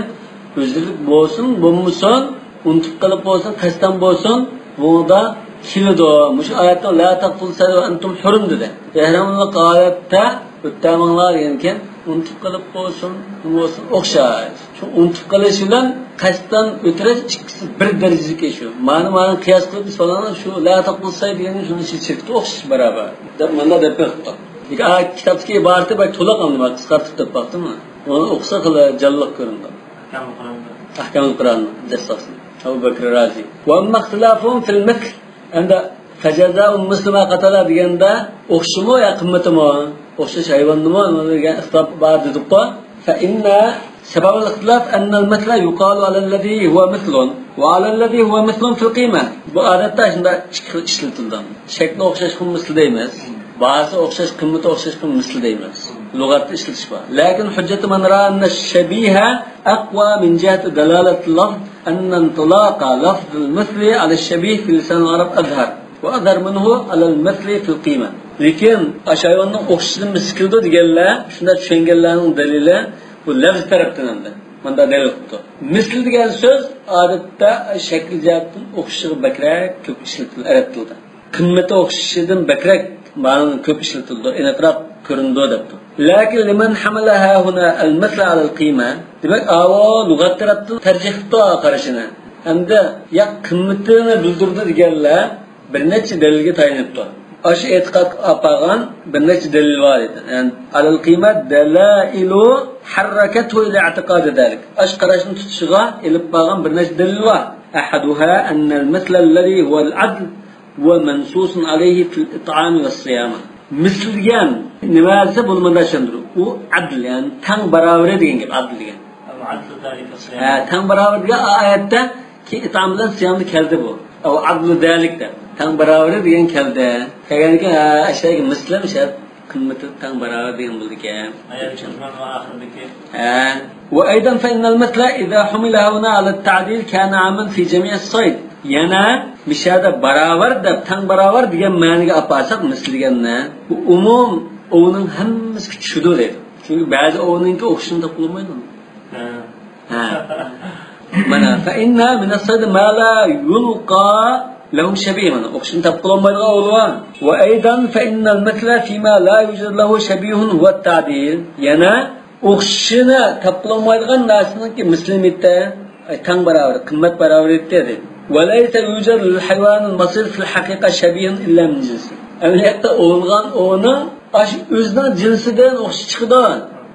ئۆزرىلىك بولسۇن، بولمىسۇن، ئۇنتۇپ قېلىپ بولسۇن، قەستەن بولسۇن، بۇنىڭدا كېلىدۇ. مۇشۇ ئايەتتە لا تقتلوا الصيد وأنتم حرم دېدى. ئەھراملىق ھالەتتە ئۆتەمەڭلار دېگەنكەن، ئۇنتۇپ قېلىپ بولسۇن، نېمە بولسۇن، ئوخشاش. شۇ ئۇنتۇپ قېلىش بىلەن قەستەن ئۆتۈرۈش ئىككىسى بىر دەرىجىدىكى شۇ. مانا، مانا قىياس قىلىپ، مىساللارنىڭ شۇ لا تقتلوا الصيد دېگەننى شۇنىڭ ئىچىگە چىركىتىپ ئوخشاش بارابەر دەپ مۇنداق دەپ بېقىپتۇ. لېكىن ئا كىتابتىكى ئىبارىتى بەك تولۇق ئەمدى، مەن قىسقارتىپ دەپ باقتىم. ئۇنى ئوقۇسا خېلى جانلىق كۆرۈنىدۇ. ئەھكامۇل قۇرئان. ئەھكامۇل قۇرئان، جەسساسى. ئەبۇ بەكرى رازى. وأما اختلافهم في المثل. ئەمدى فجزاء مثل ما قتل دېگەندە ئوخشىمۇ يا قىممىتىمۇ؟ ئوخشاش ھايۋاننىمۇ دېگەن ئىختىلاپ بار دېدۇققۇ. فإن سبب الاختلاف أن المثل يقال على الذي هو مثل وعلى الذي هو مثل في القيمة. بۇ ئادەتتە شۇنداق ئىككى خىل ئىشلىتىلىدۇ. شەكلى ئوخشاشقا مىسلى دەيمىز. باھاسى ئوخشاش، قىممىتى ئوخشاشقا مىسلى دەيمىز. لۇغەتتە ئىشلىتىش بار. لكن حجة من رأى أن الشبيه أقوى من جهة دلالة اللفظ أن انطلاق لفظ المثل على الشبيه في لسان العرب أظهر وأظهر منه على المثل في القيمة. لېكىن ئاشۇ ھايۋاننىڭ ئوخشىشىدىن مىسلى كېلىدۇ دېگەنلەر، شۇنداق چۈشەنگەنلەرنىڭ دەلىلى بۇ لەفز تەرەپتىن ئەمدى. مۇنداق دەلىل قىپتۇ. مىسلى دېگەن سۆز ئادەتتە شەكىل جەھەتتىن ئوخشىشىغا بەكرەك كۆپ ئىشلىتىلىدۇ ئەرەب تىلىدا. قىممىتى ئوخشىشىدىن بەكرەك مەنىنى كۆپ ئىشلىتىلىدۇ، ئېنىقراق كۆرۈنىدۇ دەپتۇ. لكن لمن حمل هاهنا المثل على القيمة. دېمەك، ئاۋۇ لۇغەت تەرەپتىن تەرجىھ قىپتۇ قارىشىنى. ئەمدى يا قىممىتىنى بىلدۈرىدۇ دېگەنلەر بىر نەچچە دەلىلگە تايىنىپتۇ. ئاشۇ ئېتىقادقا ئاپارغان بىر نەچچە دەلىل بار ئىدى. يەنى على القيمة دلائل حركته إلى اعتقاد ذلك. ئاشۇ قاراشنى تۇتۇشىغا ئېلىپ بارغان بىر نەچچە دەلىل بار. أحدها أن المثل الذي هو العدل ومنصوص عليه في الإطعام والصيام. مىسلى دېگەن نېمە دېسە، بۇنى مۇنداق چۈشەندۈرۈپ، ئۇ ئادىل، يەنى تەڭ باراۋىرى دېگەن گەپ، ئادىل دېگەن. ھە، تەڭ باراۋىر دېگەن ئايەتتە كېيىن ئىتئام بىلەن سىيامدا كەلدى بۇ. ئەۋ ئادلۇ دەلىك دەپ. تەڭ باراۋىرى دېگەن كەلدى. كەلگەندىكىن، ھە، ئەشەگە مىسلى مىشەر. قىممىتى تەڭ باراۋەر دېگەن بولىدىكەن. ئايەت ئاخىرىدىكى. ھە. وأيضا فإن المثل إذا حمل هنا على التعديل كان عاما في جميع الصيد. يەنە مىشەدە باراۋەر دەپ، تەڭ باراۋەر دېگەن مەنىگە ئاپارساق مىسلى دېگەننى، بۇ ئومۇم ئوۋنىڭ ھەممىسىگە چۈشىدۇ دەيدۇ. چۈنكى بەزى ئوۋنىڭكى ئوخشىشىنى تاپقىلى بولمايدۇ. ھە. ھە. مانا، فإن من الصيد ما لا يلقى له شبيه، مانا، ئوخشىشىنى تاپقىلى بولمايدىغان ئوۋ بار. وأيضا فإن المثل فيما لا يوجد له شبيه هو التعديل. يەنە ئوخشىشىنى تاپقىلى بولمايدىغان نەرسىنىڭكى مىسلى مىتتە، ئاي، تەڭ باراۋەر، قىممەت باراۋەر ئېيتتى، دەيدۇ. وليس يوجد للحيوان المصيد في الحقيقة شبيه إلا من جنسه. ئەمەلىيەتتە ئوۋلىغان ئوۋنىڭ ئاشۇ ئۆزىنىڭ جىنسىدىن ئوخشاش چىقىدۇ.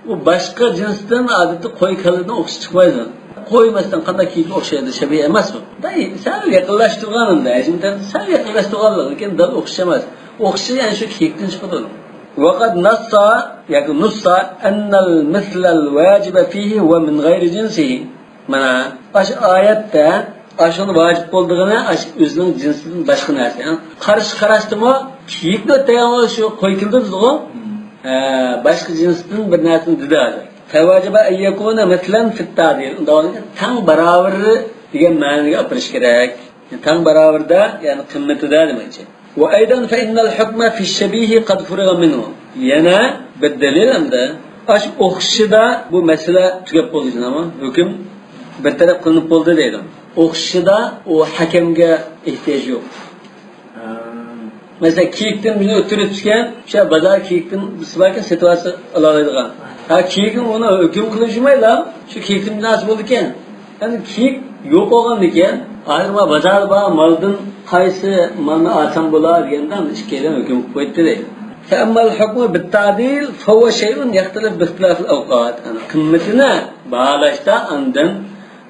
ئۇ باشقا جىنستىن، ئادەتتە قوي كالىدىن ئوخشاش چىقمايدۇ. قوي، مەسىلەن، قانداق كېيىككە ئوخشايدۇ، شەبىھ ئەمەسمۇ؟ دەي، سەل يېقىنلاشتۇرغان ئەمدى، ھەجمىدىن سەل يېقىنلاشتۇرغانلىق، لېكىن دەل ئوخشاش ئەمەس. ئوخشىشى يەنە شۇ كېيىكتىن چىقىدۇ. وقد نص، ياكى نص، أن المثل الواجب فيه هو من غير جنسه. مانا، ئاشۇ ئايەتتە ئاشۇنى ۋاجىپ بولىدىغىنى ئاشۇ ئۆزىنىڭ جىنسىدىن باشقا نەرسە. يەنى قارشى قاراشتىمۇ كېيىكنى ئۆتەيدىغان شۇ قوي كېلىدۇ دېدىغۇ. ئە، باشقا جىنستىن بىر نەرسىنى دېدى ھازىر. فوجب ئەن يەكۇنە مەسىلەن فىتتەئدىل. ئۇنداق بولغاندا تەڭ باراۋىرى دېگەن مەنىگە ئاپىرىش كېرەك. تەڭ باراۋىرىدا، يەنى قىممىتىدا دېمەكچى. ۋە ئەيدەن فە ئىننەل ھۇكمە فىش شەبىھى قەد فۇرىغە مىنھۇ. يەنە بىر دەلىل ئەمدى. ئاش ئوخشىشىدا بۇ مەسىلە تۈگەپ بولدى، شۇنداقمۇ؟ ھۆكۈم بىر تەرەپ قىلىنىپ بولدى دەيدۇ. ئوخشىشىدا ئۇ ھەكەمگە ئېھتىياج يوق. مەسىلەن، كىيىكتىن بىرنى ئۆتتۈرۈپ چۈشكەن، شۇ بازار كىيىكتىن بىرسى باركەن، سېتىۋالسا ئالالايدىغان. ھە، كىيىكنى ئۇنى ھۆكۈم قىلىشمايلا، شۇ كىيىكتىن بىر نەرسە بولىدىكەن. ئەمدى كىيىك يوق بولغاندىكەن، ھازىر ما بازاردا بار مالدىن قايسى مالنى ئالسام بولا دېگەندە، ئىككىيلەن ھۆكۈم قىلىپ قويدى دەيدۇ. فەئەممەل ھۇكمۇ بىتتەئدىل فەھۇۋە شەيئۇن يەختەلىف بىختىلافىل ئەۋقات. قىممىتىنى باھالاشتا ئاندىن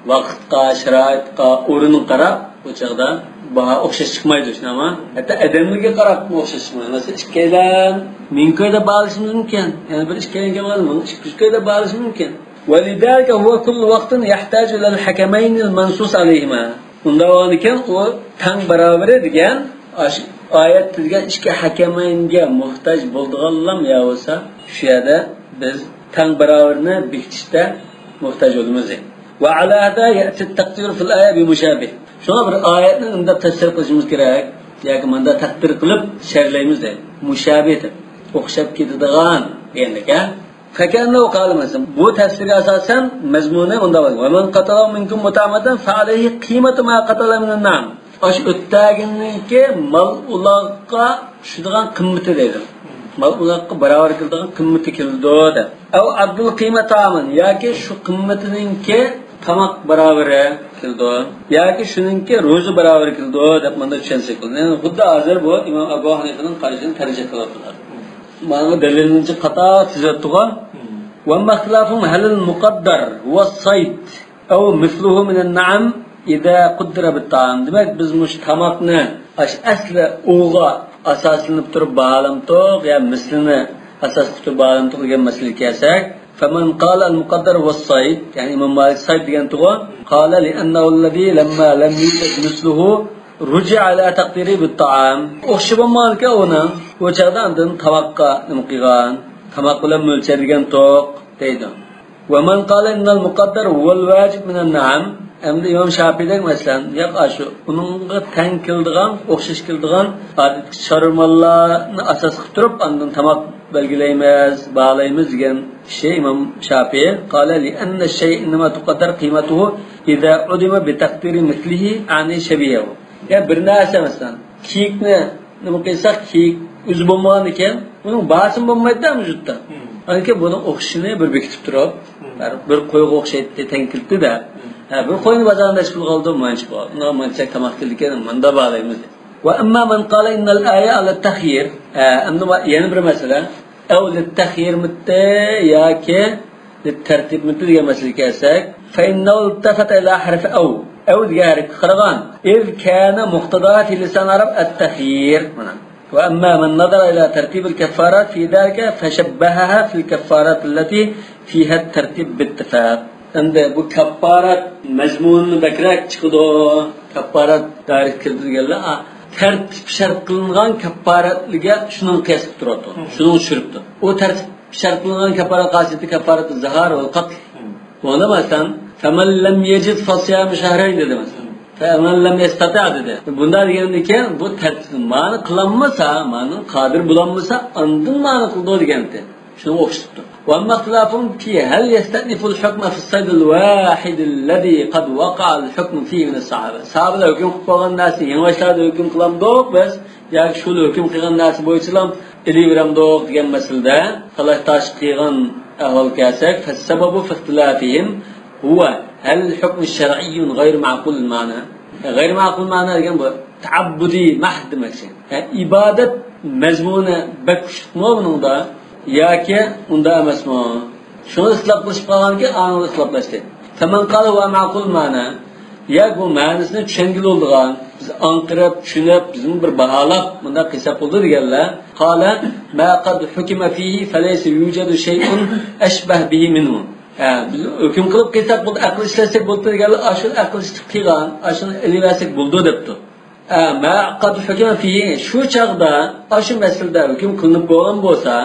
ۋاقىتقا، شارائىتقا، ئورۇنغا قاراپ، بۇ چاغدا باھا ئوخشاش چىقمايدۇ، شۇنداقمۇ؟ ھەتتا ئادەملەرگە قاراپمۇ ئوخشاش چىقمايدۇ. مەسىلەن، ئىككىيلەن مىڭ كوي دەپ باھالىشىمىز مۇمكىن. يەنە بىر ئىككىيلەنگە بارىدۇ، مىڭ ئىككى يۈز كوي دەپ باھالىشىمىز مۇمكىن. ولذلك هو كل وقت يحتاج إلى الحكمين المنصوص عليهما. ئۇنداق بولغاندىكىن، ئۇ تەڭ باراۋىرى دېگەن، ئاشۇ ئايەتتە دېگەن ئىككى ھەكەمەينگە موھتاج بولىدىغانلام يا بولسا، شۇ يەردە بىز تەڭ باراۋىرىنى بېكىتىشتە موھتاج بولىمىز. وعلى هذا يأتي التقدير في الآية بمشابه. شۇڭا بىر ئايەتنى ئۇنداق تەپسىر قىلىشىمىز كېرەك، ياكى مۇنداق تەقدىر قىلىپ شەرھلەيمىز دەيدۇ. مۇشابىھ دەپ، ئوخشاپ كېتىدىغان دېگەندەك، ھە؟ فكأنه قال، مەسىلەن، بۇ تەپسىرگە ئاساسەن مەزمۇنى مۇنداق بولىدۇ. ومن قتله منكم متعمدا فعليه قيمة ما قتل من النعم. ئاشۇ ئۆتتەگىنىڭكى مال ئۇلاغقا چۈشىدىغان قىممىتى دەيدۇ. مال ئۇلاغقا باراۋەر كېلىدىغان قىممىتى كېلىدۇ دەپ. ئەۋ ئەددىل قىيمە تائامىن، ياكى شۇ قىممىتىنىڭكى تاماق باراۋىرى كېلىدۇ، ياكى شۇنىڭكى روزا باراۋىرى كېلىدۇ دەپ مۇنداق چۈشەنسەك بولىدۇ. يەنى خۇددى ھازىر بۇ ئىمام ئەبۇ ھەنىفىنىڭ قارىشىنى تەرجىھ قىلىۋاتىدۇ. مانا دەلىلنى قاتار تۈزەتتىغۇ. وأما اختلافهم هل المقدر هو الصيد أو مثله من النعم إذا قدر بالطعام. دېمەك، بىز مۇشۇ تاماقنى ئاشۇ ئەسلى ئوۋغا ئاساسلىنىپ تۇرۇپ باھالامتۇق يا مىسلىنى ئاساس قىلىپ تۇرۇپ باھالامتۇق دېگەن مەسىلىگە كەلسەك، فمن قال المقدر هو الصيد، يەنى ئىمام مالىك سايد دېگەنتىغۇ، قال لأنه الذي لما لم يوجد مثله رجع إلى تقديره بالطعام. ئوخشىشى بولمىغانىكەن ئۇنىڭ، ئۇ چاغدا ئاندىن تاماققا نېمە قىلغان، تاماق بىلەن مۆلچەرلىگەنتۇق دەيدۇ. ومن قال إن المقدر هو الواجب من النعم. ئەمدى ئىمام شاپىيدەك مەسىلەن، ياق، ئاشۇ ئۇنىڭغا تەڭ كېلىدىغان، ئوخشاش كېلىدىغان ئادەتتىكى چارۋا ماللارنى ئاساس قىلىپ تۇرۇپ، ئاندىن تاماق بەلگىلەيمىز، باھالايمىز دېگەن كىشى ئىمام شاپىي. قال لأن الشيء إنما تقدر قيمته إذا عدم بتقدير مثله، أعني شبيهه. يا بىر نەرسە، مەسىلەن، كىيىكنى نېمە قىلساق، كىيىك ئۆزى بولمىغان ئىكەن، ئۇنىڭ باھاسىمۇ بولمايدۇ ۋۇجۇدتا. ئانكى بۇنىڭ ئوخشىشىنى بىر بېكىتىپ تۇرۇپ، بىر قويغا ئوخشايتتى، تەڭ كېلىپتۇ-دە. ھە، بىر قوينى بازاردا نەچچە پۇلغا ئالدى، مانچە پۇل. ئۇنىڭ مانچە تاماق كېلىدىكەن، مۇندا باھالايمىز. وأما من قال إن الآية على التخيير. ھە، ئەمدى يەنە بىر مەسىلە. ئەۋ لىتتەخيىرمىتى ياكى لىتتەرتىبمىتى دېگەن مەسىلىگە كەلسەك، فإنه التفت إلى حرف أو. ئەۋ دېگەن ھەرپكە قارىغان. إذ كان مقتضاها في لسان العرب التخيير. مانا. وأما من نظر إلى ترتيب الكفارات في ذلك فشبهها في الكفارات التي فيها الترتيب باتفاق. ئەمدى بۇ كاففارات مەزمۇنى بەكرەك چىقىدۇ. كاففارات دائىرىسىگە كىرىدۇ دېگەنلەر، ئا، تەرتىپ شەرت قىلىنغان كاففارەتلىككە شۇنىڭ قىياس قىلىپ تۇرۇپتۇ. شۇنىڭ چۈشۈرۈپتۇ. ئۇ تەرتىپ شەرت قىلىنغان كاففارەت قاسىيىتى كاففارەتۇ زىھار ۋەل قەتل. ئۇنى مەسىلەن، فمن لم يجد فصيام شهرين دېدى مەسىلەن. فمن لم يستطع دېدى. بۇنداق دېگەندىن كېيىن بۇ تەرتىپ مانا قىلالمىسا، مانا قادىر بولالمىسا، ئاندىن مانا قىلىدۇ دېگەنتى. شۇنىڭغا ئوخشىتىپتۇ. وأما اختلافهم في هل يستأنف الحكم في الصيد الواحد الذي قد وقع الحكم فيه من الصحابة. ساھابىلەر ھۆكۈم قىلىپ بولغان نەرسىنى يېڭى باشلاردىن ھۆكۈم قىلامدۇق بىز؟ ياكى شۇ ھۆكۈم قىلغان نەرسە بويىچىلا ئېلىۋېرەمدۇق دېگەن مەسىلىدە تالاش-تارتىش قىلغان ئەھۋالغا كەلسەك، فالسبب في اختلافهم هو هل الحكم شرعي غير معقول المعنى. غەيرىي مەئقۇل مەنا دېگەن بۇ تەئەببۇدىي مەھد دېمەكچى. يەنى ئىبادەت مەزمۇنى بەك كۈچلۈكمۇ بۇنىڭدا ياكى ئۇنداق ئەمەسمۇ؟ شۇنى ئىختىلاپ قىلىشىپ قالغانكى، ئانىڭدا ئىختىلاپلاشتى. فمن قال هو معقول معنى. يا بۇ مەنىسىنى چۈشەنگىلى بولىدىغان، بىز ئاڭقىرىپ، چۈشىنىپ، بىزمۇ بىر باھالاپ، مۇنداق قىلساق بولىدۇ دېگەنلەر. قال ما قد حكم فيه فليس يوجد شيء أشبه به منه. ھە، بىز ھۆكۈم قىلىپ قىلساق بولدى، ئەقىل ئىشلەتسەك بولدى دېگەنلەر، ئاشۇنى ئەقىل ئىشلىتىپ قىلغان، ئاشۇنى ئېلىۋەرسەك بولىدۇ دەپتۇ. ھە، ما قد حكم فيه، شۇ چاغدا ئاشۇ مەسىلىدە ھۆكۈم قىلىنىپ بولغان بولسا،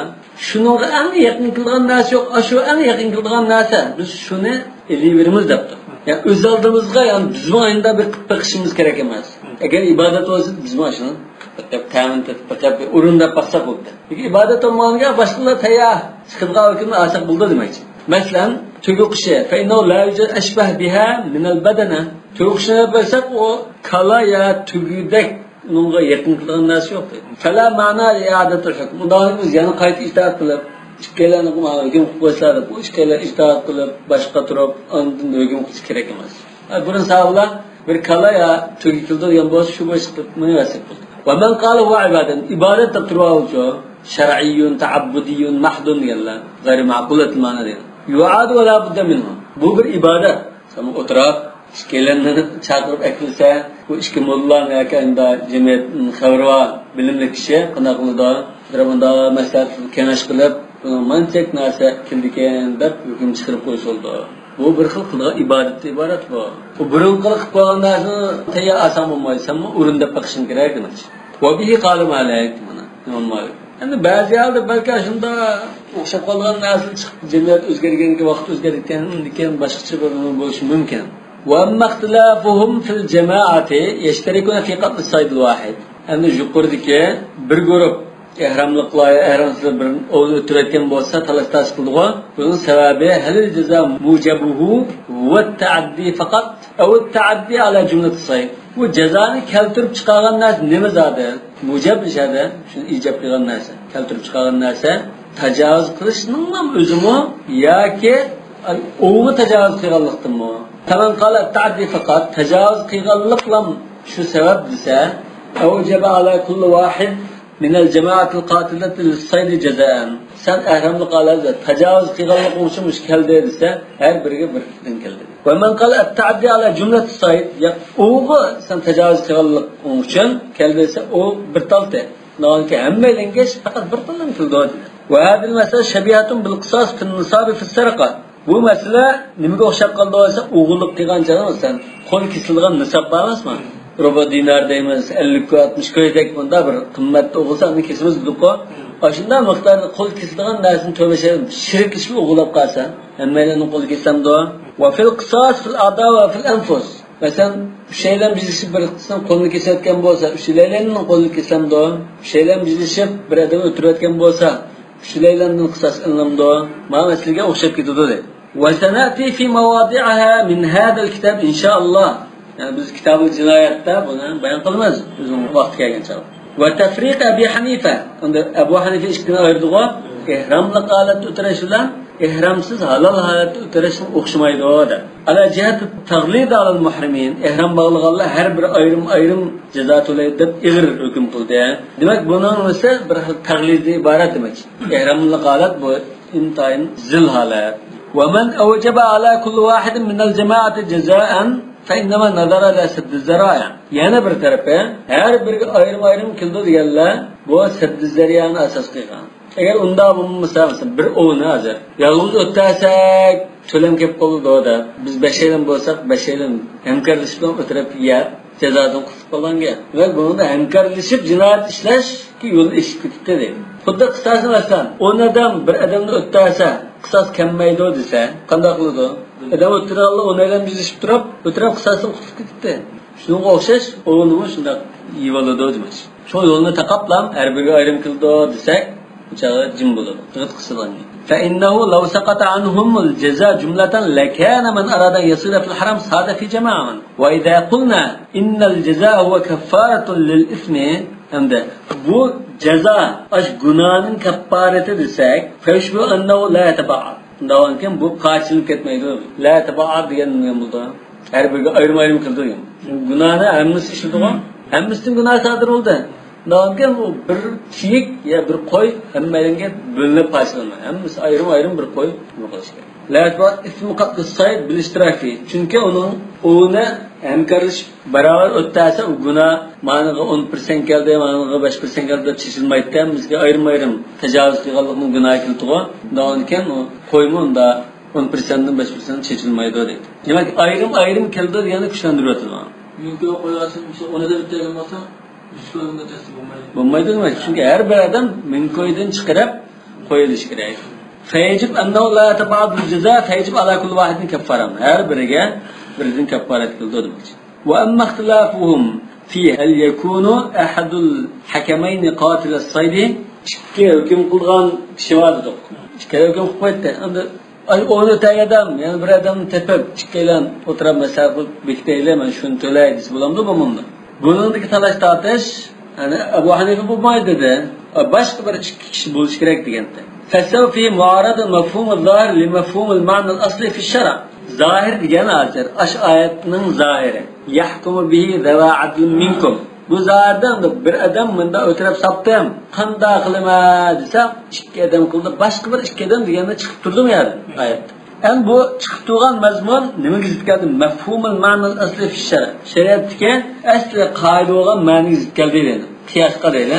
شۇنىڭغا ئەڭ يېقىن كېلىدىغان نەرسە يوق، ئاشۇ ئەڭ يېقىن كېلىدىغان نەرسە، بىز شۇنى ئېلىۋېرىمىز دەپتۇ. يەنى ئۆز ئالدىمىزغا، يەنى بىزمۇ ئاينىدا بېقىپ بېقىشىمىز كېرەك ئەمەس. ئەگەر ئىبادەت بولسا، بىزمۇ شۇنى بېقىپ، تەمىنى تېتىپ بېقىپ، ئورۇنداپ باقساق بولدى. لېكىن ئىبادەت بولمىغانغا باشقىلار تەييار چىقىدىغان ھۆكۈمنى ئالساق بولدى دېمەكچى. مەسىلەن، تۆگە قۇشى، فإنه لا يوجد أشبه بها من البدنة. تۆگە قۇشىنى ئېلىپ بەرسەك، ئۇ كالا يا تۆگىدەك ئۇنىڭغا يېقىن كېلىدىغان نەرسە يوق دەيدۇ. فلا معنى لإعادة الحكم. ئۇنداق بولسا بىز يەنە قايتا ئىجتىھات قىلىپ، ئىككىيلەننى ھۆكۈم قىلىپ قويسىلار دەپ، ئۇ ئىككىيلەن ئىجتىھات قىلىپ، باشقا تۇرۇپ، ئاندىن ھۆكۈم قىلىش كېرەك ئەمەس. ھە، بۇرۇن ساھابىلەر بىر كالا يا تۆگە كېلىدۇ دېگەن بولسا، شۇ بولسا قىلىپ مېڭىۋەرسەك بولدى. ومن قال هو عبادة، ئىبادەت دەپ تۇرۇۋالغۇچۇ، شرعي، تعبدي، محض دېگەنلەر، غير معقولة المعنى دېگەن. يعاد ولا بد منه. بۇ بىر ئىبادەت. سەن ئولتۇراپ، ئىككىيلەننى چاقىرىپ ئەكەلسە، بۇ ئىككى موللانى ياكى ئەندا جەمئىيەتنىڭ خەۋىرى بار، بىلىملىك كىشى قانداق قىلىدۇ؟ بىر مۇنداق مەسلىھەت كېڭەش قىلىپ، بۇنىڭ مانچەك نەرسە كېلىدىكەن دەپ ھۆكۈم چىقىرىپ قويسا بولىدۇ. بۇ بىر خىل قىلىدىغان ئىبادەتتىن ئىبارەت بۇ. بۇ بۇرۇن قىلىپ قويغان نەرسىنى تەييار ئالساڭ بولمايدۇ، سەنمۇ ئورۇنداپ بېقىشىڭ كېرەك دېمەكچى. وبه قال مالك، مانا، ئىمام مالىك. ئەمدى بەزى ھالدا بەلكى شۇنداق ئوخشاپ قالغان نەرسىلەر چىقىپ، جەمئىيەت ئۆزگەرگەنكى، ۋاقىت ئۆزگەرگەن، ئۇندىن كېيىن باشقىچە بىر نېمە بولۇشى مۇمكىن. وأما اختلافهم في الجماعة يشتركون في قتل الصيد الواحد. ئەمدى يۇقىرىدىكى بىر گۇرۇپ ئېھراملىقلار، ئېھرامسىزلار بىر ئوۋنى ئۆتتۈرۈۋەتكەن بولسا، تالاش-تارتىش قىلىدىغۇ. بۇنىڭ سەۋەبى، هل الجزاء موجبه هو التعدي فقط أو التعدي على جملة الصيد؟ بۇ جازانى كەلتۈرۈپ چىقارغان نەرسە نېمە زادى؟ موجەب نېمە؟ شۇنى ئىجاب قىلغان نەرسە، كەلتۈرۈپ چىقارغان نەرسە تاجاۋۇز قىلىشنىڭمۇ ئۆزىمۇ ياكى ئوۋغا تاجاۋۇز قىلغانلىقتىنمۇ؟ فمن قال التعدي فقط، تاجاۋۇز قىلغانلىقلا شۇ سەۋەب دېسە، أوجب على كل واحد من الجماعة القاتلة للصيد جزاء. سەن ئەھراملىق ھالەتتە تاجاۋۇز قىلغانلىقىڭ ئۈچۈن مۇشۇ كەلدى دېسە، ھەر بىرىگە بىردىن كەلدى. ومن قال التعدي على جملة الصيد، يا ئوۋغا سەن تاجاۋۇز قىلغانلىقىڭ ئۈچۈن كەلدى دېسە، ئۇ بىر تالتى. ناھايىتى ھەممەيلەنگە پەقەت بىر تاللام كېلىدۇ دېدى. وهذه المسألة شبيهة بالقصاص في النصاب في السرقة. بۇ مەسىلە نېمىگە ئوخشاپ قالدى دېسە، ئوغرىلىق قىلغان چاغدا سەن قول كېسىلىدىغان نىساب بار ئەمەسمۇ؟ رۇبۇ دىنار دەيمىز، ئەللىك كوي، ئاتمىش كويدەك بۇنداق بىر قىممەتتە ئوغرىلىسا، ئۇنى كېسىمىز دېدۇققۇ. ئاشۇنداق مىقداردا قول كېسىدىغان نەرسىنى تۆلىشى شېرىك ئىشمۇ ئوغرىلاپ قالسا، ھەممەيلەننىڭ قولى كېسەمدۇ؟ وفي القصاص في الأعضاء وفي الأنفس. مەسىلەن، ئۈچەيلەن بىرلىشىپ بىر قىسىم قولنى كېسىۋەتكەن بولسا، ئۈچەيلەننىڭ قولى كېسەمدۇ؟ ئۈچەيلەن بىرلىشىپ بىر ئادەمنى ئۆلتۈرۈۋەتكەن بولسا، ئۈچەيلەندىن قىساس ئېلىنامدۇ؟ مانا مەسىلىگە ئوخشاپ كېتىدۇ دەيدۇ. وسنأتي في مواضعها من هذا الكتاب إن شاء الله. يەنى بىز كىتابۇل جىنايەتتە بۇنى بايان قىلىمىز، ئۆزىنىڭ ۋاقتى كەلگەن چاغدا. وتفريق أبي حنيفة. ئەمدى ئەبۇ ھەنىفە ئىككىنى ئايرىدىغۇ. ئېھراملىق ھالەتتە ئۆتۈرۈش بىلەن ئېھرامسىز ھالال ھالەتتە ئۆتۈرۈشنىڭ ئوخشىمايدۇ دەپ. على جهة التغليظ على المحرمين. ئېھرام باغلىغانلار ھەر بىر ئايرىم-ئايرىم جازا تۆلەيدۇ دەپ ئېغىر ھۆكۈم قىلدى. دېمەك، بۇنىڭ نېمىسى بىر خىل تەغلىزدىن ئىبارەت دېمەك. ئېھراملىق ھالەت بۇ ئىنتايىن زىل ھالەت. ومن أوجب على كل واحد من الجماعة جزاء فإنما نظر إلى سد الذرائع. يەنە بىر تەرىپى، ھەر بىرىگە ئايرىم-ئايرىم كېلىدۇ دېگەنلەر بۇ سەددىزەرىئانى ئاساس قىلغان. ئەگەر ئۇنداق بولمىسا، مەسىلەن، بىر ئوۋنى ھازىر يالغۇز ئۆتەرسەك، تۆلەم كېلىپ قالىدۇ دەپ، بىز بەشەيلەن بولساق، بەشەيلەن ھەمكارلىشىپ ئۆتۈرۈپ يەپ، جازادىن قۇتۇلۇپ قالغان گەپ. دېمەك، بۇنىڭدا ھەمكارلىشىپ جىنايەت ئىشلەشكە يول ئېچىپ كېتىپتۇ دەيدۇ. خۇددى قىساسنى مەسىلەن، ئون ئادەم بىر ئادەمنى ئۆتتۈرسە، قىساس كەممەيدۇ دېسە، قانداق قىلىدۇ؟ ئادەم ئۆتتۈرگەنلەر ئون ئادەم يۈزۈشۈپ تۇرۇپ، ئۆتۈرۈپ قىساسىنى قۇتۇلۇپ كېتىپتۇ. شۇنىڭغا ئوخشاش ئوۋنىمۇ شۇنداق يېۋالىدۇ دېمەكچى. شۇ يولنى تاقاپلا ھەر بىرىگە ئايرىم كېلىدۇ دېسەك، بۇ چاغدا جىم بولىدۇ. دىققەت قىلسىلا. فإنه لو سقط عنهم الجزاء جملة لكان من أراد أن يصيد في الحرم صاد في جماعة. وإذا قلنا إن الجزاء هو كفارة للإثم، ئەمدى بۇ جازا ئاش گۇناھنىڭ كەپپارىتى دېسەك، فيشبه أنه لا يتبعض. شۇنداق بولغانكىن بۇ قاچىلىنىپ كەتمەيدۇ. لا يتبعض دېگەن نېمە بولىدۇ؟ ھەر بىرىگە ئايرىم-ئايرىم كېلىدۇ دېگەن. گۇناھنى ھەممىسى ئىشلىدىغۇ. ھەممىسىدىن گۇناھ سادىر بولدى. شۇنداق بولغانكىن ئۇ بىر كىيىك يا بىر قوي ھەممەيلەنگە بۆلۈنۈپ پارچىلانمايدۇ. ھەممىسى ئايرىم-ئايرىم بىر قوي نېمە قىلىش كېرەك. لا يتبعض إثم قتل الصيد بالاشتراك فيه. چۈنكى ئۇنىڭ ئوۋىنى ھەمكارلىشىپ باراۋەر ئۆتتۈرسە، ئۇ گۇناھ، مانىغا ئون پىرسەنت كەلدى، مانىغا بەش پىرسەنت كەلدى دەپ چېچىلمايدىكەن. بىزگە ئايرىم-ئايرىم تاجاۋۇز قىلغانلىقنىڭ گۇناھى كېلىدىغۇ. شۇنداق بولغانكىن ئۇ قويمۇ ئۇندا ئون پىرسەنتتىن بەش پىرسەنت چېچىلمايدۇ دەيدۇ. دېمەك، ئايرىم-ئايرىم كېلىدۇ دېگەننى كۈچلەندۈرۈۋاتىدۇ. مىڭ كوي قويغان ئون ئادەم ئۆتتۈرگەن بولسا، يۈز كوي ئۇندا تەستە بولمايدۇ. بولمايدۇ دېمەك. چۈنكى ھەر بىر ئادەم مىڭ كويدىن چىقىرىپ، قويۇلۇشى كېرەك. فيجب أنه لا يتبعض الجزاء، فيجب على كل واحد كفارة. ھەر بىرىگە بىردىن كەففارەت كېلىدۇ دېمەكچى. وأما اختلافهم في هل يكون أحد الحكمين قاتل الصيد، ئىككى ھۆكۈم قىلغان كىشى بار دېدۇق. ئىككى ھۆكۈم قىلىپ قويدى. ئەمدى ئاي، ئوينىتاي ئادەم، يەنە بىر ئادەمنى تېپىپ، ئىككىيلەن ئولتۇرۇپ مەسلىھەت قىلىپ بېكىتەيلى، مەن شۇنى تۆلەي دېسە بولامدۇ، بولمامدۇ؟ بۇنىڭدىكى تالاش تارتىش، يەنى ئەبۇ ھەنىفە بولمايدۇ دېدى. باشقا بىر ئىككى كىشى بولۇشى كېرەك دېگەنتى. فالسبب في معارضة مفهوم الظاهر لمفهوم المعنى الأصلي في الشرع. زاھىر دېگەن ھازىر ئاش ئايەتنىڭ زاھىرى. يحكم به ذوى عدل منكم. بۇ زاھىردە بىر ئادەم مۇنداق ئۆتۈرۈپ ساپتىم. قانداق قىلىمەن دېسە، ئىككى ئادەم قىلدى، باشقا بىر ئىككى ئادەم دېگەندە چىقىپ تۇردىمۇ يەردە ئايەتتە. ئەمدى بۇ چىقىپ تۇرغان مەزمۇن نېمىگە زىت كەلدى؟ مەفھۇمۇل مەنىل ئەسلى فىش شەرئ. شەرىئەتتىكى ئەسلى قائىدە بولغان مەنىگە زىت كەلدى دەيدۇ. قىياسقا دەيدۇ.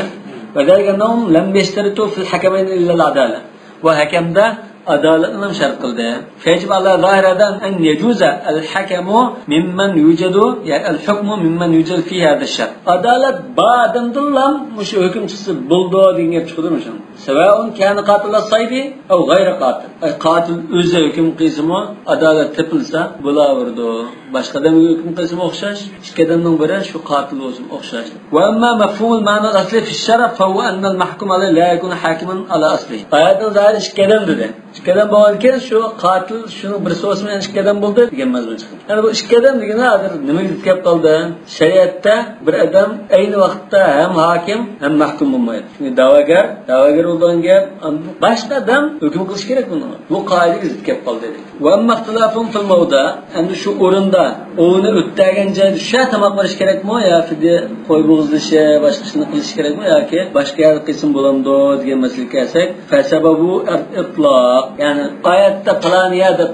ۋەزالىكە ئەننەھۇم لەم يەشتەرىتۇ فىل ھەكەمەينى ئىللەل ئەدالە. بۇ ھەكەمدە ئادالەتنى شەرت قىلدى. فيجب على ظاهر هذا أن يجوز الحكم ممن يوجد، يا الحكم ممن يوجد في هذا الشرط. ئادالەت بار ئادەمدىنلا مۇشۇ ھۆكۈم چىقسا بولىدۇ دېگەن گەپ چىقىدۇ مۇشۇ. سەۋائۇن كانە قاتىلەس سەيدى ئەۋ غەيرە قاتىل. ئەي، قاتىل ئۆزى ھۆكۈم قىلسىمۇ، ئادالەت تېپىلسا بولاۋېرىدۇ. باشقا ئادەمگە ھۆكۈم قىلسىمۇ ئوخشاش، ئىككى ئادەمنىڭ بىرى شۇ قاتىل بولسىمۇ ئوخشاش. وأما مفهوم المعنى الأصلي في الشرع فهو أن المحكوم عليه لا يكون حاكما على أصله. ئايەتنىڭ زاھىرى ئىككى ئادەم دېدى. ئىككى ئادەم بولغاندىكىن شۇ قاتىل شۇنىڭ بىرسى بولسىمۇ يەنە ئىككى ئادەم بولدى دېگەن مەزمۇن چىقتى. يەنى بۇ ئىككى ئادەم دېگىنى ھازىر نېمىگە كەپ قالدى؟ شەرىئەتتە بىر ئادەم ئەينى ۋاقىتتا ھەم ھاكىم، ھەم مەھكۇم بولمايدۇ. چۈنكى دەۋاگەر، دەۋاگەر بولىدىغان گەپ، ئاندىن باشقا ئادەم ھۆكۈم قىلىشى كېرەك بۇنىڭغا. بۇ قائىدىگە زىت كەپ قالدى. وأما اختلافهم في الموضع، ئەمدى شۇ ئورۇندا ئوۋنى ئۆتتەرگەن جايدا شۇ يەردە تاماق بېرىش كېرەكمۇ ياكى قوي بوغۇزلىشى، باشقا ئىشنى قىلىش كېرەكمۇ ياكى باشقا يەردە قىلسىمۇ بولامدۇ دېگەن مەسىلىگە كەلسەك، فسببه الإطلاق، يەنى ئايەتتە پالان يەر دەپ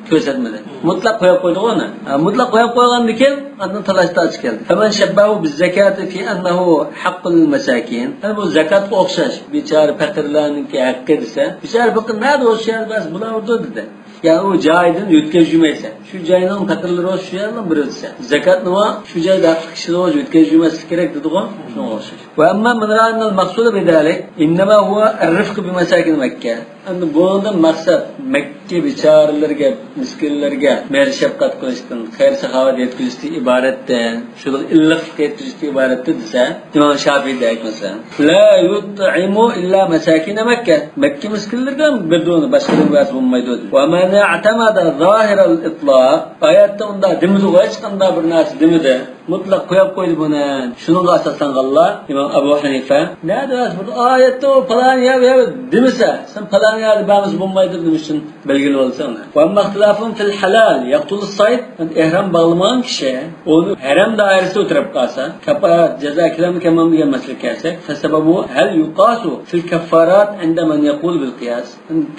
كۆرسەتمىدى. مۇتلەق قويۇپ قويدىغۇ ئۇنى. ھە، مۇتلەق قويۇپ قويغاندىكىن ئاندىن تالاش تارتىش كەلدى. فمن شبهه بالزكاة في أنه حق للمساكين. يەنى بۇ زاكاتقا ئوخشاش، بىچارە پەقىرلەرنىڭكى ھەققى دېسە، بىچارە پەقىر نەدە بولسا شۇ يەردە بەرسە بولاۋېرىدۇ دېدى. يەنى ئۇ جايىدىن يۆتكەزمەيسەن. شۇ جاينىڭ پەقىرلىرى شۇ يەردىن بىرى دېسە. زاكاتنى شۇ جايدا ھەقلىق كىشىلەر يۆتكەزمەسلىك كېرەك دېدىغۇ. شۇنىڭغا ئوخشاش. وأما من رأى أن المقصود بذلك إنما هو الرفق بمساكين مكة. ئەمدى بۇنىڭدىن مەقسەت مەككە بىچارىلىرىگە، مىسكىنلىرىگە مېھىر-شەپقەت قىلىشتىن، خەير-ساخاۋەت يەتكۈزۈشتىن ئىبارەتتە، شۇنىڭ ئىللىقلىق يەتكۈزۈشتىن ئىبارەتتە دېسە، ئىمام شافىئىدەك مەسىلەن، لا يطعم إلا مساكين مكة. مەككە مىسكىنلىرىدىن بىردىن باشقىدىن بەرسە بولمايدۇ دېدى. ومن اعتمد ظاهر الإطلاق، ئايەتتە ئۇنداق دېمىدىغۇ، ھېچقانداق بىر نەرسە دېمىدى. مۇتلەق قويۇپ قويدى بۇنى. شۇنىڭغا ئاساسلانغانلار ئىمام ئەبۇ ھەنىفە، نەدە بۇ ئايەتتە ئۇ پالان يەر، يەر دېمىسە، سەن پالان يەردە بەرمىسە بولمايدۇ دېمىش ئۈچۈن بەلگىلىۋالسا ئۇنى. وأما اختلافهم في الحلال يقتل الصيد، ئېھرام باغلىمىغان كىشى ئۇنى ھەرەم دائىرىسىدە ئۆتۈرۈپ قالسا، كاپپارات جازا كېلەمدۇ كەلمەمدۇ دېگەن مەسىلىگە كەلسەك، فالسبب هل يقاس في الكفارات عند من يقول بالقياس.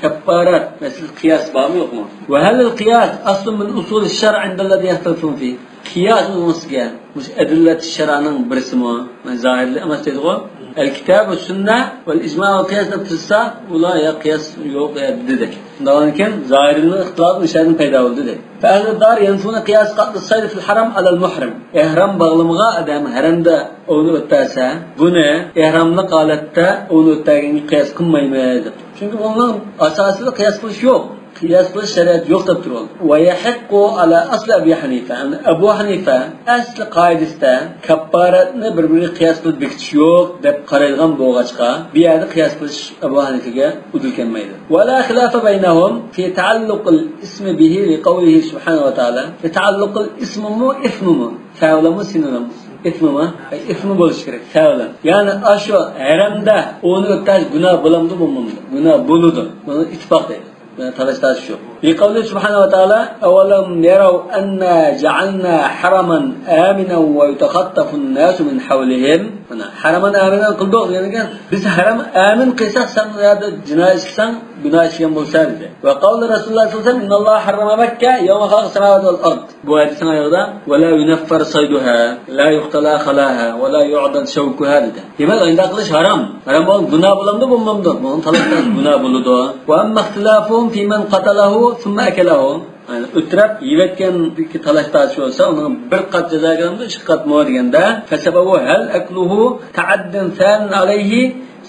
كەپپارات مەسىلىسى قىياس بارمۇ يوقمۇ؟ وهل القياس أصل من أصول الشرع عند الذين يختلفون فيه. قىياس ئۇنىڭ ئۈستىگە مۇشۇ ئەدىللەت شەرئنىڭ بىرسىمۇ؟ مانا زاھىرلىق ئەمەس دەيدىغۇ. الكتاب والسنة والإجماع والقياس دەپ تۇرسا، ئۇلار يا قىياس يوق يا دېدى. شۇنداقكەن زاھىرلىقنىڭ ئىختىلاپى مۇشۇ يەردىن پەيدا بولدى دەيدۇ. فأهل الدار ينفون قياس قتل الصيد في الحرم على المحرم. ئېھرام باغلىمىغان ئادەم ھەرەمدە ئوۋنى ئۆتەرسە، بۇنى ئېھراملىق ھالەتتە ئوۋنى ئۆتەرگەنگە قىياس قىلمايمىز دەپتۇ. چۈنكى بۇنىڭ ئاساسىدا قىياس قىلىش يوق. قىياس قىلىش شەرىئەت يوق دەپ تۇرۇۋالدى. ويحق على أصل أبي حنيفة، يەنى ئەبۇ ھەنىفە ئەسلى قائىدىسىدە كەپپارەتنى بىر-بىرىگە قىياس قىلىپ بېكىتىش يوق دەپ قارايدىغان بولغاچقا، بۇ يەردە قىياس قىلىش ئەبۇ ھەنىفىگە ئۇدۇل كەلمەيدۇ. ولا خلاف بينهم في تعلق الاسم به لقوله سبحانه وتعالى. في تعلق الاسم مۇ، ئىسمىمۇ؟ فە بىلەنمۇ سىن بىلەنمۇ؟ ئىسمىمۇ؟ ئەي، ئىسمى بولۇشى كېرەك، فە بىلەن. يەنى ئاشۇ ھەرەمدە ئوۋنى ئۆتەش گۇناھ بولامدۇ، بولمامدۇ؟ گۇناھ بولىدۇ. بۇنى ئىتتىپاق دەيدۇ. تالاشتاش شۇ. لقوله سبحانه وتعالى، أولم يروا أنا جعلنا حرما آمنا ويتخطف الناس من حولهم. مانا، ھەرەمەن ئامىنەن قىلدۇق دېگەنكەن، بىز ھەرەم ئامىن قىلساق، سەن ئۇ يەردە جىنايى ئىشلىسەڭ، گۇناھ ئىشلىگەن بولىسەن دېدى. وقول رسول الله صلى الله عليه وسلم، إن الله حرم مكة يوم خلق السماوات والأرض. بۇ ھەدىسنىڭ ئايىغىدا، ولا ينفر صيدها، لا يقتلى خلاها، ولا يعضد شوكها دېدى. دېمەك، ئۇنداق قىلىش ھارام. ھارام بولغان گۇناھ بولامدۇ، بولمامدۇ؟ بۇنىڭ تالاشتاش گۇناھ بولىدۇ. وأما اختلافهم في من قتله ثم أكله. يەنى ئۆتۈرەپ يېۋەتكەندىكى تالاش تارتىش بولسا، ئۇنىڭ بىر قات جازا كېلەمدۇ، ئىككى قاتمۇ دېگەندە، فسببه هل أكله تعد ثان عليه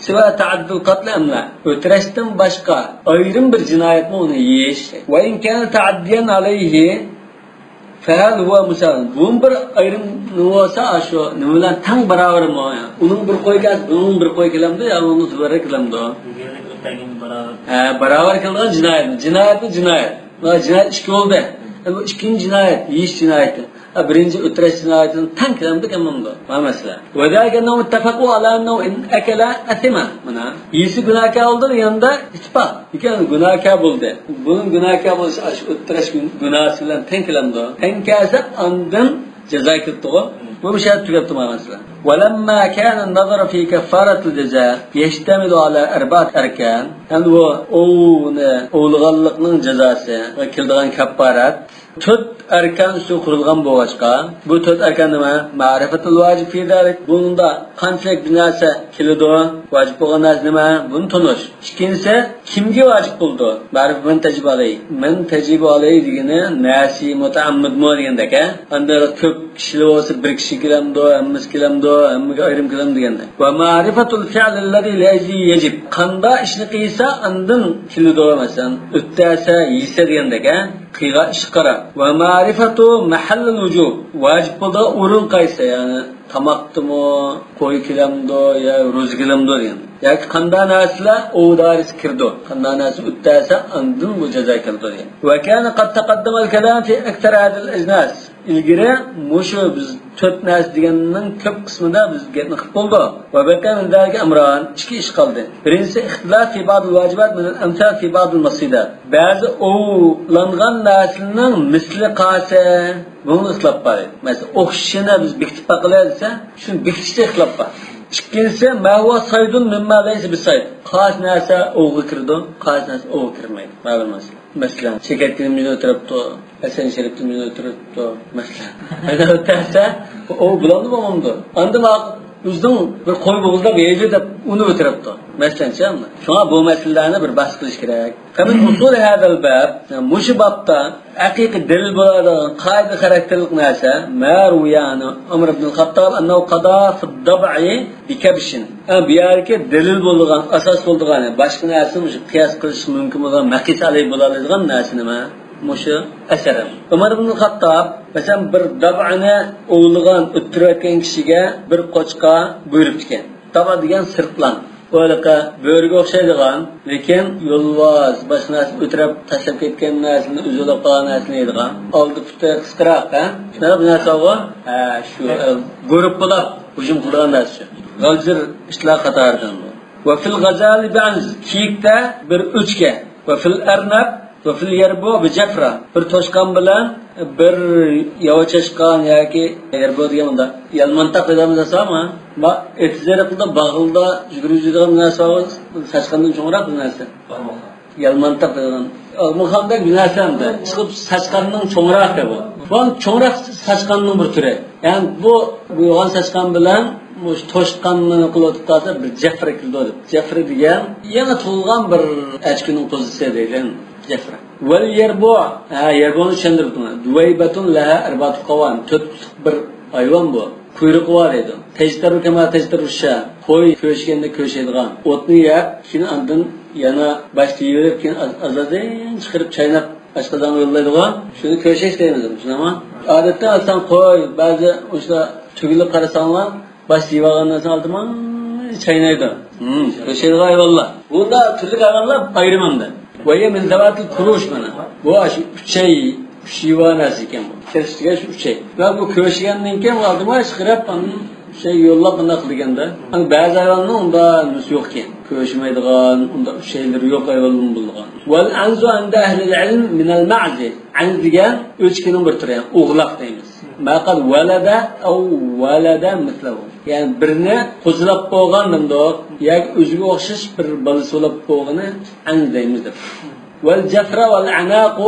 سوى تعد القتل أم لا؟ ئۆتۈرەشتىن باشقا ئايرىم بىر جىنايەتمۇ ئۇنى يېيىش؟ وإن كان تعديا عليه فهل هو مساو؟ بۇمۇ بىر ئايرىم بولسا، شۇ نېمە بىلەن تەڭ باراۋەرمۇ؟ ئۇنىڭ بىر قوي كەلسە، بۇنىڭ بىر قوي كېلەمدۇ يا ئۇنىڭ بىر كېلەمدۇ؟ ھە، باراۋەر كېلىدىغان جىنايەت. جىنايەتمۇ جىنايەت. جىنايەت ئىككى بولدى. بۇ ئىككىنچى جىنايەت، يېيىش جىنايىتى. ھە، بىرىنچى ئۆتۈرەش جىنايىتىنى تەڭ كېلەمدۇ كەلمەمدۇ؟ مانا مەسىلە. وذلك أنهم اتفقوا على أنه إن أكل أثم. مانا، يېسە گۇناھكار بولدى دېگەندە ئىتتىپاق. لېكىن گۇناھكار بولدى. بۇنىڭ گۇناھكار بولۇشى ئاشۇ ئۆتتۈرۈش گۇناھسى بىلەن تەڭ كېلەمدۇ؟ تەڭ كەلسە ئاندىن جازا كېلىدىغۇ. بۇ مۇشۇ يەردە تۈگەپتۇ مانا مەسىلە. ولما كان النظر في كفارة الجزاء يشتمل على أربعة أركان. ئەمدى بۇ ئوۋنى ئوۋلىغانلىقنىڭ جازاسى ۋە كېلىدىغان كاپپارەت تۆت ئەركان ئۈستىگە قۇرۇلغان بولغاچقا، بۇ تۆت ئەركان نېمە؟ معرفة الواجب في ذلك. بۇنىڭدا قانچىلىك بىر نەرسە كېلىدۇ؟ ۋاجىپ بولغان نەرسە نېمە؟ بۇنى تونۇش. ئىككىنچىسى، كىمگە ۋاجىپ بولىدۇ؟ مەرىپەت مەن تەجىبۇ ئەلەيھ. مەن تەجىبۇ ئەلەيھ دېگىنى نەسى مۇتەئەممىدمۇ دېگەندەك، ھە؟ ئاندىن كۆپ كىشىلەر بولسا بىر كىشى كېلەمدۇ، ھەممىسى كېلەمدۇ، ھەممىگە ئايرىم كېلەمدۇ دېگەندەك. ومعرفة الفعل الذي لأجله يجب. قاندا ئىشنى قىلسا ئاندىن كېلىدۇ، مەسىلەن، ئۆتتەسە، يېسە دېگەندەك، ھە؟ قىلغان ئىشقا قاراپ. ومعرفة محل الوجوب. ۋاجىپ بولىدىغان ئورۇن قايسى؟ يەنى تاماقتىمۇ، قوي كېلەمدۇ يا روزا كېلەمدۇ دېگەن. ياكى قانداق نەرسىلەر ئوۋ دائىرىسىگە كىرىدۇ؟ قانداق نەرسە ئۆتتەسە ئاندىن بۇ جازا كېلىدۇ دېگەن. وكان قد تقدم الكلام في أكثر هذه الأجناس. ئىلگىرى مۇشۇ بىز تۆت نەرسە دېگەننىڭ كۆپ قىسمىدا بىز گەپنى قىلىپ بولدۇق. وبقي من ذلك أمران، ئىككى ئىش قالدى. بىرىنچىسى، اختلاف في بعض الواجبات من الأمثال في بعض المصيدات. بەزى ئوۋلانغان نەرسىنىڭ مىسلى قالسا، بۇنىڭدا ئىختىلاپ بار ئىدى. مەسىلەن، ئوخشىشىنى بىز بېكىتىپ باقىلى دېسە، شۇنى بېكىتىشتە ئىختىلاپ بار. ئىككىنچىسى، ما هو صيد مما ليس بصيد. قايسى نەرسە ئوۋغا كىرىدۇ، قايسى نەرسە ئوۋغا كىرمەيدۇ. مەلۇم مەسىلە. مەسىلەن، چېكەتكە نېمە ئۆتۈرۈپتۇ، ھەسەن شېرىپتە نېمە ئۆتۈرۈپتۇ، مەسىلەن. ئەگەر ئۆتەرسە، ئوۋ بولامدۇ، بولمامدۇ؟ ئاندىن ئۆزىنىڭ بىر قوي بوغۇزلاپ يەيدۇ دەپ ئۇنى ئۆتۈرۈپتۇ. مەسىلەن، شۇڭا بۇ مەسىلىلەرنى بىر بەھس قىلىش كېرەك. فمن أصول هذا الباب، مۇشۇ بابتا ھەقىقىي دەلىل بولىدىغان قائىدە خاراكتېرلىق نەرسە، ما روي عن عمر بن الخطاب أنه قضى في الضبع بكبش. ھە، بۇ يەردىكى دەلىل بولىدىغان، ئاساس بولىدىغان، باشقا نەرسە مۇشۇ قىياس قىلىش مۇمكىن بولىدىغان، مەقىس ئەلەيھ بولالايدىغان نەرسە نېمە؟ مۇشۇ ئەسەر. ئۆمەر ئىبن خاتتاب، مەسىلەن، بىر دابئىنى ئوۋلىغان، ئۆتتۈرۈۋەتكەن كىشىگە بىر قوچقا بۇيرۇپتىكەن. دابئا دېگەن سىرتلان. ئۇ ھېلىقى بۆرىگە ئوخشايدىغان، لېكىن يولۋاس، باشقا نەرسىنى ئۆتۈرەپ تاشلاپ كەتكەن نەرسىنى، ئۈزۈلۈپ قالغان نەرسىنى يەيدىغان. ئالدى پۇتى قىسقىراق، ھە؟ شۇنداق بىر نەرسە بار. ھە، شۇ، ئە، گۇرۇپپىلاپ ھۇجۇم قىلىدىغان نەرسە شۇ. غالجىر ئىتلار قاتارىدىن بۇ. وفي الغزال بعنز، كىيىكتە بىر ئۆچكە. وفي الأرنب وفي اليربوع بجفرة، بىر توشقان بىلەن بىر ياۋا چاشقان ياكى يەربو دېگەن مۇنداق يالمانتاق دەيدىغان نەرسە بارمۇ؟ ما ئېتىز ئېرىقىدا، باغلىدا يۈگۈرۈپ يۈرىدىغان نەرسە بار، چاشقاندىن چوڭراق بىر نەرسە. يالمانتاق دەيدىغان. ئالمىخاندەك بىر نەرسە ئەمدى. چىقىپ چاشقاننىڭ چوڭراقى بۇ. بۇ چوڭراق چاشقاننىڭ بىر تۈرى. يەنى بۇ، بۇ يوغان چاشقان بىلەن مۇشۇ توشقاننى قىلىۋېتىپ قالسا بىر جەفرە كېلىدۇ دەپ. جەفرە دېگەن يېڭى تۇغۇلغان بىر ئەچكىنىڭ قوزىسى دەيدۇ. جەفرە. واليربوع، ھە، يەربونى چۈشەندۈرۈپتىمەن. دويبة لها أربعة قوائم، تۆت پۇتلۇق بىر ھايۋان بۇ. قۇيرۇقى بار دەيدۇ. تجتر كما تجتر الشاة، قوي كۆشكەندە كۆشەيدىغان. ئوتنى يەپ، كېيىن ئاندىن يەنە باشتا يېيىۋېلىپ، كېيىن ئاز-، ئازادىن چىقىرىپ چايناپ ئاشقازانغا يوللايدىغان. شۇنى كۆشەش دەيمىز، شۇنداقمۇ؟ ئادەتتە ئاسان قوي، بەزى ئۇشۇنداق تۈگۈلۈپ قارىساڭلار، باش يېيىۋالغاندىن سېغىن ئالدىمان چاينايدۇ. ھىم، كۆشەيدىغان ھايۋانلار. بۇندا تۈرلۈك ھايۋانلار ئايرىم ئەمدى. وهي من ذوات الكروش مانا. بۇ ئاشۇ ئۈچەي، ئۈچ يىۋا نەرسە ئىكەن بۇ. كەسىپتىكى شۇ ئۈچەي. ۋە بۇ كۆشىگەندىن كېيىن ئالدىمان چىقىرىپ، ئاندىن ئۈچەي يوللاپ بۇنداق قىلىدىكەندە. ئەمما بەزى ھايۋاننىڭ ئۇنداق نېمىسى يوق ئىكەن. كۆشىمەيدىغان، ئۇنداق ئۈچەيلىرى يوق ھايۋانلار بولىدىغان. والعنز عند أهل العلم من المعز. ئەنز دېگەن ئۆچكىنىڭ بىر تۈرى، يەنى ئوغلاق دەيمىز. ما قد ولد أو ولد مثله. يەنى بىرنى قوزىلاپ بولغان دېمىدۇق. ياكى ئۆزىگە ئوخشاش بىر بالىسى بولۇپ بولغىنى ئەنز دەيمىز دەپ. والجفرة والعناق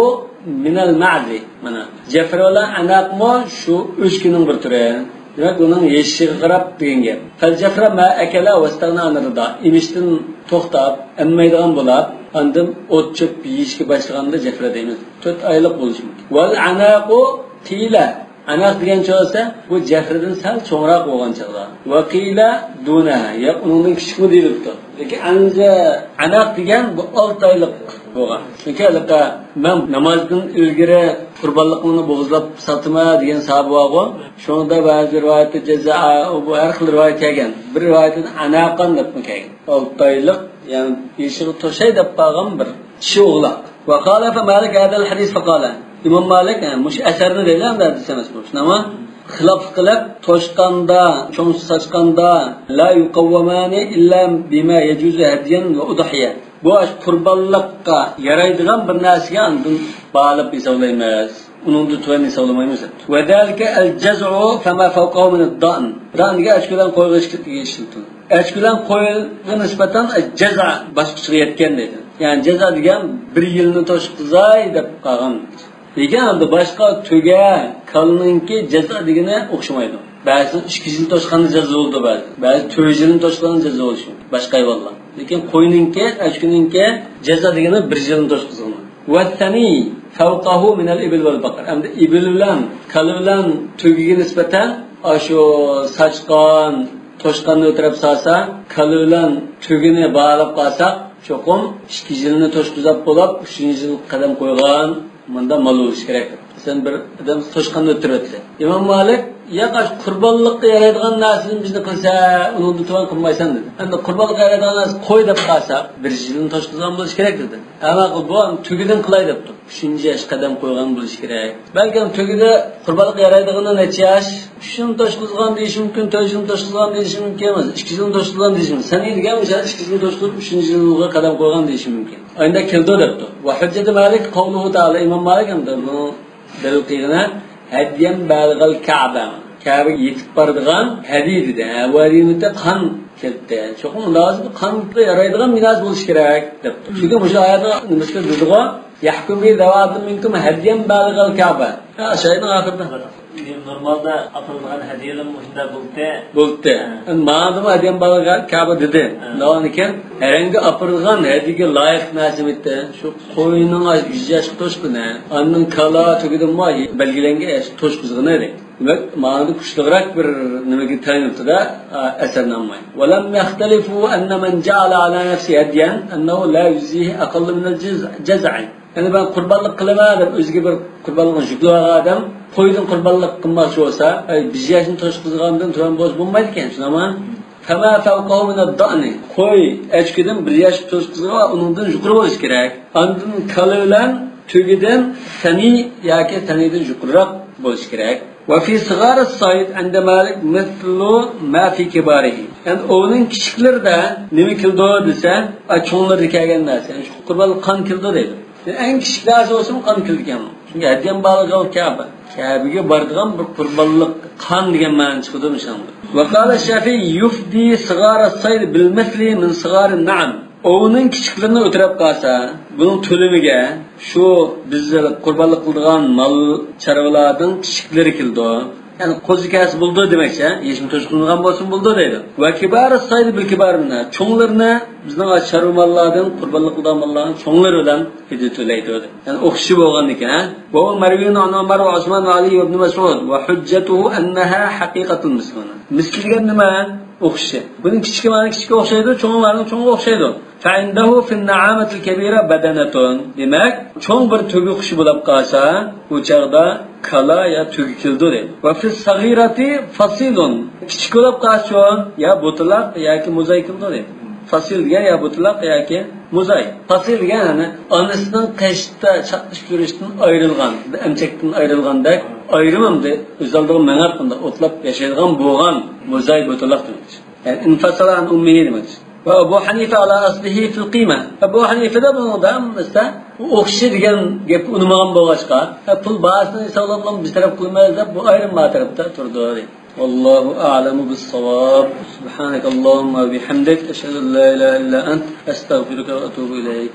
من المعز. مانا، جەفرە بىلەن ئەناقمۇ شۇ ئۆچكىنىڭ بىر تۈرى. دېمەك، ئۇنىڭ يېشىشىغا قاراپ دېگەن گەپ. فالجفرة ما أكل واستغنى عن الرضاع. ئېمىشتىن توختاپ، ئەممەيدىغان بولاپ، ئاندىن ئوت-چۆپ يېيىشكە باشلىغاندا جەفرە دەيمىز. تۆت ئايلىق بولۇشى مۇمكىن. ۋەل ئەناقۇ قىيلە. ئەناق دېگەن چاغ بولسا، بۇ جەفرىدىن سەل چوڭراق بولغان چاغدا. ۋە قىيلە دۇنەھا، ياق، ئۇنىڭدىن كىچىكمۇ دېيىلىپتۇ. لېكىن ئەنزە ئەناق دېگەن بۇ ئالتە ئايلىق بولغان. چۈنكى ھېلىقى مەن نامازدىن ئىلگىرى قۇربانلىقىمنى بوغۇزلاپ ساتىمەن دېگەن ساھابە بارغۇ. شۇنىڭدا بەزى رىۋايەتتە جەزا، بۇ ھەر خىل رىۋايەت كەلگەن. بىر رىۋايەتتە ئەناقەن دەپمۇ كەلگەن. ئالتە ئايلىق، يەنى يېشىغا توشاي دەپ قالغان بىر چىشى ئوغلاق. ۋە خالەفە مالىك ھەزەل ھەدىس فەقالە. ئىمام مالىك، ھە، مۇشۇ ئەسەرنى دەيلى، ئەمدى ھەدىس ئەمەس بۇ. شۇنداقمۇ؟ خىلاپلىق قىلىپ، توشقاندا، چوڭ ساچقاندا، لا يقومان إلا بما يجوز هديا وأضحية. بۇ ئاشۇ قۇربانلىققا يارايدىغان بىر نەرسىگە ئاندىن باھالاپ ھېسابلايمىز. ئۇنىڭدىن تۆۋەن ھېسابلىمايمىز دەپتۇ. وذلك الجزع فما فوقه من الضأن. دان دېگەن ئەچكۆلەن قويغا ئىشلىتىلگەن. ئەچكۆلەن قويغا نىسبەتەن جەزئا باشقىچىغا يەتكەن دەيدۇ. يەنى جەزئا دېگەن بىر يىلنى توشقۇزاي دەپ قالغان. لېكىن ئەمدى باشقا تۆگە، كالىنىڭكى جەزئا دېگىنى ئوخشىمايدۇ. بەزىسىنىڭ ئىككى يىل توشقاندا جەزئا بولىدۇ بەزى. بەزى تۆت يىلنى توشقاندا جەزئا بولۇشى مۇمكىن. باشقا ھايۋانلار. لېكىن قوينىڭكى، ئەچكىنىڭكى جەزئا دېگىنى بىر يىلنى توشقۇزغىنى. والثني فوقه من الإبل والبقر. ئەمدى ئىبىل بىلەن، كالا بىلەن تۆگىگە نىسبەتەن ئاشۇ ساچقان، توشقاننى ئۆتۈرەپ سالسا، كالا بىلەن تۆگىنى باھالاپ قالساق، چوقۇم ئىككى يىلنى توشقۇزاپ بولاپ، ئۈچىنچى يىل قەدەم قويغان مۇنداق مال بولۇشى كېرەك. مەسىلەن، بىر ئادەم توشقاننى ئۆتتۈرۈۋەتتى. ئىمام مالىك، ياق، ئاشۇ قۇربانلىققا يارايدىغان نەرسىدىن بىزنى قىلسا، ئۇنىڭدىن تۆۋەن قىلمايسەن دېدى. ئەمدى قۇربانلىققا يارايدىغان نەرسە قوي دەپ قالسا، بىر يىلنى توشقۇزغان بولۇشى كېرەك دېدى. ئەمما بۇ تۆگىدىن قىلاي دەپتۇ. ئۈچىنچى ياشقا قەدەم قويغان بولۇشى كېرەك. بەلكىم تۆگىدە قۇربانلىققا يارايدىغىنى نەچچە ياش؟ ئۈچ يىلنى توشقۇزغان دېيىشى مۇمكىن، تۆت يىلنى توشقۇزغان دېيىشى مۇمكىن، ئىككى يىلنى توشقۇزغان دېيىشى مۇمكىن. سەن دېگەن مۇشۇ ئىككى يىلنى توشقۇزۇپ، ئۈچىنچى يىلغا قەدەم قويغان دېيىشى مۇمكىن. ئاينىدا كېلىدۇ دەپتۇ. وحجة مالك قوله تعالى، ئىمام مالىك ھەمدە بۇنىڭ دەلىل قىلغىنى، هديا بالغ الكعبة. كەبىگە يېتىپ بارىدىغان ھەدىيە دېدى. ھە، ۋەدىنىتە قان كەلتى. چوقۇم ئۇنداق قانغا يارايدىغان مىراس بولۇشى كېرەك دەپتۇ. چۈنكى مۇشۇ ئايەتنىڭ نېمىسىدە دېدىغۇ، يحكم به ذوى عدل منكم هديا بالغ الكعبة. ھە، شۇ ئايەتنىڭ ئاخىرىدا. نورمالدا ئاپىرىدىغان ھەدىيەلەرمۇ مۇشۇنداق بولدى. بولدى. ھە. ماڭىمۇ ھديا بالغ الكعبة دېدى. ھە. دېگەن ئىكەن، ھەرەڭگە ئاپىرىدىغان ھەدىيەگە لايىق نەرسە ئىدى. شۇ قوينىڭ يۈز ياشقا توشقىنى، ئاندىن كالا تۆگىدىمۇ بەلگىلەنگەن ياشقا توشقۇزغىنى ئىدى. دېمەك، ماڭىدىن كۈچلۈكرەك بىر نېمىگە تەڭلىپتىدە، ئەسەرنى ئاڭلاي. ولم يختلفوا أن من جعل على نفسه هديا أنه لا يجزيه أقل من الجزع. يەنى مەن قۇربانلىق قىلىمەن دەپ ئۆزىگە بىر قۇربانلىقنى يۈكلىۋالغان ئادەم قويدىن قۇربانلىق قىلماقچى بولسا، ئەي، بىر ياشنى توشقۇزغاندىن تۆۋەن بولسا بولمايدىكەن، شۇنداقمۇ؟ فما فوقه من الضأن. قوي، ئەچكىدىن بىر ياشقا توشقۇزغان ۋە ئۇنىڭدىن يۇقىرى بولۇشى كېرەك. ئاندىن كالا بىلەن تۆگىدىن سەنى ياكى سەنىدىن يۇقىرىراق بولۇشى كېرەك. وفي صغار الصيد عند مالك مثل ما في كباره. يەنى ئوۋنىڭ كىچىكلىرىدە نېمە كېلىدۇ دېسە، ئا، چوڭلىرىدا كەلگەن نەرسە. يەنى شۇ قۇربانلىق قان كېلىدۇ دەيدۇ. يەنى ئەڭ كىچىك نەرسە بولسىمۇ قان كېلىدىكەن. چۈنكى ھەدىيەن بالىغەل كەبە. كەبىگە بارىدىغان بىر قۇربانلىق قان دېگەن مەنە چىقىدۇ مۇشۇنىڭدا. وقال الشافعي يفدي صغار الصيد بالمثل من صغار النعم. ئوۋنىڭ كىچىكلىرىنى ئۆتۈرەپ قالسا، بۇنىڭ تۆلىمىگە شۇ بىز قۇربانلىق قىلىدىغان مال چارۋىلاردىن كىچىكلىرى كېلىدۇ. يەنى قوزا كەلسە بولىدۇ دېمەكچى، ھېچكىم توشقۇنلىغان بولسىمۇ بولىدۇ دەيدۇ. وكبار الصيد بالكبار منها. چوڭلىرىنى بىزنىڭ چارۋا ماللاردىن، قۇربانلىق قىلىدىغان ماللارنىڭ چوڭلىرى بىلەن پىدىيە تۆلەيدۇ. يەنى ئوخشىشى بولغاندىكىن، ھە؟ وهو مروي عن عمر وعثمان وعلي وابن مسعود وحجته أنها حقيقة المثل. مىسلى دېگەن نېمە؟ ئوخشىشى. بۇنىڭ كىچىكى مانا كىچىكىگە ئوخشايدۇ، چوڭى مانا چوڭىغا ئوخشايدۇ. فعنده في النعامة الكبيرة بدنة. دېمەك، چوڭ بىر تۆگە قۇشى بولاپ قالسا، ئۇ چاغدا كالا يا تۆگە كېلىدۇ دەيدۇ. وفي الصغيرة فصيل. كىچىك بولاپ قالسىچۇ، يا بوتىلاق ياكى موزاي كېلىدۇ دەيدۇ. فصيل دېگەن يا بوتىلاق ياكى موزاي. فصيل دېگەن، يەنى ئانىسىنىڭ قېشىدا چاقنىشىپ يۈرۈشتىن ئايرىلغان، ئەمچەكتىن ئايرىلغاندەك، ئايرىم ئەمدى ئۆز ئالدىغا مېڭىپ، بۇنداق ئوتلاپ ياشايدىغان بولغان موزاي بوتىلاق دېمەكچى. يەنى انفصل عن أمه دېمەكچى. وأبو حنيفة على أصله في القيمة. ئەبۇ ھەنىفىدە بۇنىڭدا مەسىلەن، ئوخشىشى دېگەن گەپكە ئۇنىمىغان بولغاچقا، ھە، پۇل باھاسىنى ھېسابلاپ بىز تەرەپ قىلمايمىز دەپ، بۇ ئايرىم ما تەرەپتە تۇرىدۇ. والله أعلم بالصواب. سبحانك اللهم وبحمدك، أشهد أن لا إله إلا أنت، أستغفرك وأتوب إليك.